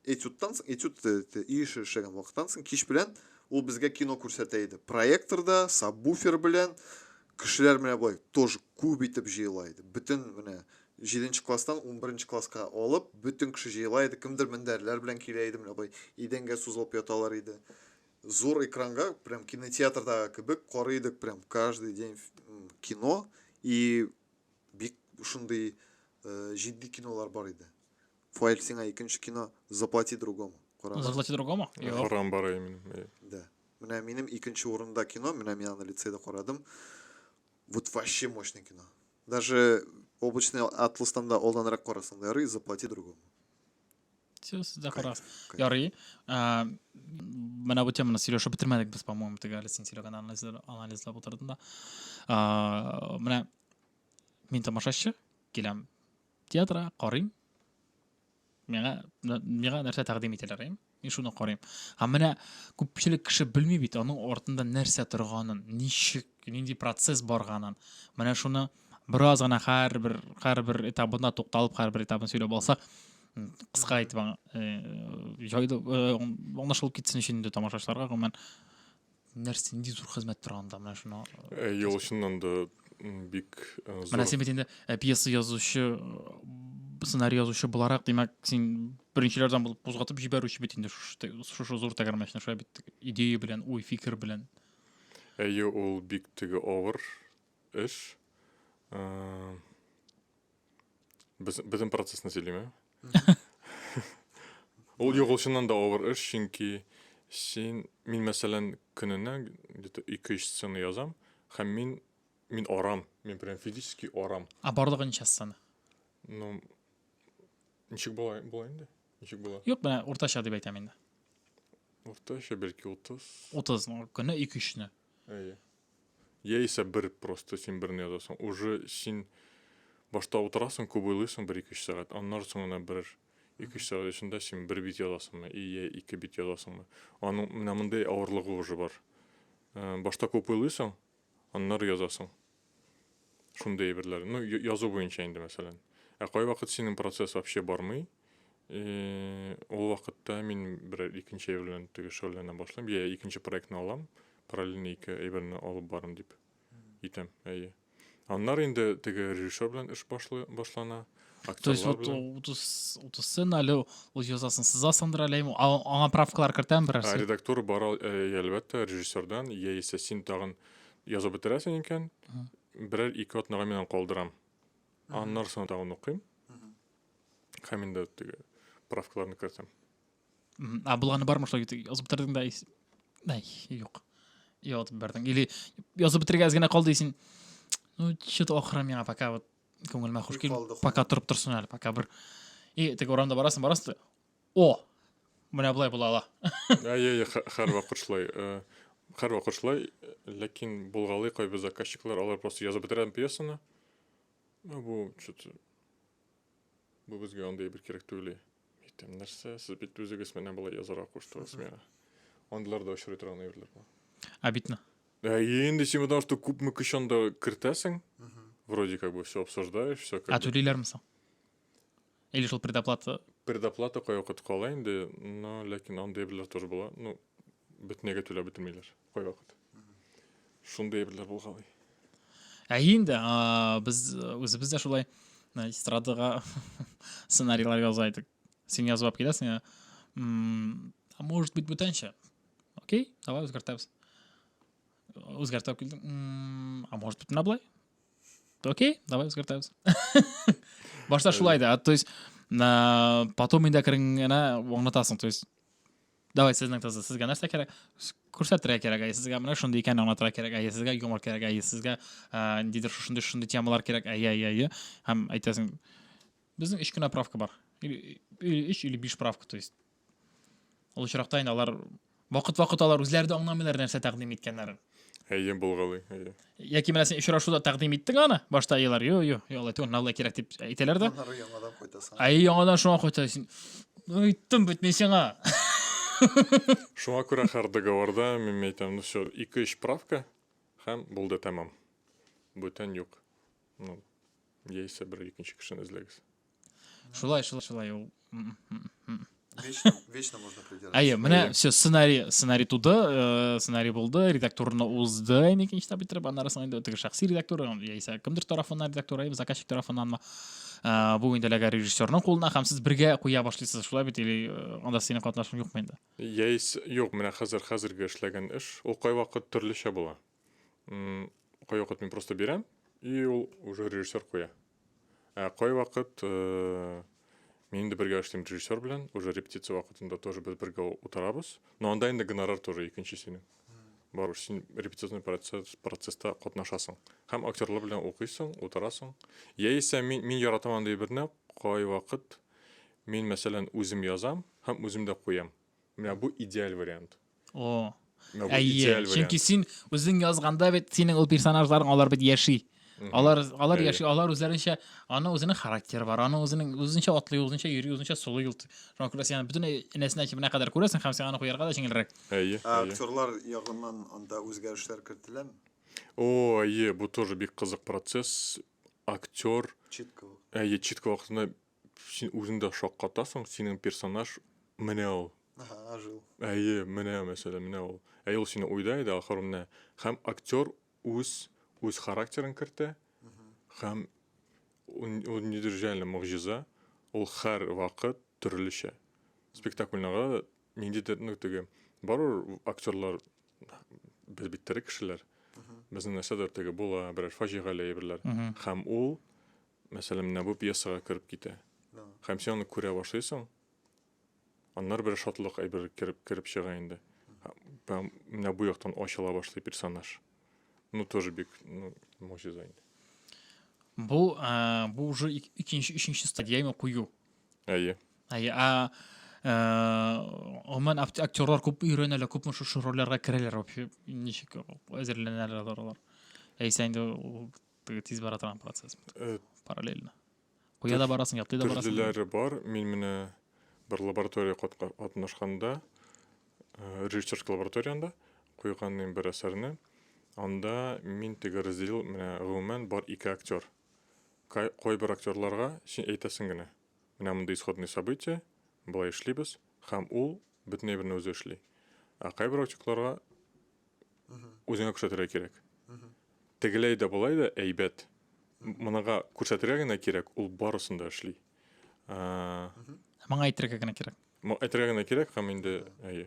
этюдтан соң, этюд өй эше эшләгән вакыттан соң кич белән ул безгә кино күрсәтә иде. Проекторда, сабвуфер белән кешеләр менә болай тоже күп итеп җыела иде. Бөтен менә 7 класстан 11 класска алып, бөтен кеше җыела иде. Кемдер мендәрләр белән килә иде, менә болай идәнгә сузылып яталар иде. Зур экранга, прям кинотеатрдагы кебек карый идек прям каждый день кино и бик шундый э, җитди кинолар бар иде. Фаил, сиңа икенче кино Заплати другому. Караган. Заплати другому? Юк. Караган бар минем. Да. Менә минем икенче урында кино, менә мин аны лицейда карадым. Вот вообще мощное кино. Даже «Облачный атластан да алданрак карасаң да ярый, «Заплати другому». Все, сез дә карагыз. Ярый. Менә бу теманы сөйләшеп бетермәдек без, по-моему, теге әле син сөйләгән анализлап утырдым да. Менә мин тамашачы, киләм театрга, карыйм. Миңа миңа нәрсә тәкъдим итәләр, әйме? Мин шуны карыйм. Һәм менә күпчелек кеше белми бит аның артында нәрсә торганын, ничек, нинди процесс барганын. Менә шуны бераз гына һәрбер һәрбер этабында тукталып, һәрбер этабын сөйләп алсак, кыска итеп җайлы аңлашылып китсен өчен инде тамашачыларга гомумән нәрсә нинди зур хезмәт тора анда менә шуны Әйе, ул чыннан да бик зур. Менә син бит инде пьеса язучы, сценарий язучы буларак, димәк, син беренчеләрдән булып кузгатып җибәрүче бит инде шушы зур тәгәрмәчне, шулай бит идея белән, уй, фикер белән. Әйе, ул бик теге авыр эш. Без, безнең процессны сөйлим, ә? Ул юк, ул чыннан да авыр эш, чөнки син, мин мәсәлән, көненә где-то 2-3 сцена язам, һәм мин мин арам, мин прям физически арам. Ә барлыгы ничә сцена? Ну, ничек була, була инде? Ничек була? Юк, менә уртача дип әйтәм инде. Уртача бәлки 30. 30, ну, көненә 2-3-не. Әйе. Яисә бер просто син берне язасың. Уже син башта утырасың, күп уйлыйсың бер ике өч сәгать. Аннары соң гына бер ике өч сәгать эчендә син бер бит язасыңмы, и я ике бит язасыңмы. Аның менә мондый авырлыгы уже бар. Э, башта күп уйлыйсың, аннары язасың. Шундый әйберләр. Ну, язу буенча инде, мәсәлән. Ә кайвакыт синең процесс вообще бармый. Э, ул вакытта мин берәр икенче әйбер белән теге шөгыльләнә башлыйм, я икенче проектны алам, параллельно ике әйберне алып барам дип итәм, әйе. Аннары инде теге режиссер белән эш башлы, башлана. То есть вот 30 30 сцена әле ул язасың, сызасыңдыр әле, аңа правкалар кертәм берәрсе. Редактура бар, әлбәттә, режиссердан, яисә син тагын язып бетерәсең икән, берәр ике атнага мин аны калдырам. Аннары соң тагын укыйм. Һәм инде теге правкаларны кертәм. Ә булганы бармы шулай язып бетердең дә әй, юк. Язып бетердең. Или язып бетерергә әз генә калды син. Ну, что-то ахыры миңа пока вот күңелемә хуш килми. Пока торып торсын әле, пока бер. И теге урамда барасың, барасың. О! Менә болай була ала. Әйе, әйе, һәрвакыт шулай. Э, һәрвакыт шулай, ләкин булгалый кайбер заказчиклар, алар просто язып бетерә пьесаны. Ну, бу что-то бу безгә андый әйбер кирәк түгел. Әйтәм, нәрсә, сез бит үзегез менә болай язарга куштыгыз миңа. Андыйлар да очрый торган әйберләр була. Обидно. Ә инде син потому что күпме көч анда кертәсең, вроде как бы все обсуждаешь, все как. А түлиләрме соң? Или шул предоплата? Предоплата кайвакыт кала инде, но ләкин андый әйберләр тоже була. Ну, бөтенләйгә түләп бетермиләр кайвакыт. Шундый әйберләр булгалый. Ә инде без үзебез дә шулай эстрадага сценарийлар яза идек. Син язып алып киләсең, а может быть бүтәнчә. Окей, давай үзгәртәбез. Үзгәртеп килдем. А может быть менә болай? Окей, давай үзгәртәбез. Башта шулай да, то есть потом инде әкрен генә аңлатасың, то есть давай сезнең таза сезгә нәрсә кирәк күрсәтергә кирәк, әйе, сезгә менә шундый икәнен аңлатырга кирәк, әйе, сезгә юмор кирәк, әйе, сезгә ниндидер шушындый шушындый темалар кирәк, әйе, әйе, әйе. Һәм әйтәсең, безнең өч кенә правка бар. Или өч или биш правка, то есть Ул очракта инде алар вакыт-вакыт алар үзләре дә аңламыйлар нәрсә тәкъдим иткәннәрен. Әйе, булгалый, әйе. Яки менә син очрашуда тәкъдим иттең аны, башта елар, йо, йо, йо, алай түгел, алай кирәк дип әйтәләр дә. Аннары яңадан кайтасың. Әйе, яңадан шуңа кайтасың. Әйттем бит мин сиңа. Шуңа күрә һәр договорда мин әйтәм, ну все, ике-өч правка һәм булды тәмам. Бүтән юк. Ну, яисә бер икенче кешене эзләгез. Шулай, шулай, шулай ул. Вечно, вечно можно придираться. Әйе, менә все, сценарий, сценарий туды, э, сценарий булды, редактурны узды, инде икенче этап иттереп, аннары соң инде теге шәхси редактура, яисә кемдер тарафыннан редактура, яисә заказчик тарафыннанмы. Э, бу инде эләгә режиссерның кулына һәм сез бергә куя башлыйсыз, шулай бит, или э, анда синең катнашың юкмы инде? Яисә юк, менә хәзер хәзерге эшләгән эш, ул кайвакыт төрлечә була. Кайвакыт мин просто бирәм, и ул уже режиссер куя. Ә кайвакыт э, мин инде бергә эшлим режиссер белән, уже репетиция вакытында тоже без бергә утырабыз. Но анда инде гонорар тоже икенче синең. Барыбер син репетиционный процесс, процесста катнашасың. Һәм актерлар белән укыйсың, утырасың. Яисә мин, мин яратам андый берне, кайвакыт мин, мәсәлән, үзем язам һәм үзем дә куям. Менә бу идеаль вариант. О. Менә бу Әйе, идеаль чөнки вариант. син үзең язганда бит синең ул персонажларың алар бит яши. Алар алар Әйе. яши, алар үзләренчә, аның үзенең характеры бар, аның үзенең үзенчә атлый, үзенчә йөри, үзенчә сулый ул. Шуңа күрә син аны бөтен энәсенә чебенә кадәр күрәсең һәм сиңа аны куярга да җиңелрәк. Әйе, Ә әйе. актерлар ягыннан анда үзгәрешләр кертеләме? О, әйе, бу тоже бик кызык процесс. Актер, Читка. әйе, читка вакытында син үзең дә шаккатасың, синең персонаж менә ул. Ага, ожил. Әйе, менә мәсәлән, менә ул. Әйе, ул сине уйда иде, ахыр менә. Һәм актер үз үз характерын кертә һәм ул нидер реально могҗиза, ул һәр вакыт төрлечә. Спектакльнега да ниндидер, ну, теге, барыбер актерлар без бит тере кешеләр. Безнең нәрсәдер теге була, берәр фаҗигале әйберләр. Һәм ул, мәсәлән, менә бу пьесага кереп китә. Һәм син аны күрә башлыйсың. Аннары бер шатлык әйбер кереп кереп чыга инде. Прям менә бу яктан ачыла башлый персонаж. Ну, тоже бик, ну, могҗиза инде. Бу, ә, бу уже икенче, өченче стадияме кую. Әйе. Әйе, ә, ә, гомумән актерлар күп өйрәнәләр, күпме шушы рольләргә керәләр вообще, ничек әзерләнәләр алар. Яисә инде ул теге тиз бара торган процесс параллельно. Куя да барасың, ятлый да барасың. Төрлеләре бар. Мин менә бер лаборатория катнашканда, э, режиссерский лабораториянда куйган идем бер әсәрне. Анда мин теге разделил, менә гомумән бар ике актер. Кайбер актерларга син әйтәсең генә. Менә мондый исходный событие, болай эшлибез, һәм ул бөтен әйберне үзе эшли. Ә кайбер актерларга үзеңә күрсәтергә кирәк. Тегеләй дә болай да әйбәт. Монага күрсәтергә генә кирәк, ул барысын да эшли. Моңа әйтергә генә кирәк. Әйтергә генә кирәк һәм инде әйе.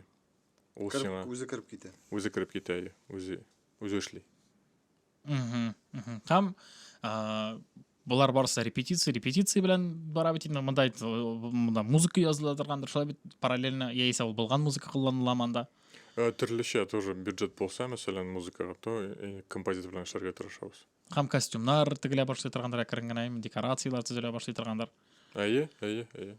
Ул сиңа үзе кереп китә. Үзе кереп китә, әйе. Үзе үзе эшли. Һәм болар барысы репетиция, репетиция белән бара бит инде. Монда монда музыка языла торгандыр, шулай бит параллельно, яисә ул булган музыка кулланыла монда. Э, төрлечә тоже бюджет булса, мәсәлән, музыкага, то э, композитор белән эшләргә тырышабыз. Һәм костюмнар тегелә башлый торгандыр әкрен генә, декорацияләр төзелә башлый торгандыр. Әйе, әйе, әйе.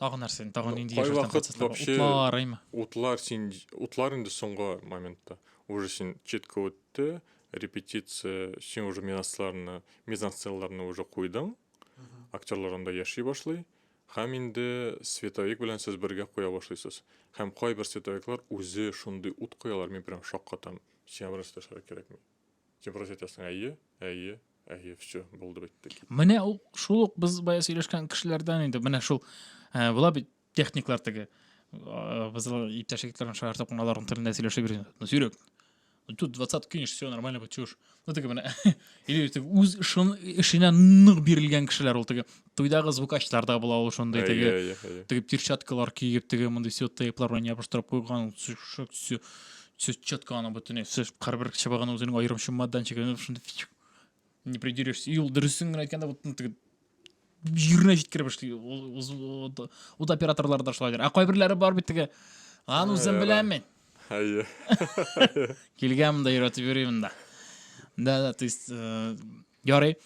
Тагын нәрсә, тагын нинди кайвакыт вообще утлар, әйме? Утлар син утлар инде соңгы моментта. Уже син четко үтте, репетиция, син уже мизансценаларны, мизансценаларны уже куйдың. Актерлар анда яши башлый. Һәм инде световик белән сез бергә куя башлыйсыз. Һәм кайбер световиклар үзе шундый ут куялар, мин прям шаккатам. Сиңа бернәрсә дә эшләргә кирәкми. Син просто әйтәсең, әйе, әйе, әйе, все, булды бетте. Менә ул шул ук без бая сөйләшкән кешеләрдән инде, менә шул э, була бит техниклар теге. Э, без иптәш егетләр белән шаяртып кына аларның телендә сөйләшә биргән. Ну, Серег, ну тут 20 кинешь, все нормально будет, чушь. Ну теге менә или теге үз эшен эшенә нык бирелгән кешеләр ул теге туйдагы звукачлар да була ул шундый теге теге перчаткалар киеп теге мондый все тейплар белән ябыштырып куйган все все все четко аны бөтенләй все һәрбер чыбыгын үзенең аерым чемоданчигы шундый не придерешься. И ул дөресен генә әйткәндә вот теге җиренә җиткереп эшли. Ут операторлар да шулайдыр. Ә кайберләре бар бит теге. Аны үзем беләм мин. Әйе. Килгән монда өйрәтеп йөрим монда. Да, да, то есть э, ярый.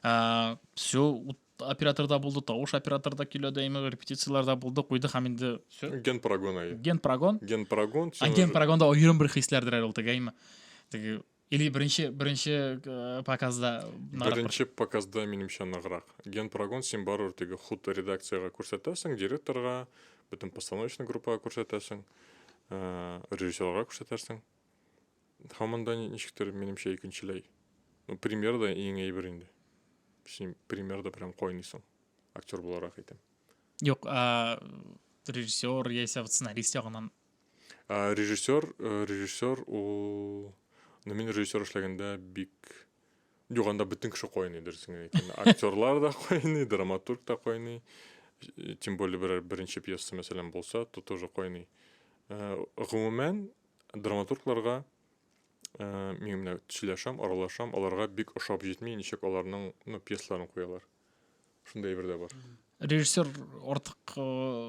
Э, все, ут операторда булды, тавыш операторда килә дә, репетицияләрдә булды, куйды һәм инде все. Генпрогон әйе. Генпрогон. Генпрогон. А генпрогонда аерым бер хисләрдер әле ул теге, әйме. Теге Или беренче беренче э, показда ныграк Беренче показда минемчә ныграк. Генпрогон син барыбер теге худ редакциягә күрсәтәсең, директорга, бөтен постановочный группага күрсәтәсең, э, режиссерларга күрсәтәсең. Һәм монда ничектер минемчә икенчеләй. Ну, премьерада иң әйбер инде. Син премьерада прям кайныйсың, актер буларак әйтәм. Юк, ә, режиссер яисә сценарист ягыннан Ә, режиссер, э, режиссер ул... Ну, мин режиссер эшләгәндә бик... Юк, анда бөтен кеше кайный, дөресен генә әйткәндә. Актерлар да кайный, драматург та кайный. Э, тем более берәр беренче пьеса, мәсәлән, булса, то тоже кайный. Э, гомумән, драматургларга э, мин менә сөйләшәм, аралашам, аларга бик ошап җитми, ничек аларның, ну, пьесаларын куялар. Шундый әйбер дә бар. Режиссер артык э,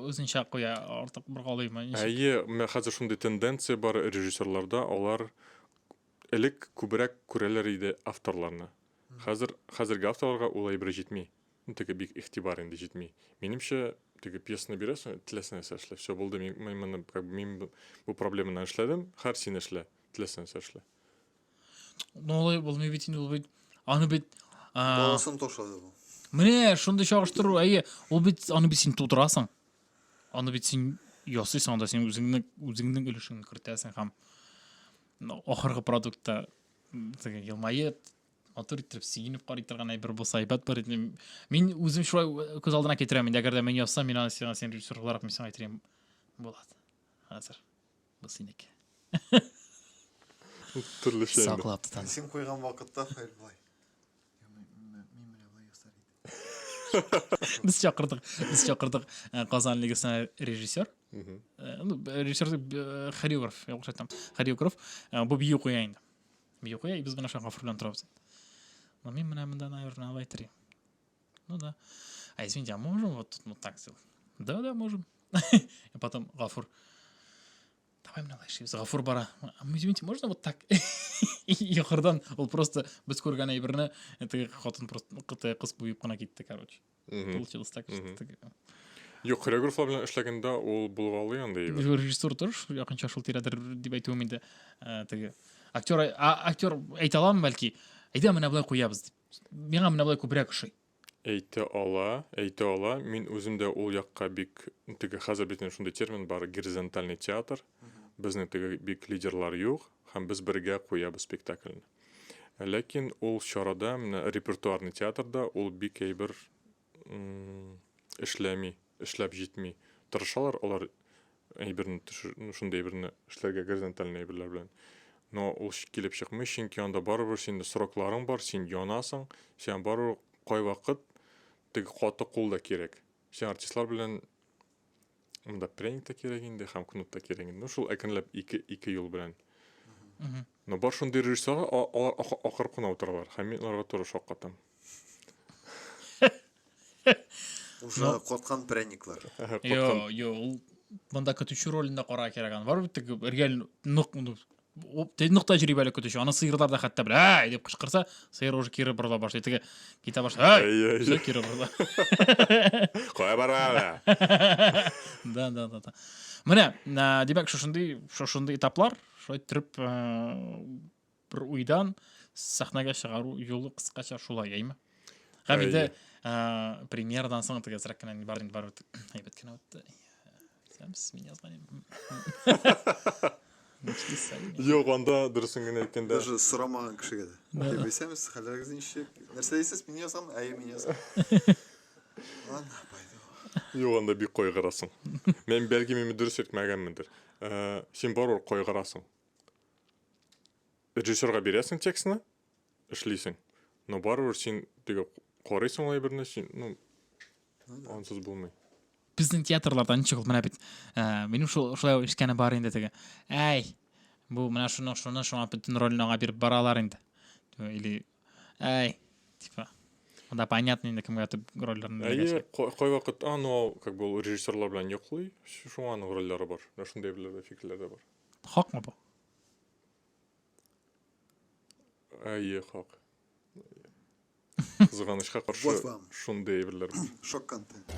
үзенчә куя, артык боргалыймы? Ничек? Әйе, менә хәзер шундый тенденция бар режиссерларда, алар элек күбрәк күрәләр иде авторларны. Хәзер хәзерге авторларга ул әйбер җитми. Ну, теге бик игътибар инде җитми. Минемчә, теге пьесаны бирәсең, теләсә нәрсә эшлә. Все, булды, мин, мин моны как бы мин бу проблеманы эшләдем, хәр син эшлә, теләсә нәрсә эшлә. Ну, алай булмый бит инде ул бит. Аны бит Баласын ташлады бу. Менә шундый чагыштыру, әйе, ул бит аны бит син тудырасың. Аны бит син ясыйсың, анда син үзеңнең үзеңнең өлешеңне кертәсең һәм ахыргы продуктта теге елмаеп, матур иттереп сөенеп карый торган әйбер булса әйбәт булыр иде. Мин үзем шулай күз алдына китерәм инде, әгәр дә мин язсам, мин аны сиңа син режиссер буларак мин сиңа әйтер идем, Булат, хәзер бу синеке. Төрлечә инде. Саклап тотам. Син куйган вакытта Фаил болай. Мин менә болай ясар идем. Без чакырдык, без чакырдык э, Казан лигасына режиссер. Э, ну, режиссер э, хореограф, ялгыш әйтәм. Хореограф. Бу бию куя инде. Бию куя, и без менә шуңа Гафур белән торабыз. Но мин менә монда, наверное, алай торыйм. Ну да. А извините, а можем вот тут вот так сделать? Да, да, можем. И потом Гафур, давай менә эшлибез. Гафур бара. Извините, можно вот так? И ахырдан ул просто без күргән әйберне теге хатын просто кыз куеп кына китте, короче. Получилось так, что Юк, хореографлар белән эшләгәндә ул булгалый андый әйбер. Режиссер тоже якынча шул тирәдер дип әйтүем инде. Э, теге актер актер әйтә аламы бәлки, әйдә менә болай куябыз дип. Миңа менә болай күбрәк ошый. Әйтә ала, әйтә ала. Мин үзем дә ул якка бик теге хәзер бит инде шундый термин бар, горизонтальный театр. Безнең теге бик лидерлар юк һәм без бергә куябыз спектакльне. Ләкин ул чарада, менә репертуарный театрда ул бик әйбер эшләми, эшләп җитми. Тырышалар алар әйберне төшер, ну, шундый әйберне эшләргә горизонтальный әйберләр белән. Но ул килеп чыкмый, чөнки анда барыбер синең срокларың бар, син янасың, сиңа барыбер кайвакыт теге каты кул да кирәк. Син артистлар белән монда пряник та кирәк инде һәм кнут та кирәк инде. Ну, шул әкренләп ике, ике юл белән. Но бар шундый режиссерлар, алар акырып кына утыралар, һәм мин аларга туры шаккатам. Уже каткан пряниклар. Йо, йо, ул монда көтүче ролендә карарга кирәк аны. Барыбер теге реаль нык, ну, нык тәҗрибәле көтүче. Аны сыерлар да хәтта бер әй дип кычкырса, сыер уже кире борыла башлый. Теге китә башлый. Әй! Все кире борыла. Кая бара? Да, да, да, да. Менә, димәк, шушындый, шушындый этаплар, шулай иттереп, бер уйдан сәхнәгә чыгару юлы кыскача шулай, әйме? Һәм инде премьерадан соң теге әзрәк кенә бар инде барыбер әйбәт кенә үтте. Сәмс, мин язган идем. Юк, анда дөресен генә әйткәндә. Даже сорамаган кешегә дә. Әйбәсәмез, хәлләрегез ничек? Нәрсә дисез, мин язам, әйе, мин язам. Ладно, пойду. Юк, анда бик кайгырасың. Мен бәлки мин дөрес әйтмәгәнмендер. Син барыбер кайгырасың. Режиссерга бирәсең текстны, эшлисең. Но барыбер син теге карыйсың ул әйберне, син, ну, ансыз булмый. Безнең театрларда ничек ул менә бит, э, минем шул шулай ишеткәнем бар инде теге. Әй, бу менә шуны, шуны, шуңа бөтен рольне аңа биреп баралар инде. Или, әй, типа, монда понятно инде кемгә төп рольләрне Әйе, кайвакыт, а, ну, как бы ул режиссерлар белән йоклый, шуңа аның рольләре бар. Менә шундый әйберләр дә, фикерләр дә бар. Хакмы бу? Әйе, хак. Кызганычка каршы Вот вам. шундый әйберләр бар. Шок контент.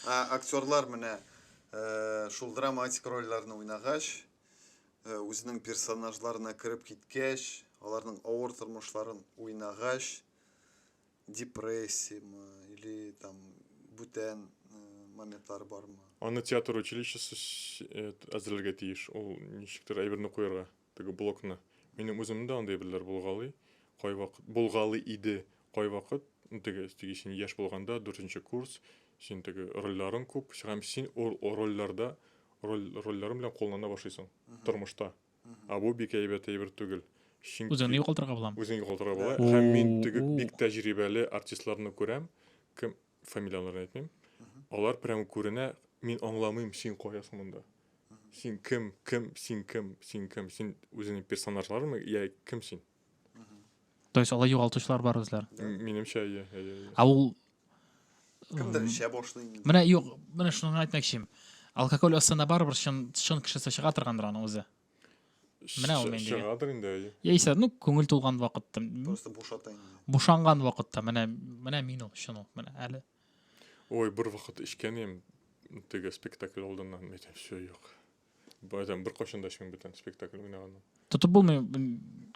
Ә актерлар менә э, шул драматик рольләрне уйнагач, э, үзенең персонажларына кереп киткәч, аларның авыр тормышларын уйнагач, депрессияме или там бүтән э, моментлар бармы? Аны театр училищесы э, әзерләргә тиеш. Ул ничектер әйберне куярга, теге блокны. Минем үземдә андый әйберләр булгалый. Кайвакыт булгалый иде. Кайвакыт ну, теге теге син яшь булганда, дүртенче курс, син теге рольләрең күп, һәм син ул рольләрдә роль рольләрең белән куллана башлыйсың тормышта. Ә бу бик әйбәт әйбер түгел. Чөнки Үзеңне югалтырга буламы? Үзеңне югалтырга була. Һәм мин теге бик тәҗрибәле артистларны күрәм. Кем фамилияләрен әйтмим. Алар прям күренә, мин аңламыйм, син каясың монда? Син кем? Кем? Син кем? Син кем? Син үзеңнең персонажларыңмы? Я кем син? То есть алай югалтучылар бар үзләре. Минемчә, әйе, әйе. әйе. Ә ул Кемдер эчә башлый инде. Менә юк, менә шуны гына әйтмәкчем. Алкоголь астында барыбер чын чын кешесе чыга торгандыр аның үзе. Менә ул Ш- мин дигән. Чыгадыр инде, әйе. Яисә, ну, күңел тулган вакытта, Просто бушата инде. бушанган вакытта менә менә мин ул, чын ул, менә әле. Ой, бер вакыт эчкән идем теге спектакль алдыннан, мин әйтәм, все, юк. Әйтәм, беркайчан да эчмим бүтән спектакль уйнаганнан. Тотып булмый.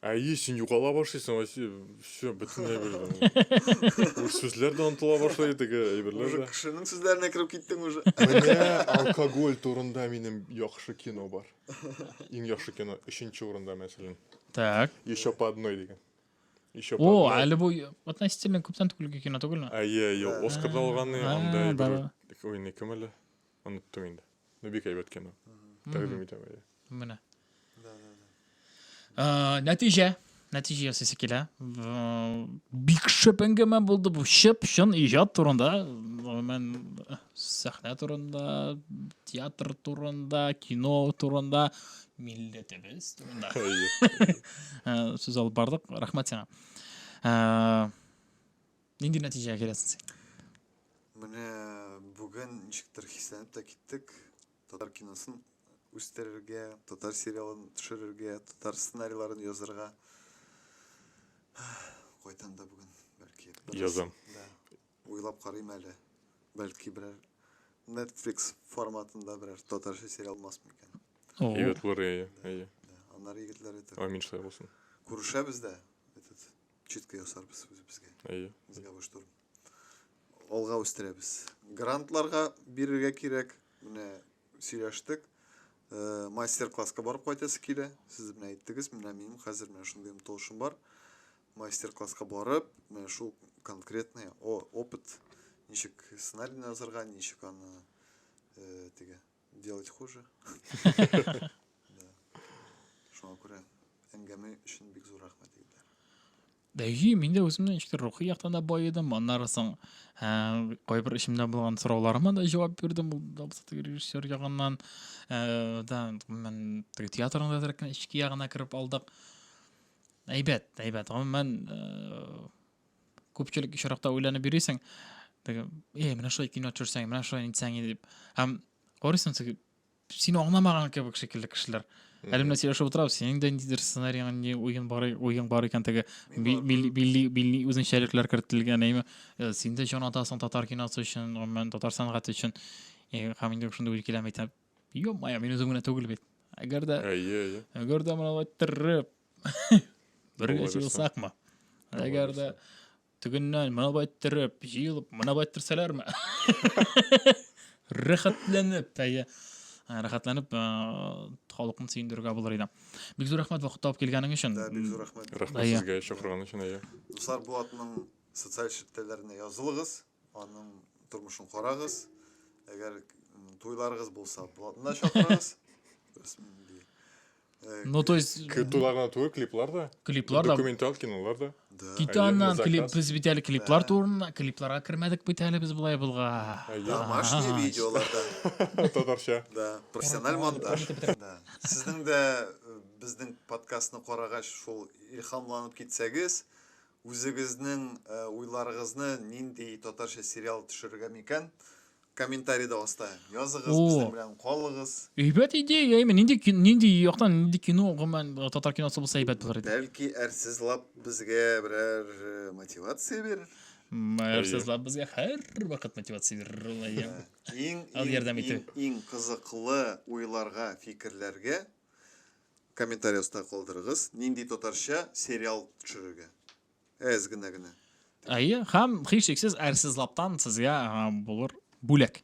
Әйе, син югала башлыйсың, вообще, все, бөтенләй бер. Уж сүзләр дә онытыла башлый, теге әйберләр Уже дә. кешенең сүзләренә кереп киттең уже. Менә алкоголь турында минем яхшы кино бар. Иң яхшы кино, өченче урында, мәсәлән. Так. Еще по одной дигән. Еще О, по одной. әле бу относительно күптән түгел кино түгелме? Әйе, әйе, Оскар да алган, анда А, да, бер уйный кем әле? Оныттым инде. Ну, бик әйбәт кино. Тәкъдим итәм, әйе. Менә. Да, да, да. Нәтиҗә. Нәтиҗә ясыйсы килә. Бик шәп әңгәмә булды бу. Чып чын иҗат турында, гомумән сәхнә турында, театр турында, кино турында, милләтебез турында. Әйе. Сүз алып бардык. Рәхмәт сиңа. Нинди нәтиҗәгә киләсең син? Менә бүген ничектер хисләнеп тә киттек. Татар киносын үстерергә, татар сериалын төшерергә, татар сценарийларын язырга. Кайтам да бүген, бәлки. Язам. Да. Уйлап карыйм әле. Бәлки берәр Netflix форматында берәр татарча сериал булмас микән? Әйбәт булыр, әйе, әйе. Да. Аннары егетләр это. Амин шулай булсын. Күрешәбез дә. Этот читка ясарбыз үзебезгә. Әйе. Мозговой штурм. Алга үстерәбез. Грантларга бирергә кирәк. Менә сөйләштек. Э, мастер-класска барып кайтасы килә. Сез менә әйттегез, менә минем хәзер менә шундый омтылышым бар. Мастер-класска барып, менә шул конкретный о, опыт, ничек сценарийны язарга, ничек аны э, теге делать хуже. Да. Шуңа күрә әңгәмә өчен бик зур рәхмәт, егетләр. Әйе, мин дә үземне ничектер рухи яктан да байыдым. Аннары соң ә, кайбер эчемдә булган сорауларыма да җавап бирдем. Ул да булса теге режиссер ягыннан. Ә, да, гомумән, теге театрның да әзрәк кенә эчке ягына кереп алдык. Әйбәт, әйбәт. Гомумән, ә, күпчелек очракта уйланып йөрисең. Теге, э, менә шулай кино төшерсәң, менә шулай нитсәң иде дип. Һәм карыйсың, теге сине аңламаган кебек шикелле кешеләр. Әле менә сөйләшеп утырабыз, синең дә ниндидер сценарийың, ни уен бар, уең бар икән теге милли милли милли үзенчәлекләр кертелгән, әйме. Э, син дә җан атасың татар киносы өчен, гомумән татар сәнгате өчен. Э, һәм инде шундый уй килә әйтәм. Ё-моё, мин үзем генә түгел бит. Әгәр дә Әйе, әйе. Әгәр дә менә иттереп бергә җыелсакмы? Әгәр дә Тегеннән менә болай иттереп, җыелып, менә болай иттерсәләрме? Рәхәтләнеп, әйе. Рәхәтләнеп, халыкны сөендерергә булыр иде. Бик зур рәхмәт вакыт табып килгәнең өчен. Да, бик зур рәхмәт. Рәхмәт сезгә чакырган өчен, әйе. Дуслар, Булатның социаль челтәрләренә язылыгыз, аның тормышын карагыз. Әгәр туйларыгыз булса, Булатны да чакырыгыз. Э, ну, то есть... Туйлар гына түгел, клиплар да. Клиплар да. Документаль кинолар да. Да. Кит аннан клип, без бит әле клиплар турында, клипларга кермәдек бит әле без болай булга. Домашний видеолар да. Татарча. Да, профессиональ монтаж. Да. Сезнең дә э, безнең подкастны карагач шул илһамланып китсәгез, үзегезнең э, уйларыгызны нинди татарча сериал төшерергә микән, Комментарийда аста языгыз, О. безнең белән калыгыз. Әйбәт идея, әйме, нинди кин- нинди яктан нинди кино гомумән э, татар киносы булса әйбәт булыр иде. Бәлки әрсез лап безгә берәр э, мотивация бирер. М, Әйе. Әрсез лап безгә һәрвакыт мотивация бирер ул, әйе. Иң Ал иң ярдәм иң итү. иң кызыклы уйларга, фикерләргә комментарий аста калдырыгыз. Нинди татарча сериал төшерергә? Әз генә генә. Әйе, һәм һичшиксез әрсез лаптан сезгә булыр бүләк.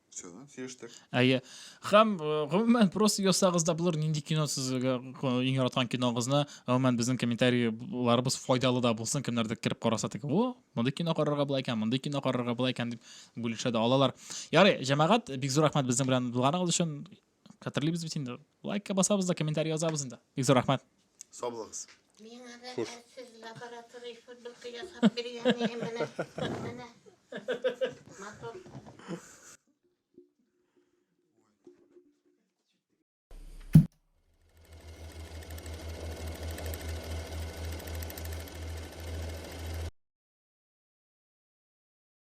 Все, сөйләштек. Әйе. Һәм гомумән просто язсагыз да булыр, нинди кино сезгә иң яраткан киногызны, гомумән безнең комментарийларыбыз файдалы да булсын, кемнәрдер кереп караса теге, о, мондый кино карарга була икән, мондый кино карарга була икән дип бүлешә дә алалар. Ярый, җәмәгать, бик зур рәхмәт безнең белән булганыгыз өчен. Хәтерлибез бит инде. Лайкка басабыз да, комментарий язабыз инде. Бик зур рәхмәт. Сау булыгыз. Миңа да Хуш. әрсез лаборатория футболка ясап биргән менә. Менә.